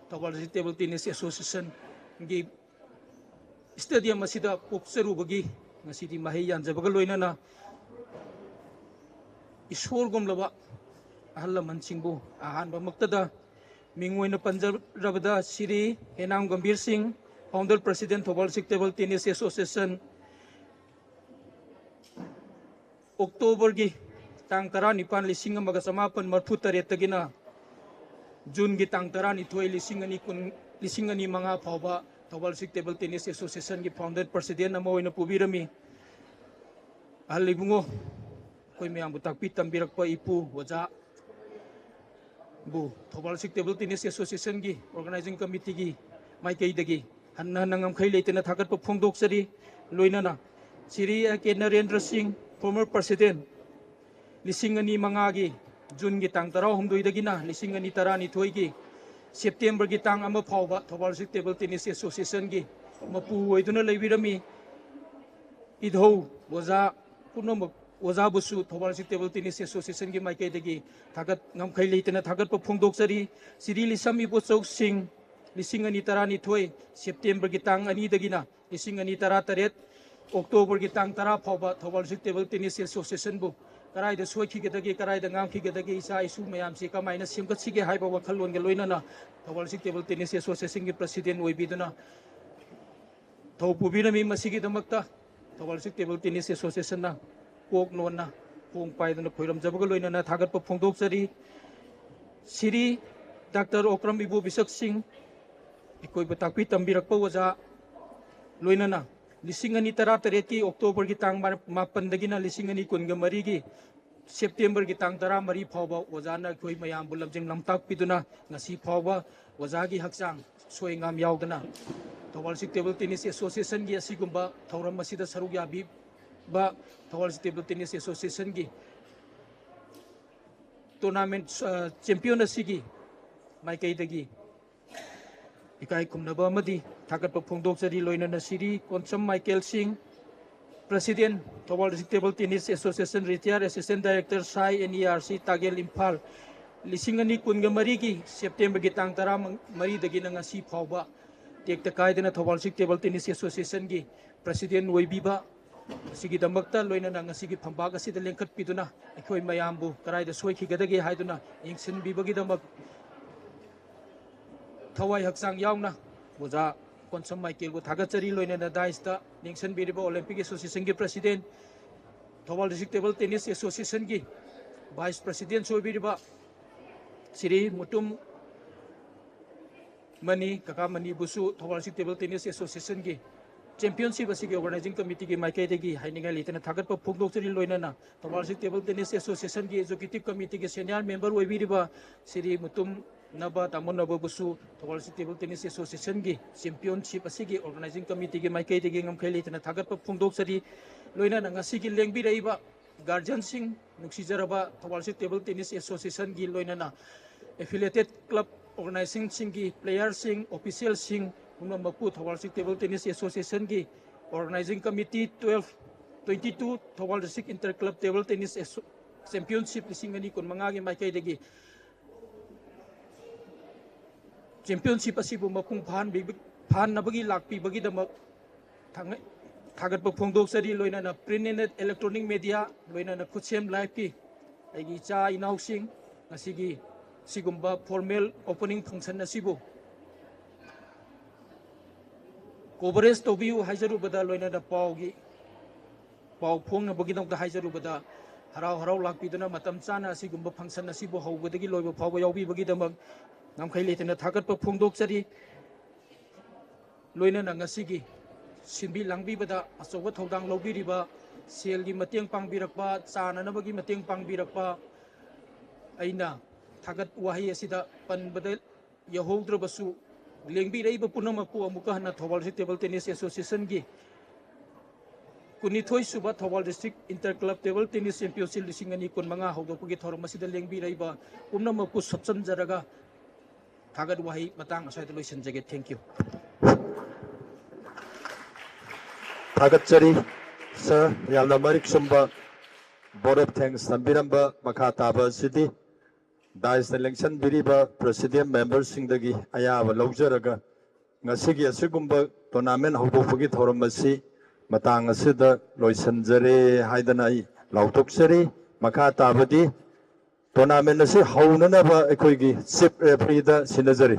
ꯊꯧꯕꯥꯜ ꯗꯤꯁꯇ꯭ꯔꯤꯛ ꯇꯦꯕꯜ ꯇꯦꯅꯤꯁ ꯑꯦꯁꯣꯁꯤꯌꯦꯁꯟꯒꯤ ꯁ꯭ꯇꯦꯗꯤꯌꯝ ꯑꯁꯤꯗ ꯄꯣꯛꯆꯔꯨꯕꯒꯤ ꯉꯁꯤꯗꯤ ꯃꯍꯩ ꯌꯥꯟꯖꯕꯒ ꯂꯣꯏꯅꯅ ꯏꯁꯣꯔꯒꯨꯝꯂꯕ ꯑꯍꯜ ꯂꯃꯟꯁꯤꯡꯕꯨ ꯑꯍꯥꯟꯕꯃꯛꯇꯗ ꯃꯤꯡ ꯑꯣꯏꯅ ꯄꯟꯖꯔꯕꯗ ꯁ꯭ꯔꯤ ꯍꯦꯅꯥꯝ ꯒꯝꯚꯤꯔ ꯁꯤꯡ, founder president Thoubal district table tennis association, ꯑꯣꯛꯇꯣꯕꯔꯒꯤ ꯇꯥꯡ ꯇꯔꯥꯅꯤꯄꯥꯟ, ꯂꯤꯁꯤꯡ ꯑꯃꯒ ꯆꯃꯥꯄꯟ ꯃꯔꯤꯐꯨ ꯇꯔꯦꯠꯇꯒꯤꯅ ꯖꯨꯟꯒꯤ ꯇꯥꯡ ꯇꯔꯥꯅꯤꯊꯣꯏ, ꯂꯤꯁꯤꯡ ꯑꯅꯤ ꯀꯨꯟ, ꯂꯤꯁꯤꯡ ꯑꯅꯤ ꯃꯉꯥ ꯐꯥꯎꯕ ꯊꯧꯕꯥꯜ ꯗꯤꯁꯇ꯭ꯔꯤꯛ ꯇꯦꯕꯜ ꯇꯦꯅꯤꯁ ꯑꯦꯁꯣꯁꯤꯌꯦꯁꯟꯒꯤ ꯐꯥꯎꯟꯗꯔ ꯄ꯭ꯔꯁꯤꯗꯦꯟ ꯑꯃ ꯑꯣꯏꯅ ꯄꯨꯕꯤꯔꯝꯃꯤ꯫ ꯑꯍꯜ ꯏꯕꯨꯡꯉꯣ, ꯑꯩꯈꯣꯏ ꯃꯌꯥꯝꯕꯨ ꯇꯥꯛꯄꯤ ꯇꯝꯕꯤꯔꯛꯄ ꯏꯄꯨ ꯑꯣꯖꯥ ꯕꯨ ꯊꯧꯕꯥꯜ ꯗꯤꯁꯇ꯭ꯔꯤꯛ ꯇꯦꯕꯜ ꯇꯦꯅꯤꯁ ꯑꯦꯁꯣꯁꯤꯌꯦꯁꯟꯒꯤ ꯑꯣꯔꯒꯅꯥꯏꯖꯤꯡ ꯀꯃꯤꯇꯤꯒꯤ ꯃꯥꯏꯀꯩꯗꯒꯤ ꯍꯟꯅ ꯍꯟꯅ ꯉꯝꯈꯩ ꯂꯩꯇꯅ ꯊꯥꯒꯠꯄ ꯐꯣꯡꯗꯣꯛꯆꯔꯤ꯫ ꯂꯣꯏꯅꯅ ꯁ꯭ꯔꯤ ꯑꯦ ꯀꯦ ꯅꯔꯦꯟꯗ꯭ꯔ ꯁꯤꯡ, former president, ꯂꯤꯁꯤꯡ ꯑꯅꯤ ꯃꯉꯥꯒꯤ ꯖꯨꯟꯒꯤ ꯇꯥꯡ ꯇꯔꯥꯍꯨꯝꯗꯣꯏꯗꯒꯤꯅ ꯂꯤꯁꯤꯡ ꯑꯅꯤ ꯇꯔꯥꯅꯤꯊꯣꯏꯒꯤ ꯁꯦꯞꯇꯦꯝꯕꯔꯒꯤ ꯇꯥꯡ ꯑꯃ ꯐꯥꯎꯕ ꯊꯧꯕꯥꯜ ꯗꯤꯁꯇ꯭ꯔꯤꯛ ꯇꯦꯕꯜ ꯇꯦꯅꯤꯁ ꯑꯦꯁꯣꯁꯤꯌꯦꯁꯟꯒꯤ ꯃꯄꯨ ꯑꯣꯏꯗꯨꯅ ꯂꯩꯕꯤꯔꯝꯃꯤ꯫ ꯏꯙꯧ ꯑꯣꯖꯥ ꯄꯨꯝꯅꯃꯛ, ꯑꯣꯖꯥꯕꯨꯁꯨ ꯊꯧꯕꯥꯜ ꯗꯤꯁꯇ꯭ꯔꯤꯛ ꯇꯦꯕꯜ ꯇꯦꯅꯤꯁ ꯑꯦꯁꯣꯁꯤꯌꯦꯁꯟꯒꯤ ꯃꯥꯏꯀꯩꯗꯒꯤ ꯊꯥꯒꯠ, ꯉꯝꯈꯩ ꯂꯩꯇꯅ ꯊꯥꯒꯠꯄ ꯐꯣꯡꯗꯣꯛꯆꯔꯤ꯫ ꯁ꯭ꯔꯤ ꯂꯤꯁꯝ ꯏꯕꯣꯆꯧ ꯁꯤꯡ, ꯂꯤꯁꯤꯡ ꯑꯅꯤ ꯇꯔꯥꯅꯤꯊꯣꯏ ꯁꯦꯞꯇꯦꯝꯕꯔꯒꯤ ꯇꯥꯡ ꯑꯅꯤꯗꯒꯤꯅ ꯂꯤꯁꯤꯡ ꯑꯅꯤ ꯇꯔꯥꯇꯔꯦꯠ ꯑꯣꯛꯇꯣꯕꯔꯒꯤ ꯇꯥꯡ ꯇꯔꯥ ꯐꯥꯎꯕ ꯊꯧꯕꯥꯜ ꯗꯤꯁꯇ꯭ꯔꯤꯛ ꯇꯦꯕꯜ ꯇꯦꯅꯤꯁ ꯑꯦꯁꯣꯁꯤꯌꯦꯁꯟꯕꯨ ꯀꯗꯥꯏꯗ ꯁꯣꯏꯈꯤꯒꯗꯒꯦ, ꯀꯗꯥꯏꯗ ꯉꯥꯡꯈꯤꯒꯗꯒꯦ, ꯏꯆꯥ ꯏꯁꯨ ꯃꯌꯥꯝꯁꯤ ꯀꯃꯥꯏꯅ ꯁꯦꯝꯒꯠꯁꯤꯒꯦ ꯍꯥꯏꯕ ꯋꯥꯈꯜꯂꯣꯟꯒ ꯂꯣꯏꯅꯅ ꯊꯧꯕꯥꯜ ꯗꯤꯁꯇ꯭ꯔꯤꯛ ꯇꯦꯕꯜ ꯇꯦꯅꯤꯁ ꯑꯦꯁꯣꯁꯤꯌꯦꯁꯟꯒꯤ president ꯑꯣꯏꯕꯤꯗꯨꯅ ꯊꯧ ꯄꯨꯕꯤꯔꯝꯃꯤ꯫ ꯃꯁꯤꯒꯤꯗꯃꯛꯇ ꯊꯧꯕꯥꯜ ꯗꯤꯁꯇ꯭ꯔꯤꯛ ꯇꯦꯕꯜ ꯇꯦꯅꯤꯁ ꯑꯦꯁꯣꯁꯤꯌꯦꯁꯟꯅ ꯀꯣꯛ ꯅꯣꯟꯅ ꯈꯣꯡ ꯄꯥꯏꯗꯨꯅ ꯈꯣꯏꯔꯝꯖꯕꯒ ꯂꯣꯏꯅꯅ ꯊꯥꯒꯠꯄ ꯐꯣꯡꯗꯣꯛꯆꯔꯤ꯫ ꯁ꯭ꯔꯤ ꯗꯥꯛꯇꯔ ꯑꯣꯀ꯭ꯔꯝ ꯏꯕꯣꯕꯤꯁꯛ ꯁꯤꯡ, ꯑꯩꯈꯣꯏꯕꯨ ꯇꯥꯛꯄꯤ ꯇꯝꯕꯤꯔꯛꯄ ꯑꯣꯖꯥ, ꯂꯣꯏꯅꯅ ꯂꯤꯁꯤꯡ ꯑꯅꯤ ꯇꯔꯥꯇꯔꯦꯠꯀꯤ ꯑꯣꯛꯇꯣꯕꯔꯒꯤ ꯇꯥꯡ ꯃꯥꯄꯟꯗꯒꯤꯅ ꯂꯤꯁꯤꯡ ꯑꯅꯤ ꯀꯨꯟꯒ ꯃꯔꯤꯒꯤ ꯁꯦꯞꯇꯦꯝꯕꯔꯒꯤ ꯇꯥꯡ ꯇꯔꯥꯃꯔꯤ ꯐꯥꯎꯕ ꯑꯣꯖꯥꯅ ꯑꯩꯈꯣꯏ ꯃꯌꯥꯝꯕꯨ ꯂꯝꯖꯤꯡ ꯂꯝꯇꯥꯛꯄꯤꯗꯨꯅ ꯉꯁꯤ ꯐꯥꯎꯕ ꯑꯣꯖꯥꯒꯤ ꯍꯛꯆꯥꯡ ꯁꯣꯏ ꯉꯥꯝ ꯌꯥꯎꯗꯅ ꯊꯧꯕꯥꯜ ꯗꯤꯁꯇ꯭ꯔꯤꯛ ꯇꯦꯕꯜ ꯇꯦꯅꯤꯁ ꯑꯦꯁꯣꯁꯤꯌꯦꯁꯟꯒꯤ ꯑꯁꯤꯒꯨꯝꯕ ꯊꯧꯔꯝ ꯑꯁꯤꯗ ꯁꯔꯨꯛ ꯌꯥꯕꯤꯕ ꯊꯧꯕꯥꯜ ꯗꯤꯁꯇ꯭ꯔꯤꯛ ꯇꯦꯕꯜ ꯇꯦꯅꯤꯁ ꯑꯦꯁꯣꯁꯤꯌꯦꯁꯟꯒꯤ tournament, ꯑ, champion ꯑꯁꯤꯒꯤ ꯃꯥꯏꯀꯩꯗꯒꯤ ꯏꯀꯥꯏ ꯈꯨꯝꯅꯕ ꯑꯃꯗꯤ ꯊꯥꯒꯠꯄ ꯐꯣꯡꯗꯣꯛꯆꯔꯤ꯫ ꯂꯣꯏꯅꯅ ꯁ꯭ꯔꯤ ꯀꯣꯟꯁꯝ ꯃꯥꯏꯀꯦꯜ ꯁꯤꯡ, president, Thoubal district table tennis association, retired assistant director, ꯁꯥꯏ, NERC, ꯇꯥꯒꯦꯜ, ꯏꯝꯐꯥꯜ, ꯂꯤꯁꯤꯡ ꯑꯅꯤ ꯀꯨꯟꯒ ꯃꯔꯤꯒꯤ ꯁꯦꯞꯇꯦꯝꯕꯔꯒꯤ ꯇꯥꯡ ꯇꯔꯥꯃꯔꯤꯗꯒꯤꯅ ꯉꯁꯤ ꯐꯥꯎꯕ ꯇꯦꯛꯇ ꯀꯥꯏꯗꯅ ꯊꯧꯕꯥꯜ ꯗꯤꯁꯇ꯭ꯔꯤꯛ ꯇꯦꯕꯜ ꯇꯦꯅꯤꯁ ꯑꯦꯁꯣꯁꯤꯌꯦꯁꯟꯒꯤ president ꯑꯣꯏꯕꯤꯕ ꯑꯁꯤꯒꯤꯗꯃꯛꯇ, ꯂꯣꯏꯅꯅ ꯉꯁꯤꯒꯤ ꯐꯝꯄꯥꯛ ꯑꯁꯤꯗ ꯂꯦꯡꯈꯠꯄꯤꯗꯨꯅ ꯑꯩꯈꯣꯏ ꯃꯌꯥꯝꯕꯨ ꯀꯗꯥꯏꯗ ꯁꯣꯏꯈꯤꯒꯗꯒꯦ ꯍꯥꯏꯗꯨꯅ ꯌꯦꯡꯁꯤꯟꯕꯤꯕꯒꯤꯗꯃꯛ ꯊꯋꯥꯏ ꯍꯛꯆꯥꯡ ꯌꯥꯎꯅ ꯑꯣꯖꯥ ꯀꯣꯟꯁꯝ ꯃꯥꯏꯀꯦꯜꯕꯨ ꯊꯥꯒꯠꯆꯔꯤ꯫ ꯂꯣꯏꯅꯅ dais ꯇ ꯂꯦꯡꯁꯤꯟꯕꯤꯔꯤꯕ Olympic Association ꯒꯤ president, Thoubal district table tennis ꯑꯦꯁꯣꯁꯤꯌꯦꯁꯟꯒꯤ vice president ꯁꯨ ꯑꯣꯏꯕꯤꯔꯤꯕ ꯁ꯭ꯔꯤ ꯃꯨꯇꯨꯝ ꯃꯅꯤ, ꯀꯀꯥ ꯃꯅꯤꯕꯨꯁꯨ ꯊꯧꯕꯥꯜ ꯗꯤꯁꯇ꯭ꯔꯤꯛ ꯇꯦꯕꯜ ꯇꯦꯅꯤꯁ ꯑꯦꯁꯣꯁꯤꯌꯦꯁꯟꯒꯤ championship ꯑꯁꯤꯒꯤ organizing committee ꯒꯤ ꯃꯥꯏꯀꯩꯗꯒꯤ ꯍꯥꯏꯅꯤꯡꯉꯥꯏ ꯂꯩꯇꯅ ꯊꯥꯒꯠꯄ ꯐꯣꯡꯗꯣꯛꯆꯔꯤ꯫ ꯂꯣꯏꯅꯅ ꯊꯧꯕꯥꯜ ꯗꯤꯁꯇ꯭ꯔꯤꯛ ꯇꯦꯕꯜ ꯇꯦꯅꯤꯁ ꯑꯦꯁꯣꯁꯤꯌꯦꯁꯟꯒꯤ executive committee ꯒꯤ senior member ꯑꯣꯏꯕꯤꯔꯤꯕ ꯁ꯭ꯔꯤ ꯃꯨꯇꯨꯝ ꯅꯕ ꯇꯥꯃꯣ ꯅꯕꯕꯨꯁꯨ ꯊꯧꯕꯥꯜ ꯗꯤꯁꯇ꯭ꯔꯤꯛ ꯇꯦꯕꯜ ꯇꯦꯅꯤꯁ ꯑꯦꯁꯣꯁꯤꯌꯦꯁꯟꯒꯤ ꯆꯦꯝꯄꯤꯌꯟꯁꯤꯞ ꯑꯁꯤꯒꯤ ꯑꯣꯔꯒꯅꯥꯏꯖꯤꯡ ꯀꯃꯤꯇꯤꯒꯤ ꯃꯥꯏꯀꯩꯗꯒꯤ ꯉꯝꯈꯩ ꯂꯩꯇꯅ ꯊꯥꯒꯠꯄ ꯐꯣꯡꯗꯣꯛꯆꯔꯤ꯫ ꯂꯣꯏꯅꯅ ꯉꯁꯤꯒꯤ ꯂꯦꯡꯕꯤꯔꯛꯏꯕ ꯒꯥꯔꯖꯤꯌꯟꯁꯤꯡ, ꯅꯨꯡꯁꯤꯖꯔꯕ ꯊꯧꯕꯥꯜ ꯗꯤꯁꯇ꯭ꯔꯤꯛ ꯇꯦꯕꯜ ꯇꯦꯅꯤꯁ ꯑꯦꯁꯣꯁꯤꯌꯦꯁꯟꯒꯤ ꯂꯣꯏꯅꯅ ꯑꯦꯐꯤꯂꯤꯌꯦꯇꯦꯠ ꯀ꯭ꯂꯕ ꯑꯣꯔꯒꯅꯥꯏꯖꯤꯡꯁꯤꯡꯒꯤ ꯄ꯭ꯂꯦꯌꯔꯁꯤꯡ, ꯑꯣꯐꯤꯁꯤꯌꯦꯜꯁꯤꯡ ꯄꯨꯝꯅꯃꯛꯄꯨ ꯊꯧꯕꯥꯜ ꯗꯤꯁꯇ꯭ꯔꯤꯛ ꯇꯦꯕꯜ ꯇꯦꯅꯤꯁ ꯑꯦꯁꯣꯁꯤꯌꯦꯁꯟꯒꯤ organising committee twelve twenty two Thoubal district inter club table tennis ꯑꯦꯁꯣ-, ꯆꯦꯝꯄꯤꯌꯟꯁꯤꯞ ꯂꯤꯁꯤꯡ ꯑꯅꯤ ꯀꯨꯟꯃꯉꯥꯒꯤ ꯃꯥꯏꯀꯩꯗꯒꯤ ꯆꯦꯝꯄꯤꯌꯟꯁꯤꯞ ꯑꯁꯤꯕꯨ ꯃꯄꯨꯡ ꯐꯥꯍꯟꯕꯤ-, ꯐꯥꯍꯟꯅꯕꯒꯤ ꯂꯥꯛꯄꯤꯕꯒꯤꯗꯃꯛ ꯊꯥꯡꯉꯩ-, ꯊꯥꯒꯠꯄ ꯐꯣꯡꯗꯣꯛꯆꯔꯤ꯫ ꯂꯣꯏꯅꯅ print and electronic media, ꯂꯣꯏꯅꯅ ꯈꯨꯠꯁꯦꯝ ꯂꯥꯏꯐꯀꯤ ꯑꯩꯒꯤ ꯏꯆꯥ ꯏꯅꯥꯎꯁꯤꯡ, ꯉꯁꯤꯒꯤ ꯁꯤꯒꯨꯝꯕ formal opening function ꯑꯁꯤꯕꯨ coverage ꯇꯧꯕꯤꯌꯨ ꯍꯥꯏꯖꯔꯨꯕꯗ, ꯂꯣꯏꯅꯅ ꯄꯥꯎꯒꯤ, ꯄꯥꯎ ꯐꯣꯡꯅꯕꯒꯤꯗꯃꯛꯇ ꯍꯥꯏꯖꯔꯨꯕꯗ, ꯍꯔꯥꯎ ꯍꯔꯥꯎ ꯂꯥꯛꯄꯤꯗꯨꯅ ꯃꯇꯝ ꯆꯥꯅ ꯑꯁꯤꯒꯨꯝꯕ function ꯑꯁꯤꯕꯨ ꯍꯧꯕꯗꯒꯤ ꯂꯣꯏꯕ ꯐꯥꯎꯕ ꯌꯥꯎꯕꯤꯕꯒꯤꯗꯃꯛ ꯉꯝꯈꯩ ꯂꯩꯇꯅ ꯊꯥꯒꯠꯄ ꯐꯣꯡꯗꯣꯛꯆꯔꯤ꯫ ꯂꯣꯏꯅꯅ ꯉꯁꯤꯒꯤ ꯁꯤꯟꯕꯤ ꯂꯥꯡꯕꯤꯕꯗ ꯑꯆꯧꯕ ꯊꯧꯗꯥꯡ ꯂꯧꯕꯤꯔꯤꯕ, ꯁꯦꯜꯒꯤ ꯃꯇꯦꯡ ꯄꯥꯡꯕꯤꯔꯛꯄ, ꯆꯥꯅꯅꯕꯒꯤ ꯃꯇꯦꯡ ꯄꯥꯡꯕꯤꯔꯛꯄ, ꯑꯩꯅ ꯊꯥꯒꯠ ꯋꯥꯍꯩ ꯑꯁꯤꯗ ꯄꯟꯕꯗ ꯌꯧꯍꯧꯗ꯭ꯔꯕꯁꯨ, ꯂꯦꯡꯕꯤꯔꯛꯏꯕ ꯄꯨꯝꯅꯃꯛꯄꯨ ꯑꯃꯨꯛꯀ ꯍꯟꯅ ꯊꯧꯕꯥꯜ ꯗꯤꯁꯇ꯭ꯔꯤꯛ ꯇꯦꯕꯜ ꯇꯦꯅꯤꯁ ꯑꯦꯁꯣꯁꯤꯌꯦꯁꯟꯒꯤ ꯀꯨꯟꯅꯤꯊꯣꯏ ꯁꯨꯕ Thoubal district inter club table tennis championship ꯂꯤꯁꯤꯡ ꯑꯅꯤ ꯀꯨꯟꯃꯉꯥ ꯍꯧꯗꯣꯛꯄꯒꯤ ꯊꯧꯔꯝ ꯑꯁꯤꯗ ꯂꯦꯡꯕꯤꯔꯛꯏꯕ ꯄꯨꯝꯅꯃꯛꯄꯨ ꯁꯨꯞꯆꯟꯖꯔꯒ, ꯊꯥꯒꯠ ꯋꯥꯍꯩ ꯃꯇꯥꯡ ꯑꯁ꯭ꯋꯥꯏꯗ ꯂꯣꯏꯁꯤꯟꯖꯒꯦ꯫ Thank you꯫ ꯊꯥꯒꯠꯆꯔꯤ ꯁꯥꯔ, ꯌꯥꯝꯅ ꯃꯔꯤꯛ ꯆꯨꯝꯕ vote of thanks ꯊꯝꯕꯤꯔꯝꯕ꯫ ꯃꯈꯥ ꯇꯥꯕ ꯑꯁꯤꯗꯤ ꯗꯥꯏꯁꯇ ꯂꯦꯡꯁꯟꯕꯤꯔꯤꯕ president memberꯁꯤꯡꯗꯒꯤ ꯑꯌꯥꯕ ꯂꯧꯖꯔꯒ, ꯉꯁꯤꯒꯤ ꯑꯁꯤꯒꯨꯝꯕ tournament ꯍꯧꯗꯣꯛꯄꯒꯤ ꯊꯧꯔꯝ ꯑꯁꯤ ꯃꯇꯥꯡ ꯑꯁꯤꯗ ꯂꯣꯏꯁꯤꯟꯖꯔꯦ ꯍꯥꯏꯗꯅ ꯑꯩ ꯂꯥꯎꯊꯣꯛꯆꯔꯤ꯫ ꯃꯈꯥ ꯇꯥꯕꯗꯤ tournament ꯑꯁꯤ ꯍꯧꯅꯅꯕ ꯑꯩꯈꯣꯏꯒꯤ chief refereeꯗ ꯁꯤꯟꯅꯖꯔꯤ꯫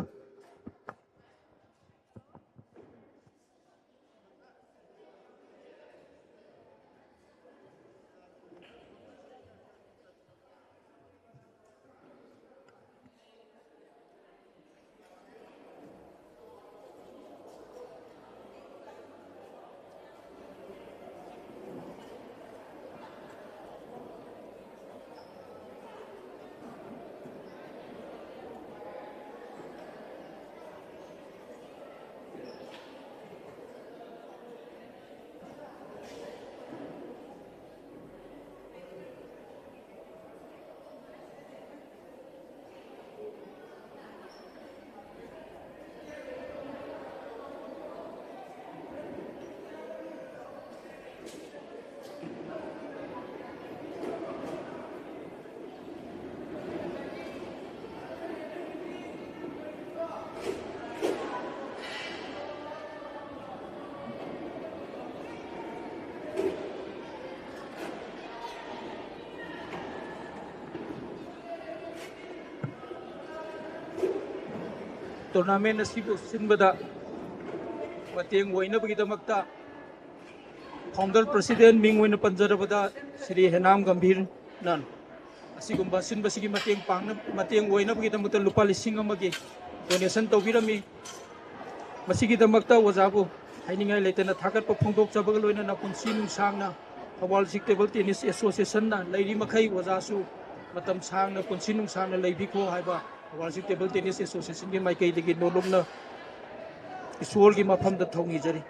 ꯇꯣꯔꯅꯥꯃꯦꯟ ꯑꯁꯤꯕꯨ ꯁꯤꯟꯕꯗ ꯃꯇꯦꯡ ꯑꯣꯏꯅꯕꯒꯤꯗꯃꯛꯇ ꯐꯥꯎꯟꯗꯔ ꯄ꯭ꯔꯁꯤꯗꯦꯟ ꯃꯤꯡ ꯑꯣꯏꯅ ꯄꯟꯖꯔꯕꯗ ꯁ꯭ꯔꯤ ꯍꯦꯅꯥꯝ ꯒꯝꯚꯤꯔꯅ ꯑꯁꯤꯒꯨꯝꯕ ꯁꯤꯟꯕꯁꯤꯒꯤ ꯃꯇꯦꯡ ꯄꯥꯡꯅ-, ꯃꯇꯦꯡ ꯑꯣꯏꯅꯕꯒꯤꯗꯃꯛꯇ ꯂꯨꯄꯥ ꯂꯤꯁꯤꯡ ꯑꯃꯒꯤ ꯗꯣꯅꯦꯁꯟ ꯇꯧꯕꯤꯔꯝꯃꯤ꯫ ꯃꯁꯤꯒꯤꯗꯃꯛꯇ ꯑꯣꯖꯥꯕꯨ ꯍꯥꯏꯅꯤꯡꯉꯥꯏ ꯂꯩꯇꯅ ꯊꯥꯒꯠꯄ ꯐꯣꯡꯗꯣꯛꯆꯕꯒ ꯂꯣꯏꯅꯅ ꯄꯨꯟꯁꯤ ꯅꯨꯡꯁꯥꯡꯅ ꯊꯧꯕꯥꯜ ꯗꯤꯁꯇ꯭ꯔꯤꯛ ꯇꯦꯕꯜ ꯇꯦꯅꯤꯁ ꯑꯦꯁꯣꯁꯤꯌꯦꯁꯟꯅ ꯂꯩꯔꯤ ꯃꯈꯩ ꯑꯣꯖꯥꯁꯨ ꯃꯇꯝ ꯁꯥꯡꯅ ꯄꯨꯟꯁꯤ ꯅꯨꯡꯁꯥꯡꯅ ꯂꯩꯕꯤꯈꯣ ꯍꯥꯏꯕ ꯊꯧꯕꯥꯜ ꯗꯤꯁꯇ꯭ꯔꯤꯛ ꯇꯦꯕꯜ ꯇꯦꯅꯤꯁ ꯑꯦꯁꯣꯁꯤꯌꯦꯁꯟꯒꯤ ꯃꯥꯏꯀꯩꯗꯒꯤ ꯅꯣꯂꯨꯛꯅ ꯏꯁꯣꯔꯒꯤ ꯃꯐꯝꯗ ꯊꯧꯅꯤꯖꯔꯤ꯫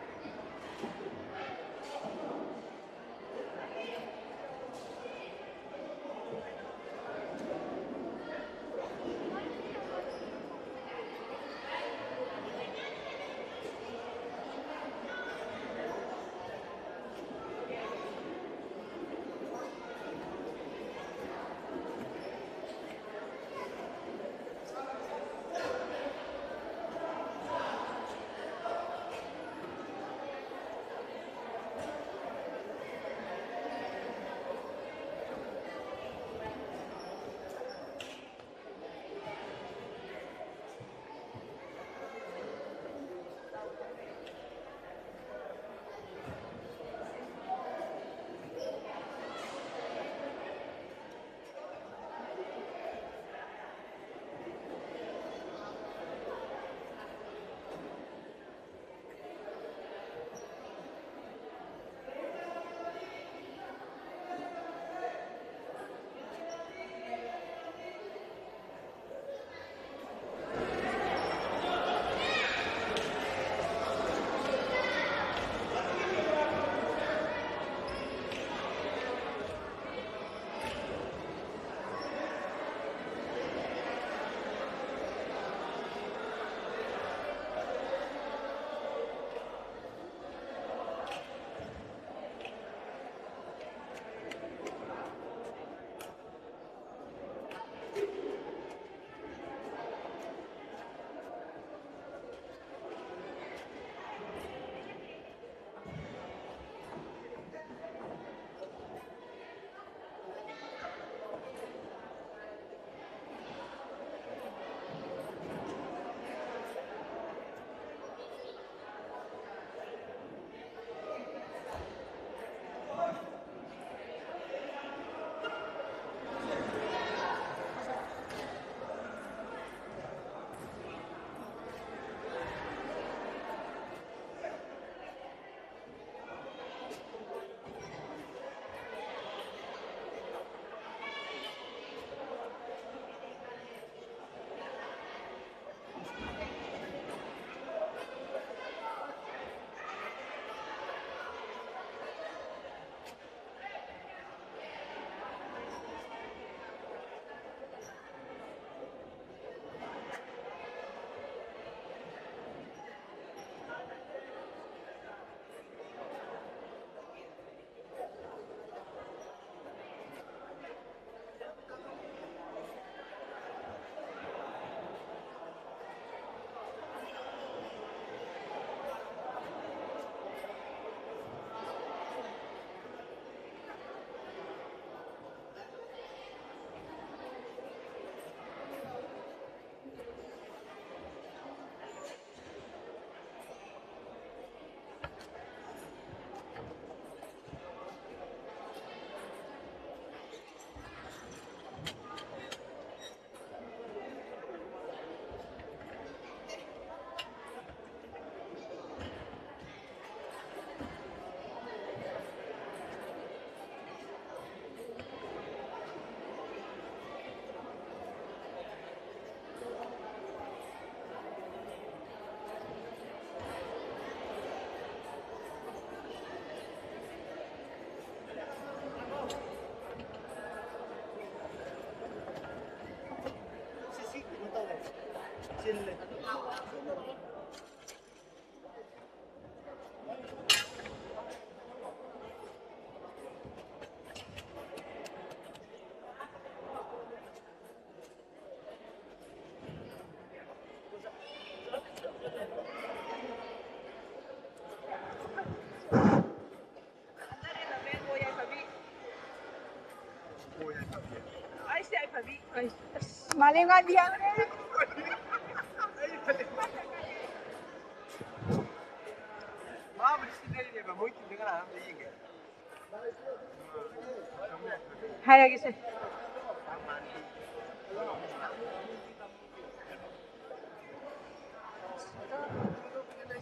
ꯑꯩꯁꯦ ꯑꯩ ꯐꯕꯤ꯫ ꯑꯩ, ꯑꯁ, ꯃꯥꯂꯦꯝ ꯉꯥꯟꯕꯤ ꯍꯥꯏꯕꯅꯦ꯫ ꯃꯥꯕꯨꯗꯤ ꯁꯤꯟꯅꯔꯤꯅꯦꯕ, ꯃꯣꯏ ꯇꯤꯝꯗ ꯀꯅꯥꯅꯣ ꯑꯝꯇ ꯌꯦꯡꯒꯦ꯫ ꯍꯥꯏꯔꯒꯦꯁꯦ꯫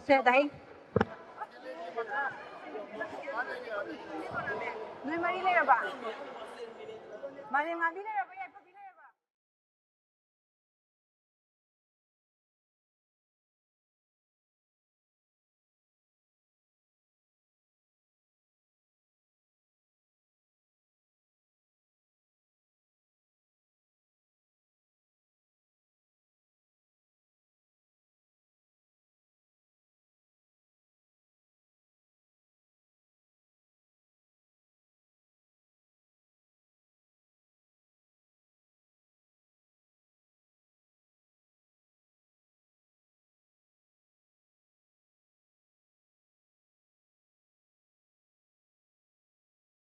ꯁꯦ, ꯗꯥꯏ꯫ ꯅꯣꯏ ꯃꯔꯤ ꯂꯩꯔꯕ? ꯃꯥꯂꯦꯝ ꯉꯥꯟꯕꯤ ꯂꯩꯔꯕ?